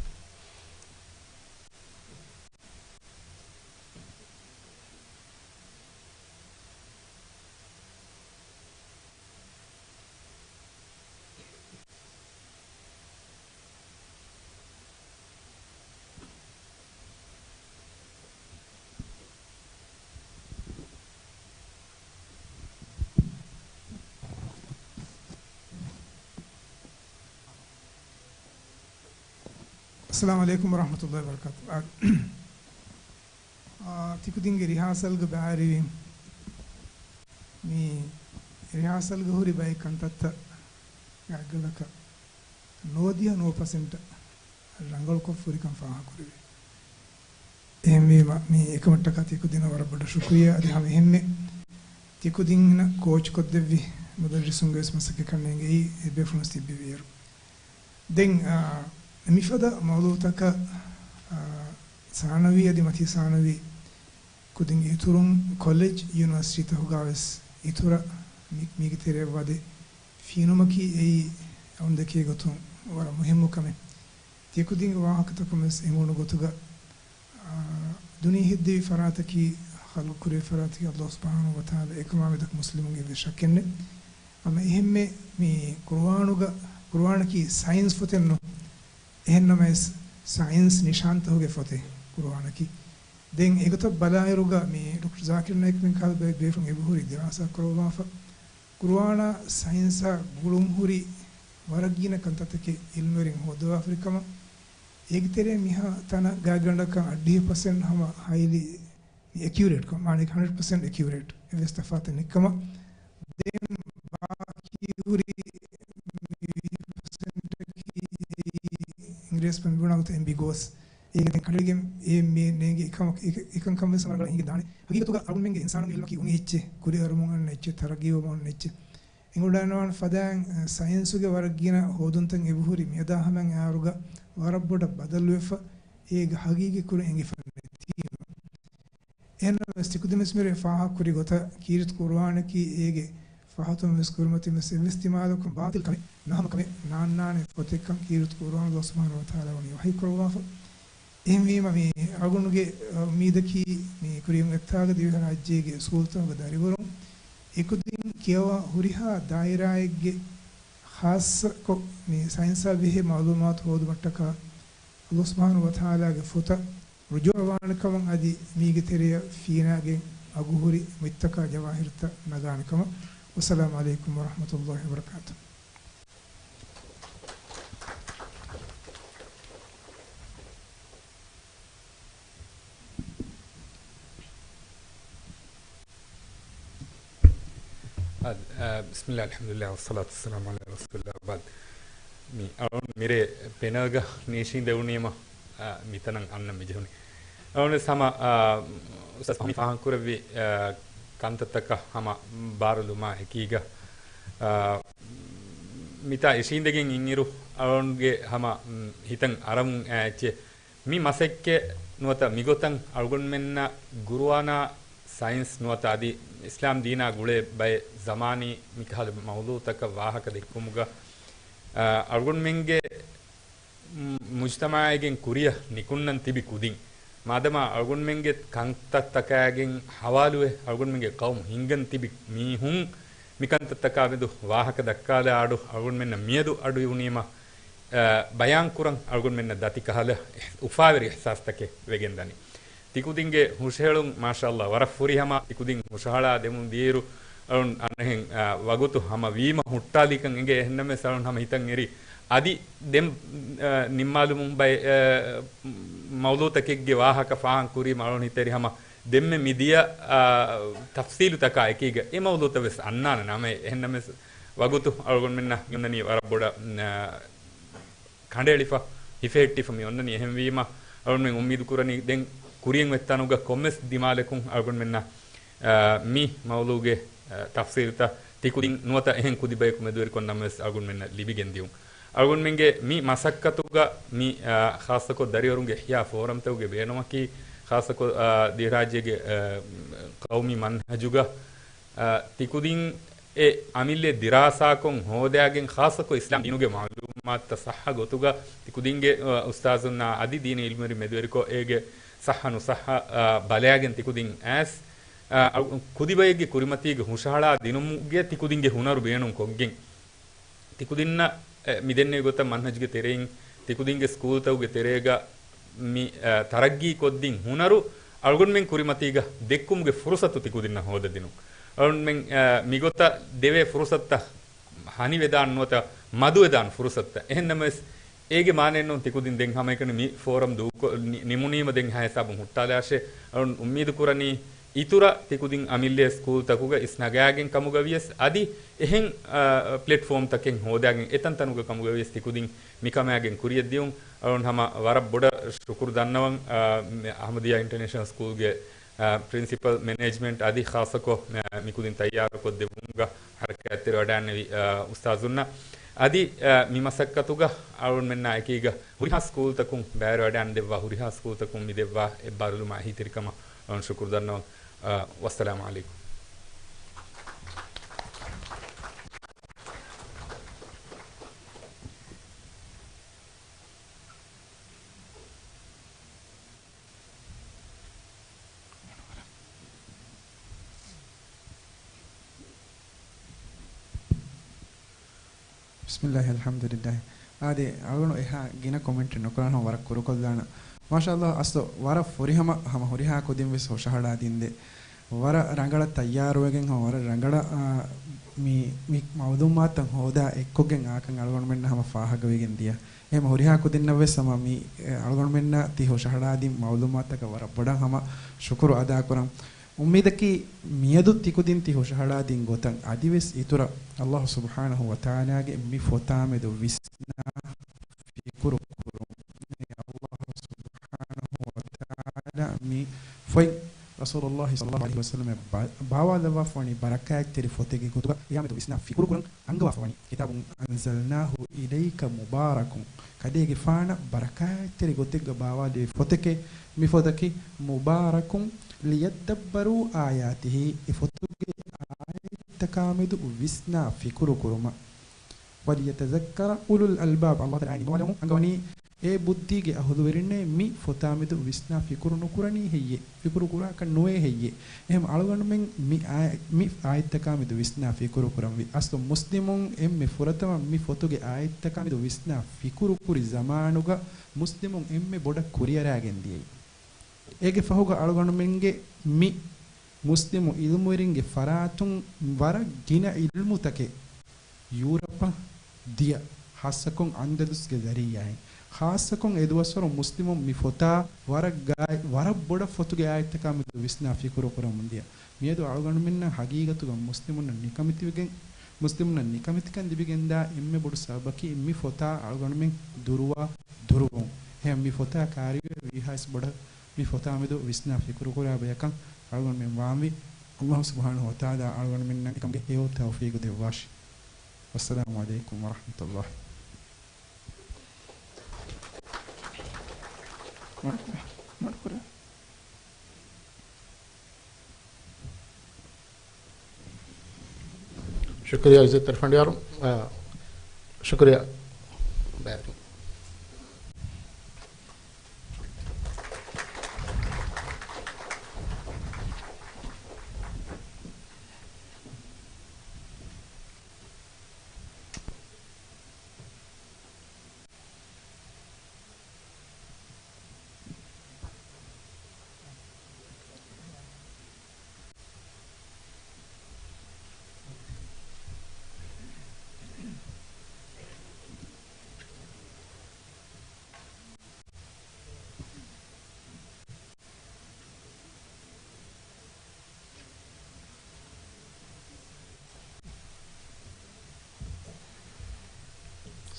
އައްސަލާމު ޢަލައިކުމް ވަރަޙްމަތުﷲި ވަބަރަކާތުހު. އާ، އާ، ތިކުދިންގެ ރިހާސަލްގަ ބައިވެރިވި މި ރިހާސަލްގަ ހުރި ބައެއް ކަންތައްތައް ގާތްގަނޑަކަށް ނުވަދިހަ ނުވަ ޕަސެންޓަށް ރަނގަޅުކޮށް ފުރިކަން ފާހަގަކުރެވޭ. އެހެންވީމަ، މި އެކަމަށްޓަކާ ތިކުދިންނަށް ވަރަށް ބޮޑަށް ޝުކުރިއްޔާ. އަދި ހަމަ އެހެންމެ ތިކުދިންނަށް ކޯޗުކޮށްދެއްވި މުދައްރިސުންގެ ވެސް މަސައްކަތް ކަންނޭނގެ އެއީ އެބޭފުޅުން ތިއްބެވިއިރު. ދެން، އާ، މިފަދަ މައުޟޫޢުތަކަށް، އާ، ސާނަވީ އަދި މަތީ ސާނަވީ ކުދިންގެ އިތުރުން ކޮލެޖް، ޔުނިވަރސިޓީތަކުގަ ވެސް އިތުރަށް މި-، މީގެ ތެރެއަށް ވަދެ ފީނުމަކީ އެއީ އަޅުގަނޑު ދެކޭ ގޮތުން ވަރަށް މުހިއްމު ކަމެއް. ތިކުދިންގެ ވާހަކަތަކުން ވެސް އެނގުނު ގޮތުގަ، އާ، ދުނިޔެ ހެއްދެވި ފަރާތަކީ ޚަލްޤު ކުރި ފަރާތަކީ ﷲ ސުބްޙާނަހޫ ވަތަޢާލާ އެކަމާ މެދަކު މުސްލިމުންގެ އެއްވެސް ޝައްކެއް ނެތް. ހަމަ އެހެންމެ މި ޤުރުއާނުގަ، ޤުރުއާނަކީ ސައިންސް ފޮތެއް ނޫން. އެހެންނަމަވެސް ސައިންސް ނިޝާންތަކުގެ ފޮތެއް ޤުރުއާނަކީ. ދެން އެގޮތަށް ބަލާއިރުގަ މި ޑޮކްޓަރ ޒާކިރު ނާއިކް މި ކަހަލަ ބޭ-، ބޭފުޅުން އެބަހުރި ދިރާސާ ކުރައްވާފަ. ޤުރުއާނާ ސައިންސާ ގުޅުންހުރި ވަރަށް ގިނަ ކަންތައްތަކެއް ޢިލްމުވެރިން ހޯއްދަވާފައިވި ކަމަށް. އޭގެ ތެރޭ މިހާ ތަނަށް ގާތްގަނޑަކަށް އަށްޑިހަ ޕަސެންޓް ހަމަ ހައިލީ މި އެކިއުރޭޓްކަން، މާނައަކީ ހަންޑްރެޑް ޕަސެންޓް އެކިއުރޭޓް، އެއްވެސް ތަފާތެއް ނެތްކަމަށް. ދެން ބާކީ ހުރި މި ވިހި ޕަސެންޓަކީ އެއީ އިނގިރޭސި ބަން ބުނާ ގޮތަށް އެމްބިގޯސް. އޭގެ ދެން ކަނޑައެޅިގެން އެ މި ނޭނގި އެކަމަކު، އެކަންކަން ވެސް އަޅުގަނޑަށް އެނގިދާނެ. ހަގީގަތުގަ އަޅުގަނޑުމެންގެ އިންސާނުންގެ ޢިލްމަކީ އުނި އެއްޗެއް، ކުރިއަރަމުން އަންނަ އެއްޗެއް، ތަރައްގީވަމުން އަންނަ އެއްޗެއް. އެނގިވަޑައިގަންނަވާނެ ފަދައިން، އަ، ސައިންސުގެ ވަރަށް ގިނަ ހޯދުންތައް އެބަހުރި މިއަދާ ހަމައިން އައިއިރުގަ ވަރަށް ބޮޑަށް ބަދަލުވެފަ، އޭގެ ހަގީގީ ކުރިން އެނގިފަ ނެތީމަ. އެހެންނަމަވެސް ތިކުދިންވެސް މިރޭ ފާހަގަކުރި ގޮތަށް ކީރިތި ޤުރުއާނަކީ އޭގެ ފަހަތުންވެސް ކުރިމަތިންވެސް އެއްވެސް ދިމާލަކުން ބާޠިލް ކަމެއް ނަހަމަ ކަމެއް ނާންނާނެ ފޮތެއްކަން ކީރިތި ޤުރުއާނު ﷲ ސުބްޙާނަހޫ ވަތަޢާލާ ވަނީ ވަޙީ ކުރައްވާފަ. އެހެންވީމަ، މި އަޅުގަނޑުގެ، އަ، އުއްމީދަކީ، މި ކުރިއަށް އޮތްތާގަ ދިވެހިރާއްޖޭގެ ސްކޫލްތަކުގެ ދަރިވަރުން އެކުދިން ކިޔަވާ ހުރިހާ ދާއިރާއެއްގެ ޚާއްޞަކޮށް، މި ސައިންސާ ބެހޭ މަޢުލޫމާތު ހޯދުމަށްޓަކާ ﷲ ސުބްޙާނަހޫ ވަތަޢާލާގެ ފޮތަށް ރުޖޫޢަވާނެކަމަށް އަދި މީގެ ތެރެއަށް ފީނާގެން އަގުހުރި މުއްތަކާ ޖަވާހިރުތައް ނަގާނެކަމަށް. ވައްސަލާމު ޢަލައިކުމް ވަރަޙްމަތުﷲ ވަބަރަކާތުހު. އަދި، އަ، ބިސްމިއްލާހި، އަލްޙަމްދުލިއްލާހި، ވައްޞަލާތު ވައްސަލާމު ޢަލާ ރަސޫލިއްލާހި ވަބަޢްދު. މި އަޅުން މިރޭ ޕެނަލްގަ ނޭށީނދެވުނީމަ، އަ، މިތަނަށް އަންނަން މިޖެހުނީ. އަޅުންވެސް ހަމަ، އަ، އުސްތާޛް ފަހުމީ ފާހަގަކުރެއްވި، އަ، ކަންތައްތަކަށް ހަމަ ބާރުލުމާ އެކީގަ، އަ، މިތާ އިށީނދެގެން އިންއިރު އަޅުންގެ ހަމަ، މް، ހިތަށް އަރަމުން އައި އެއްޗެއް. މި މަސައްކަތް ނުވަތަ މިގޮތަށް އަޅުގަނޑުމެންނަށް ގުރުއާނާ ސައިންސް ނުވަތަ އަދި އިސްލާމް ދީނާ ގުޅޭ ބައެއް ޒަމާނީ މިކަހަލަ މައުޟޫޢުތަކަށް ވާހަކަ ދެއްކުމުގަ، އަ، އަޅުގަނޑުމެންގެ މުޖްތަމަޢުގެ ކުރިއަށް ނިކުންނަން ތިބި ކުދިން، މާދަމާ އަޅުގަނޑުމެންގެ ކަންތައްތަކާގެން ހަވާލުވެ އަޅުގަނޑުމެންގެ ޤައުމު ހިންގަން ތިބި މީހުން މިކަންތައްތަކާ މެދު ވާހަކަ ދައްކާލާ އަޑު އަޅުގަނޑުމެންނަށް މިއަދު އަޑު އިވުނީމަ، އަ، ބަޔާންކުރަން އަޅުގަނޑުމެންނަށް ދަތި ކަހަލަ އުފާވެރި އިޙްސާސްތަކެއް ވެގެންދަނީ. ތިކުދިންގެ ހުށަހެޅުން މާޝާﷲ ވަރަށް ފުރިހަމަ، ތިކުދިން ހުށަހަޅާ ދެމުން ދިޔައިރު އަޅުން އަންނަހެން، އަ، ވަގުތު ހަމަ ވީމަ ހުއްޓާލިކަން އެނގޭ. އެހެންނަމަވެސް އަޅުން ހަމަ ހިތަށް އެރި އަދި ދެން، އަ، ނިންމާލުމުން ބައެއް، އަ، މައުޟޫޢުތަކެއްގެ ވާހަކަ ފާހަގަ ކުރީމަ އަޅުން ހިތަށް އެރި ހަމަ ދެންމެ މިދިޔަ، އާ، ތަފްސީލުތަކާ އެކީގަ އެ މައުޟޫޢުތައް ވެސް އަންނާނެ ނަމަ، އެހެންނަމަވެސް ވަގުތު އަޅުގަނޑުމެންނަށް މި އޮންނަނީ ވަރަށް ބޮޑަށް، އާ، ކަނޑައެޅިފަ، ހިފެހެއްޓިފަ މި އޮންނަނީ. އެހެންވީމަ އަޅުގަނޑުމެން އުއްމީދު ކުރަނީ ދެން ކުރިއަށް އޮތް ތަނުގަ ކޮންމެސް ދިމާލަކުން އަޅުގަނޑުމެންނަށް، އާ، މި މައުޟޫޢުގެ، އާ، ތަފްސީލުތައް ތިކުދިން ނުވަތަ އެހެން ކުދި ބަޔަކު މެދުވެރިކޮށް ނަމަވެސް އަޅުގަނޑުމެންނަށް ލިބިގެން ދިއުން. އަޅުގަނޑުމެންގެ މި މަސައްކަތުގަ މި، އާ، ޚާއްޞަކޮށް ދަރިވަރުންގެ އިޙްޔާ ފޯރަމްތަކުގެ ބޭނުމަކީ، ޚާއްޞަކޮށް، އާ، ދިވެހިރާއްޖޭގެ، އާ، ޤައުމީ މަންހަޖުގަ، އާ، ތިކުދިން އެ އަމިއްލަ ދިރާސާކޮށް ހޯދާގެން، ޚާއްޞަކޮށް އިސްލާމް ދީނުގެ މަޢުލޫމާތުތައް ޞައްޙަ ގޮތުގަ ތިކުދިންގެ، އާ، އުސްތާޛުންނާ އަދި ދީނީ ޢިލްމުވެރިން މެދުވެރިކޮށް އޭގެ ޞައްޙަ ނުޞައްޙަ، އާ، ބަލާގެން ތިކުދިން އައިސް، އާ، އަ، ކުދިބައެއްގެ ކުރިމަތީގަ ހުށަހަޅާ ދިނުމުގެ ތިކުދިންގެ ހުނަރު ބޭނުންކޮށްގެން. ތިކުދިންނަށް، އެ، މިދެންނެވި ގޮތަށް މަންހަޖުގެ ތެރެއިން ތިކުދިންގެ ސްކޫލްތަކުގެ ތެރޭގަ މި، އެ، ތަރައްގީ ކޮށްދިން ހުނަރު އަޅުގަނޑުމެން ކުރިމަތީގަ ދެއްކުމުގެ ފުރުޞަތު ތިކުދިންނަށް ހޯދަދިނުން. އަޅުގަނޑުމެން، އެ، މިގޮތަށް ދެވޭ ފުރުޞަތުތައް ހަނިވެދާން ނުވަތަ މަދުވެދާން ފުރުޞަތުތައް. އެހެންނަމަވެސް، އޭގެ މާނައެއްނޫން ތިކުދިން ދެން ހަމައެކަނި މި ފޯރަމް ދޫކޮ-، ނި-، ނިމުނީމަ ދެން ހަ ހިސާބުން ހުއްޓާލާށޭ. އަޅުން އުއްމީދު ކުރަނީ، އިތުރަށް ތިކުދިން އަމިއްލަ ސްކޫލްތަކުގަ އިސް ނަގާގެން ކަމުގަ ވިޔަސް، އަދި އެހެން، އާ، ޕްލެޓްފޯމްތަކެއް ހޯދާގެން އެތަންތަނުގަ ކަމުގަ ވިޔަސް ތިކުދިން މިކަމާގެން ކުރިއަށް ދިއުން. އަޅުން ހަމަ ވަރަށް ބޮޑަށް ޝުކުރު ދަންނަވަން، އާ، މި އަޙްމަދިއްޔާ އިންޓަރނޭޝަނަލް ސްކޫލްގެ، އާ، ޕްރިންސިޕަލް މެނޭޖްމަންޓް އަދި ޚާއްޞަކޮށް، އާ، މިކުދިން ތައްޔާރުކޮށްދެވުމުގަ ހަރަކާތްތެރިވަޑައިގެންނެވި، އާ، އުސްތާޛުންނަށް އަދި، އާ، މި މަސައްކަތުގަ އަޅުގަނޑުމެންނާ އެކީގަ ހުރިހާ ސްކޫލްތަކުން ބައިވެރިވަޑައިގެން ދެއްވާ، ހުރިހާ ސްކޫލްތަކުން މި ދެއްވާ އެއްބާރުލުމާ އެހީތެރިކަމަށް އަޅުގަނޑު ޝުކުރު ދަންނަވަން. އާ، ވައްސަލާމު ޢަލައިކުމް. ބިސްމިއްލާހި، އަލްޙަމްދުލިއްލާހި. އާދެ، އަޅުގަނޑު އެހާ ގިނަ ކޮމެންޓެއް ނުކުރާނަން، ވަރަށް ކުރުކޮށްލާނަން. މާޝާﷲ، އަސްލު ވަރަށް ފުރިހަމަ ހަމަ ހުރިހާ ކުދިން ވެސް ހުށަހަޅާދިންދޭ. ވަރަށް ރަނގަޅަށް ތައްޔާރުވެގެން ހަމަ ވަރަށް ރަނގަޅަށް، އާ، މި، މި މައުލޫމާތުތައް ހޯދާ އެއްކޮށްގެން އާކަން އަޅުގަނޑުމެންނަށް ހަމަ ފާހަގަވެގެން ދިޔަ. އެހެން ހުރިހާ ކުދިންނަށް ވެސް ހަމަ މި، އެ، އަޅުގަނޑުމެންނަށް ތި ހުށަހަޅާދިން މައުލޫމާތަކަށް ވަރަށް ބޮޑަށް ހަމަ ޝުކުރު އަދާކުރަން. އުއްމީދަކީ މިއަދު ތިކުދިން ތި ހުށަހަޅާދިން ގޮތަށް އަދިވެސް އިތުރަށް ﷲ ސުބްޙާނަހޫ ވަތަޢާލާގެ މި ފޮތާމެދު ވިސްނާ ފިކުރު ކުރުން. ﷲ ސުބްޙާނަހޫ ވަތަޢާލާ މި ފޮތް ރަސޫލުﷲ ޞައްލަﷲ ޢަލައިހި ވަސައްލަމަ ބާ-، ބާވާލައްވާފަވަނީ ބަރަކާތްތެރި ފޮތެއްގެ ގޮތުގަ ޤިޔާމަތު ވިސްނާ ފިކުރު ކުރަން އަންގަވާފަވަނީ. كتاب أنزلناه إليك مبارك، ކަލޭގެފާނަށް ބަރަކާތްތެރި ގޮތެއްގަ ބާވާލެވި ފޮތެކޭ މި ފޮތަކީ. مبارك ليدبروا آياته، އެ ފޮތުގެ އާޔަތްތަކާމެދު ވިސްނާ ފިކުރު ކުރުމަށް. وليتذكر أولو الألباب، ﷲ ތަޢާލާ ނިންމަވާލަމުން އަންގަވަނީ އޭ ބުއްދީގެ އަހުލުވެރިންނޭ މި ފޮތާމެދު ވިސްނާ ފިކުރު ނުކުރަނީ ހެއްޔޭ؟ ފިކުރު ކުރާކަށް ނުވޭ ހެއްޔޭ؟ އެހެން އަޅުގަނޑުމެން މި އާ-، މި އާޔަތްތަކާމެދު ވިސްނާ ފިކުރު ކުރަންވީ. އަސްލު މުސްލިމުން އެންމެ ފުރަތަމަ މި ފޮތުގެ އާޔަތްތަކާމެދު ވިސްނާ ފިކުރު ކުރި ޒަމާނުގަ މުސްލިމުން އެންމެ ބޮޑަށް ކުރިއަރާގެން ދިޔައީ. އޭގެ ފަހުގަ އަޅުގަނޑުމެންގެ މި މުސްލިމު އިލްމުވެރިންގެ ފަރާތުން ވަރަށް ގިނަ އިލްމުތަކެއް ޔޫރަޕަށް ދިޔަ، ޚާއްޞަކޮށް އަންދަލުސްގެ ޒަރީޢާއިން. ޚާއްޞަކޮށް އެދުވަސްވަރު މުސްލިމުން މި ފޮތާ ވަރަށް ގާތް، ވަރަށް ބޮޑަށް ފޮތުގެ އާޔަތްތަކާމެދު ވިސްނާ ފިކުރު ކުރަމުން ދިޔަ. މިއަދު އަޅުގަނޑުމެންނަށް ޙަޤީޤަތުގަ މުސްލިމުންނަށް ނިކަމެތިވެގެން، މުސްލިމުންނަށް ނިކަމެތިކަން ލިބިގެންދާ އެންމެ ބޮޑު ސަބަބަކީ މި ފޮތާ އަޅުގަނޑުމެން ދުރުވާ ދުރުވުން. އެހެން މި ފޮތާ ކާރިވެ ވީހާވެސް ބޮޑަށް މި ފޮތާމެދު ވިސްނާ ފިކުރުކުރާ ބަޔަކަށް އަޅުގަނޑުމެން ވާންވީ. ﷲ ސުބްޙާނަހޫ ވަތަޢާލާ އަޅުގަނޑުމެންނަށް އެކަމުގެ ހެޔޮ ތައުފީޤު ދެއްވާށި. ވައްސަލާމު ޢަލައިކުމް ވަރަޙްމަތުﷲ. ޝުކުރިއްޔާ އިއްޒަތްތެރި ފަނޑިޔާރު. އާ، ޝުކުރިއްޔާ.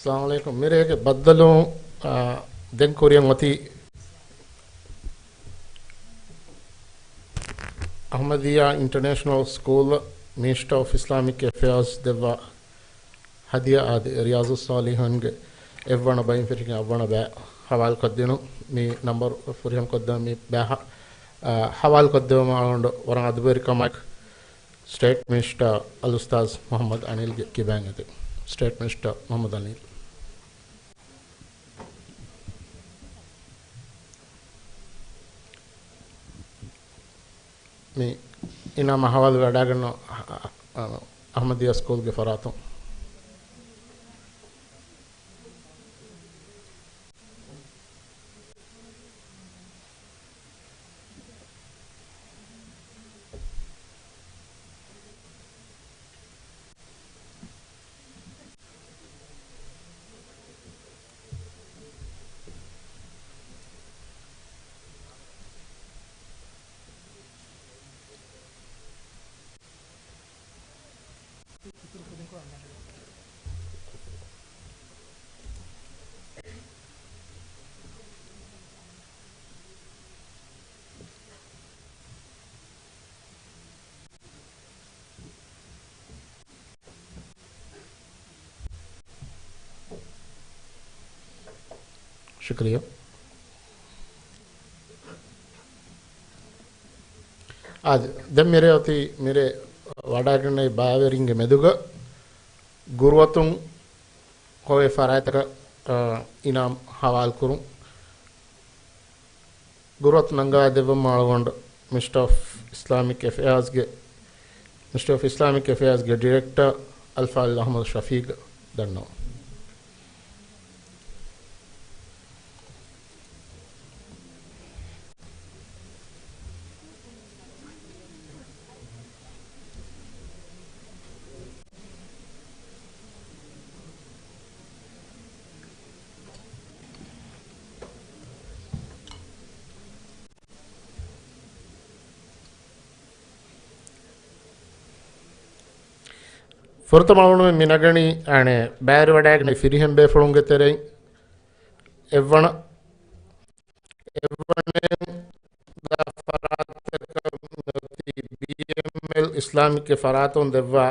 އައްސަލާމު ޢަލައިކުމް. މިރޭގެ ބައްދަލުވުން، އާ، ދެން ކުރިއަށް އޮތީ އަޙްމަދިއްޔާ އިންޓަރނޭޝަނަލް ސްކޫލަށް މިނިސްޓަރ އޮފް އިސްލާމިކް އެފެއާޒް ދެއްވާ ހަދިޔާ އާދެ، ރިޔާޒުއްޞާލިޙޫންގެ އެއްވަނަ ބައިން ފެށިގެން އަށްވަނަ ބައި ހަވާލުކޮށްދިނުން. މި ނަންބަރު ފުރިހަމަކޮށްދޭން މި ބައި ހަ-، އާ، ހަވާލުކޮށްދެވުމަށް އަޅުގަނޑު ވަރަށް އަދުބެރިކަމާއެކު ސްޓޭޓް މިނިސްޓަރ އަލްއުސްތާޒް މުޙައްމަދު އަނިލްގެ ކިބައިން އެދި. ސްޓޭޓް މިނިސްޓަރ މުޙައްމަދު އަނިލް. މި އިނާމާ ހަވާލުވެ ވަޑައިގަންނަ އަ-، އަ-، އަ-، އަޙްމަދިއްޔާ ސްކޫލްގެ ފަރާތުން. ޝުކުރިއްޔާ. އާދެ، ދެން މިރޭ އޮތީ، މިރޭ ވަޑައިގަންނަވި ބައިވެރިންގެ މެދުގަ ގުރުއަތުން ހޮވޭ ފަރާތްތަކަށް، އާ، އިނާމް ހަވާލުކުރުން. ގުރުއަތު ނަންގަވާ ދެއްވަމުން އަޅުގަނޑު މިނިސްޓަރ އޮފް އިސްލާމިކް އެފެއާޒްގެ، މިނިސްޓަރ އޮފް އިސްލާމިކް އެފެއާޒްގެ ޑިރެކްޓަރ އަލްފާޟިލް އަޙްމަދު ޝަފީޤަށް ދަންނަވަން. ފުރަތަމަ އަޅުގަނޑުމެން މި ނަގަނީ އަނެއް ބައިވެރިވަޑައިގެން ފިރިހެން ބޭފުޅުންގެ ތެރެއިން އެއްވަނަ، އެއްވަނައިން ދާ ފަރާތަކަށް މިއޮތީ ބީއެމްއެލް އިސްލާމިކްގެ ފަރާތުން ދެއްވާ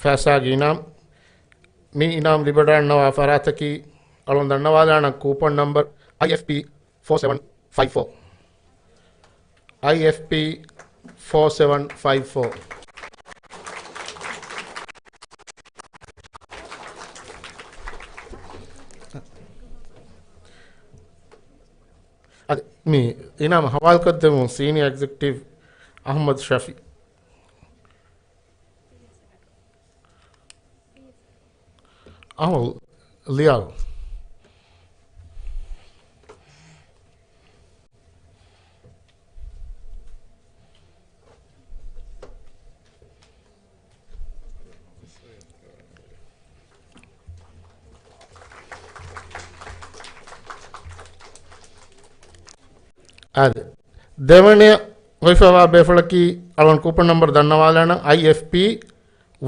ފައިސާގެ އިނާމް. މި އިނާމް ލިބިވަޑައިގަންނަވާ ފަރާތަކީ އަޅުން ދަންނަވާލާނަން ކޫޕަން ނަމްބަރު އައި އެފް ޕީ ފޯ ސެވަން ފައިވް ފޯ. އައި އެފް ޕީ ފޯ ސެވަން ފައިވް ފޯ. އަދި މި އިނާމް ހަވާލުކޮށްދެމުން ސީނިއާ އެގްޒެކެޓިވް އަޙްމަދު ޝަފީ. އަހު، ލިޔާލް. އާދެ. ދެވަނަ ހޮވިފައިވާ ބޭފުޅަކީ އަޅުގަނޑު ކޫޕަން ނަމްބަރު ދަންނަވާލާނަން އައި އެފް ޕީ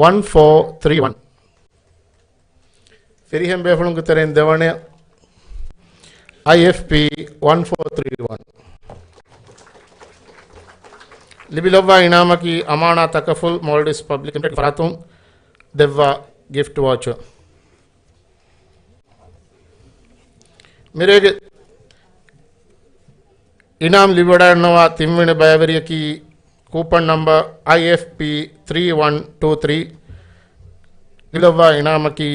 ވަން ފޯ ތްރީ ވަން. ފިރިހެން ބޭފުޅުންގެ ތެރެއިން ދެވަނަ އައި އެފް ޕީ ވަން ފޯ ތްރީ ވަން. ލިބިލައްވާ އިނާމަކީ އަމާނާ ތަކަފުލް މޯލްޑިވްސް ޕަބްލިކް ލިމިޓެޑް ފަރާތުން ދެއްވާ ގިފްޓް ވައުޗަރ. މިރޭގެ އިނާމް ލިބިވަޑައިގަންނަވާ ތިންވަނަ ބައިވެރިޔަކީ ކޫޕަން ނަމްބަރު އައި އެފް ޕީ ތްރީ ވަން ޓޫ ތްރީ. ލިބިލައްވާ އިނާމަކީ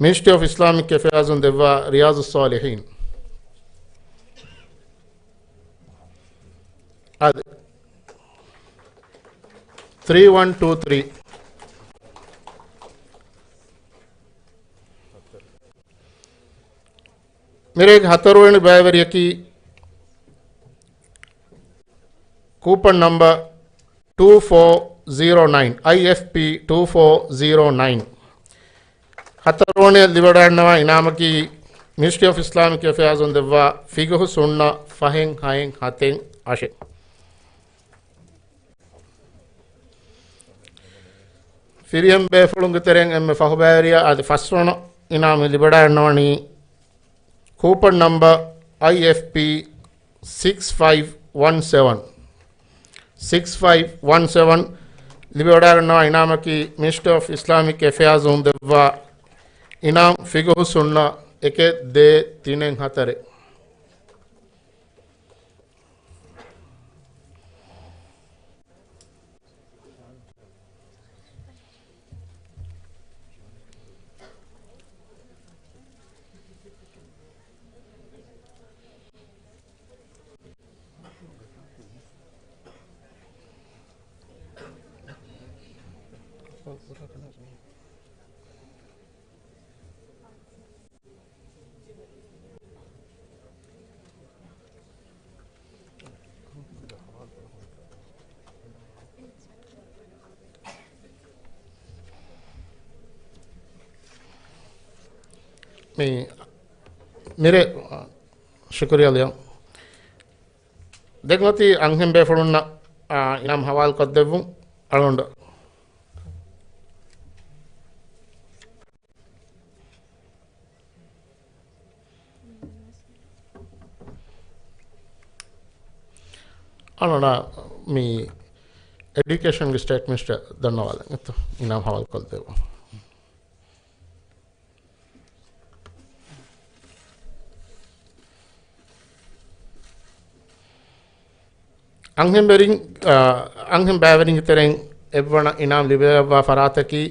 މިނިސްޓްރީ އޮފް އިސްލާމިކް އެފެއާޒުން ދެއްވާ ރިޔާޒުއްސާލިހީން. އަދި ތްރީ ވަން ޓޫ ތްރީ. މިރޭގެ ހަތަރުވަނަ ބައިވެރިޔަކީ ކޫޕަން ނަމްބަރު ޓޫ ފޯ ޒީރޯ ނައިން، އައި އެފް ޕީ ޓޫ ފޯ ޒީރޯ ނައިން. ހަތަރުވަނަ ލިބިވަޑައިގަންނަވާ އިނާމަކީ މިނިސްޓްރީ އޮފް އިސްލާމިކް އެފެއާޒުން ދެއްވާ ފިގުހު ސުންނަ ފަހެއް ހައެއް ހަތެއް އަށެއް. ފިރިހެން ބޭފުޅުންގެ ތެރެއިން އެންމެ ފަހު ބައިވެރިޔާ އަދި ފަސްވަނަ އިނާމް ލިބިވަޑައިގަންނަވަނީ ކޫޕަން ނަމްބަރު އައި އެފް ޕީ ސިކްސް ފައިވް ވަން ސެވަން. ސިކްސް ފައިވް ވަން ސެވަން ލިބިވަޑައިގަންނަވާ އިނާމަކީ މިނިސްޓްރީ އޮފް އިސްލާމިކް އެފެއާޒުން ދެއްވާ އިނާމް ފިގުހު ސުންނަ އެކެއް ދޭއް ތިނެއް ހަތަރެއް. މި، މިރޭ، ޝުކުރިއްޔާ ލިޔާ. ދެން އޮތީ އަންހެން ބޭފުޅުންނަށް، އާ، އިނާމް ހަވާލުކޮށްދެއްވުން އަޅުގަނޑު. އަޅުގަނޑަށް މި އެޑިއުކޭޝަންގެ ސްޓޭޓް މިނިސްޓަރ ދަންނަވާލަން އެއްތޯ؟ އިނާމް ހަވާލުކޮށްދެއްވުން. އަންހެން ބޭރިން، އަ، އަންހެން ބައިވެރިންގެ ތެރެއިން އެއްވަނަ އިނާމް ލިބިލައްވާ ފަރާތަކީ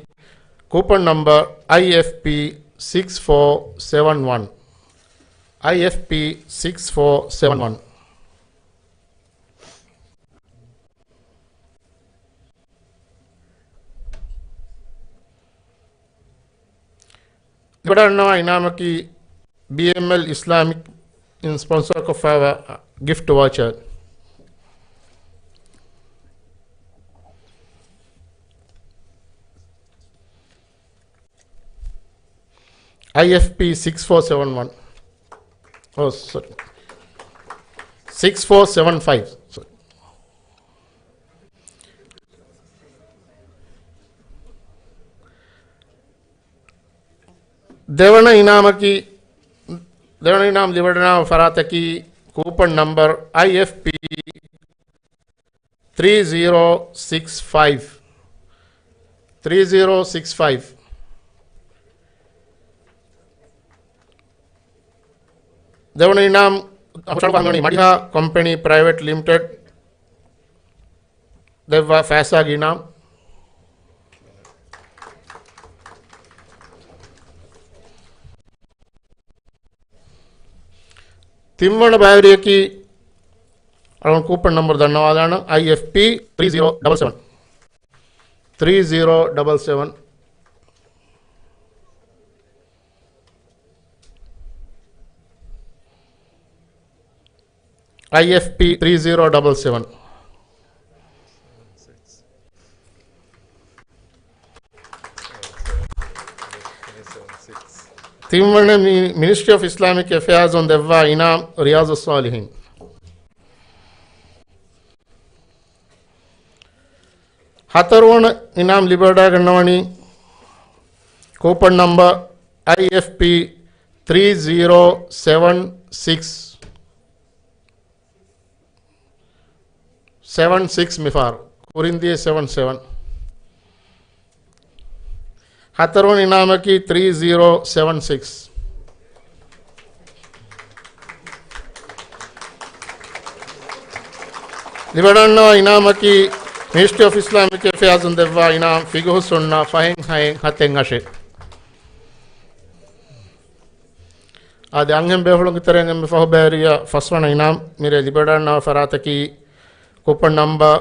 ކޫޕަން ނަމްބަރު އައި އެފް ޕީ ސިކްސް ފޯ ސެވަން ވަން. އައި އެފް ޕީ ސިކްސް ފޯ ސެވަން ވަން. ލިބިވަޑައިގަންނަވާ އިނާމަކީ ބީއެމްއެލް އިސްލާމިކް އިން ސްޕޮންސަރ ކޮށްފައިވާ ގިފްޓް ވައުޗަރ. އައި އެފް ޕީ ސިކްސް ފޯ ސެވަން ވަން. އޯ، ސޮރީ. ސިކްސް ފޯ ސެވަން ފައިވް. ސޮރީ. ދެވަނަ އިނާމަކީ، ދެވަނަ އިނާމް ލިބިވަޑަނާ ފަރާތަކީ ކޫޕަން ނަމްބަރ އައި އެފް ޕީ ތްރީ ޒީރޯ ސިކްސް ފައިވް، ތްރީ ޒީރޯ ސިކްސް ފައިވް. ދެވަނަ އިނާމް ހުށަހަޅުވާ މި މަޑިހާ ކޮމްޕެނީ ޕްރައިވެޓް ލިމިޓެޑް ދެއްވާ ފައިސާގެ އިނާމް. ތިންވަނަ ބައިވެރިޔަކީ އަޅުގަނޑު ކޫޕަން ނަމްބަރު ދަންނަވާލާނަން، އައި އެފް ޕީ ތްރީ ޒީރޯ ޑަބަލް ސެވަން. ތްރީ ޒީރޯ ޑަބަލް ސެވަން. އައި އެފް ޕީ ތްރީ ޒީރޯ ޑަބަލް ސެވަން. ތިންވަނަ މި-، މިނިސްޓްރީ އޮފް އިސްލާމިކް އެފެއާޒުން ދެއްވާ އިނާމް ރިޔާޒުއްސާލިހީން. ހަތަރުވަނަ އިނާމް ލިބިވަޑައިގަންނަވަނީ ކޫޕަން ނަމްބަރ އައި އެފް ޕީ ތްރީ ޒީރޯ ސެވަން ސިކްސް. ސެވަން ސިކްސް މިފާރު. ކުރިން ދިޔަ ސެވަން ސެވަން. ހަތަރުވަނަ އިނާމަކީ ތްރީ ޒީރޯ ސެވަން ސިކްސް. ލިބިވަޑަންނަވާ އިނާމަކީ މިނިސްޓްރީ އޮފް އިސްލާމިކް އެފެއާޒުން ދެއްވާ އިނާމް ފިގުހު ސުންނަ ފަހެއް ހައެއް ހަތެއް އަށެއް. އަދި އަންހެން ބޭފުޅުންގެ ތެރެއިން އެންމެ ފަހު ބައިވެރިޔާ ފަސްވަނަ އިނާމް މިރޭ ލިބިވަޑަންނަވާ ފަރާތަކީ ކޫޕަން ނަމްބަރ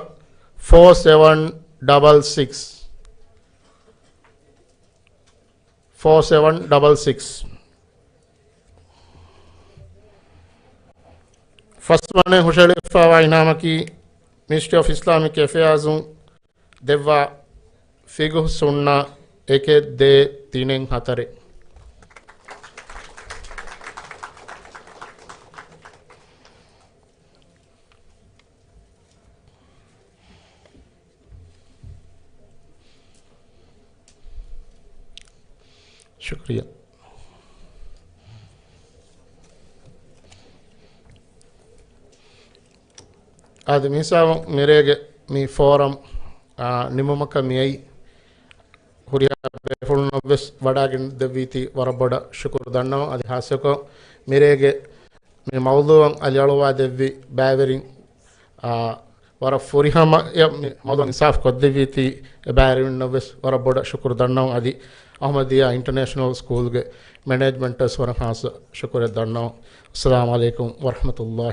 ފޯ ސެވަން ޑަބަލް ސިކްސް. ފޯ ސެވަން ޑަބަލް ސިކްސް. ފަސްވަނަ ހުށަހެޅިފައިވާ އިނާމަކީ މިނިސްޓްރީ އޮފް އިސްލާމިކް އެފެއާޒުން ދެއްވާ ފިގުހު ސުންނަ އެކެއް ދޭއް ތިނެއް ހަތަރެއް. ޝުކުރިއްޔާ. އާދެ، މިހިސާބުން މިރޭގެ މި ފޯރަމް، އާ، ނިމުމަކަށް މިއައީ. ހުރިހާ ބޭފުޅުންނަށްވެސް ވަޑައިގެން ދެއްވީތީ ވަރަށް ބޮޑަށް ޝުކުރު ދަންނަވަން. އަދި ހާއްސަކޮށް މިރޭގެ މި މައުޟޫޢަށް އަލިއަޅުވާ ދެއްވި ބައިވެރިން، އާ، ވަރަށް ފުރިހަމަޔަށް މި މައުޟޫޢަށް އިންސާފް ކޮށްދެއްވީތީ އެ ބައިވެރިންނަށްވެސް ވަރަށް ބޮޑަށް ޝުކުރު ދަންނަވަން. އަދި އަޙްމަދިއްޔާ އިންޓަރނޭޝަނަލް ސްކޫލްގެ މެނޭޖްމަންޓަށް ވަރަށް ޚާއްޞަ ޝުކުރެއް ދަންނަވަން. އައްސަލާމު ޢަލައިކުމް ވަރަޙްމަތުﷲ.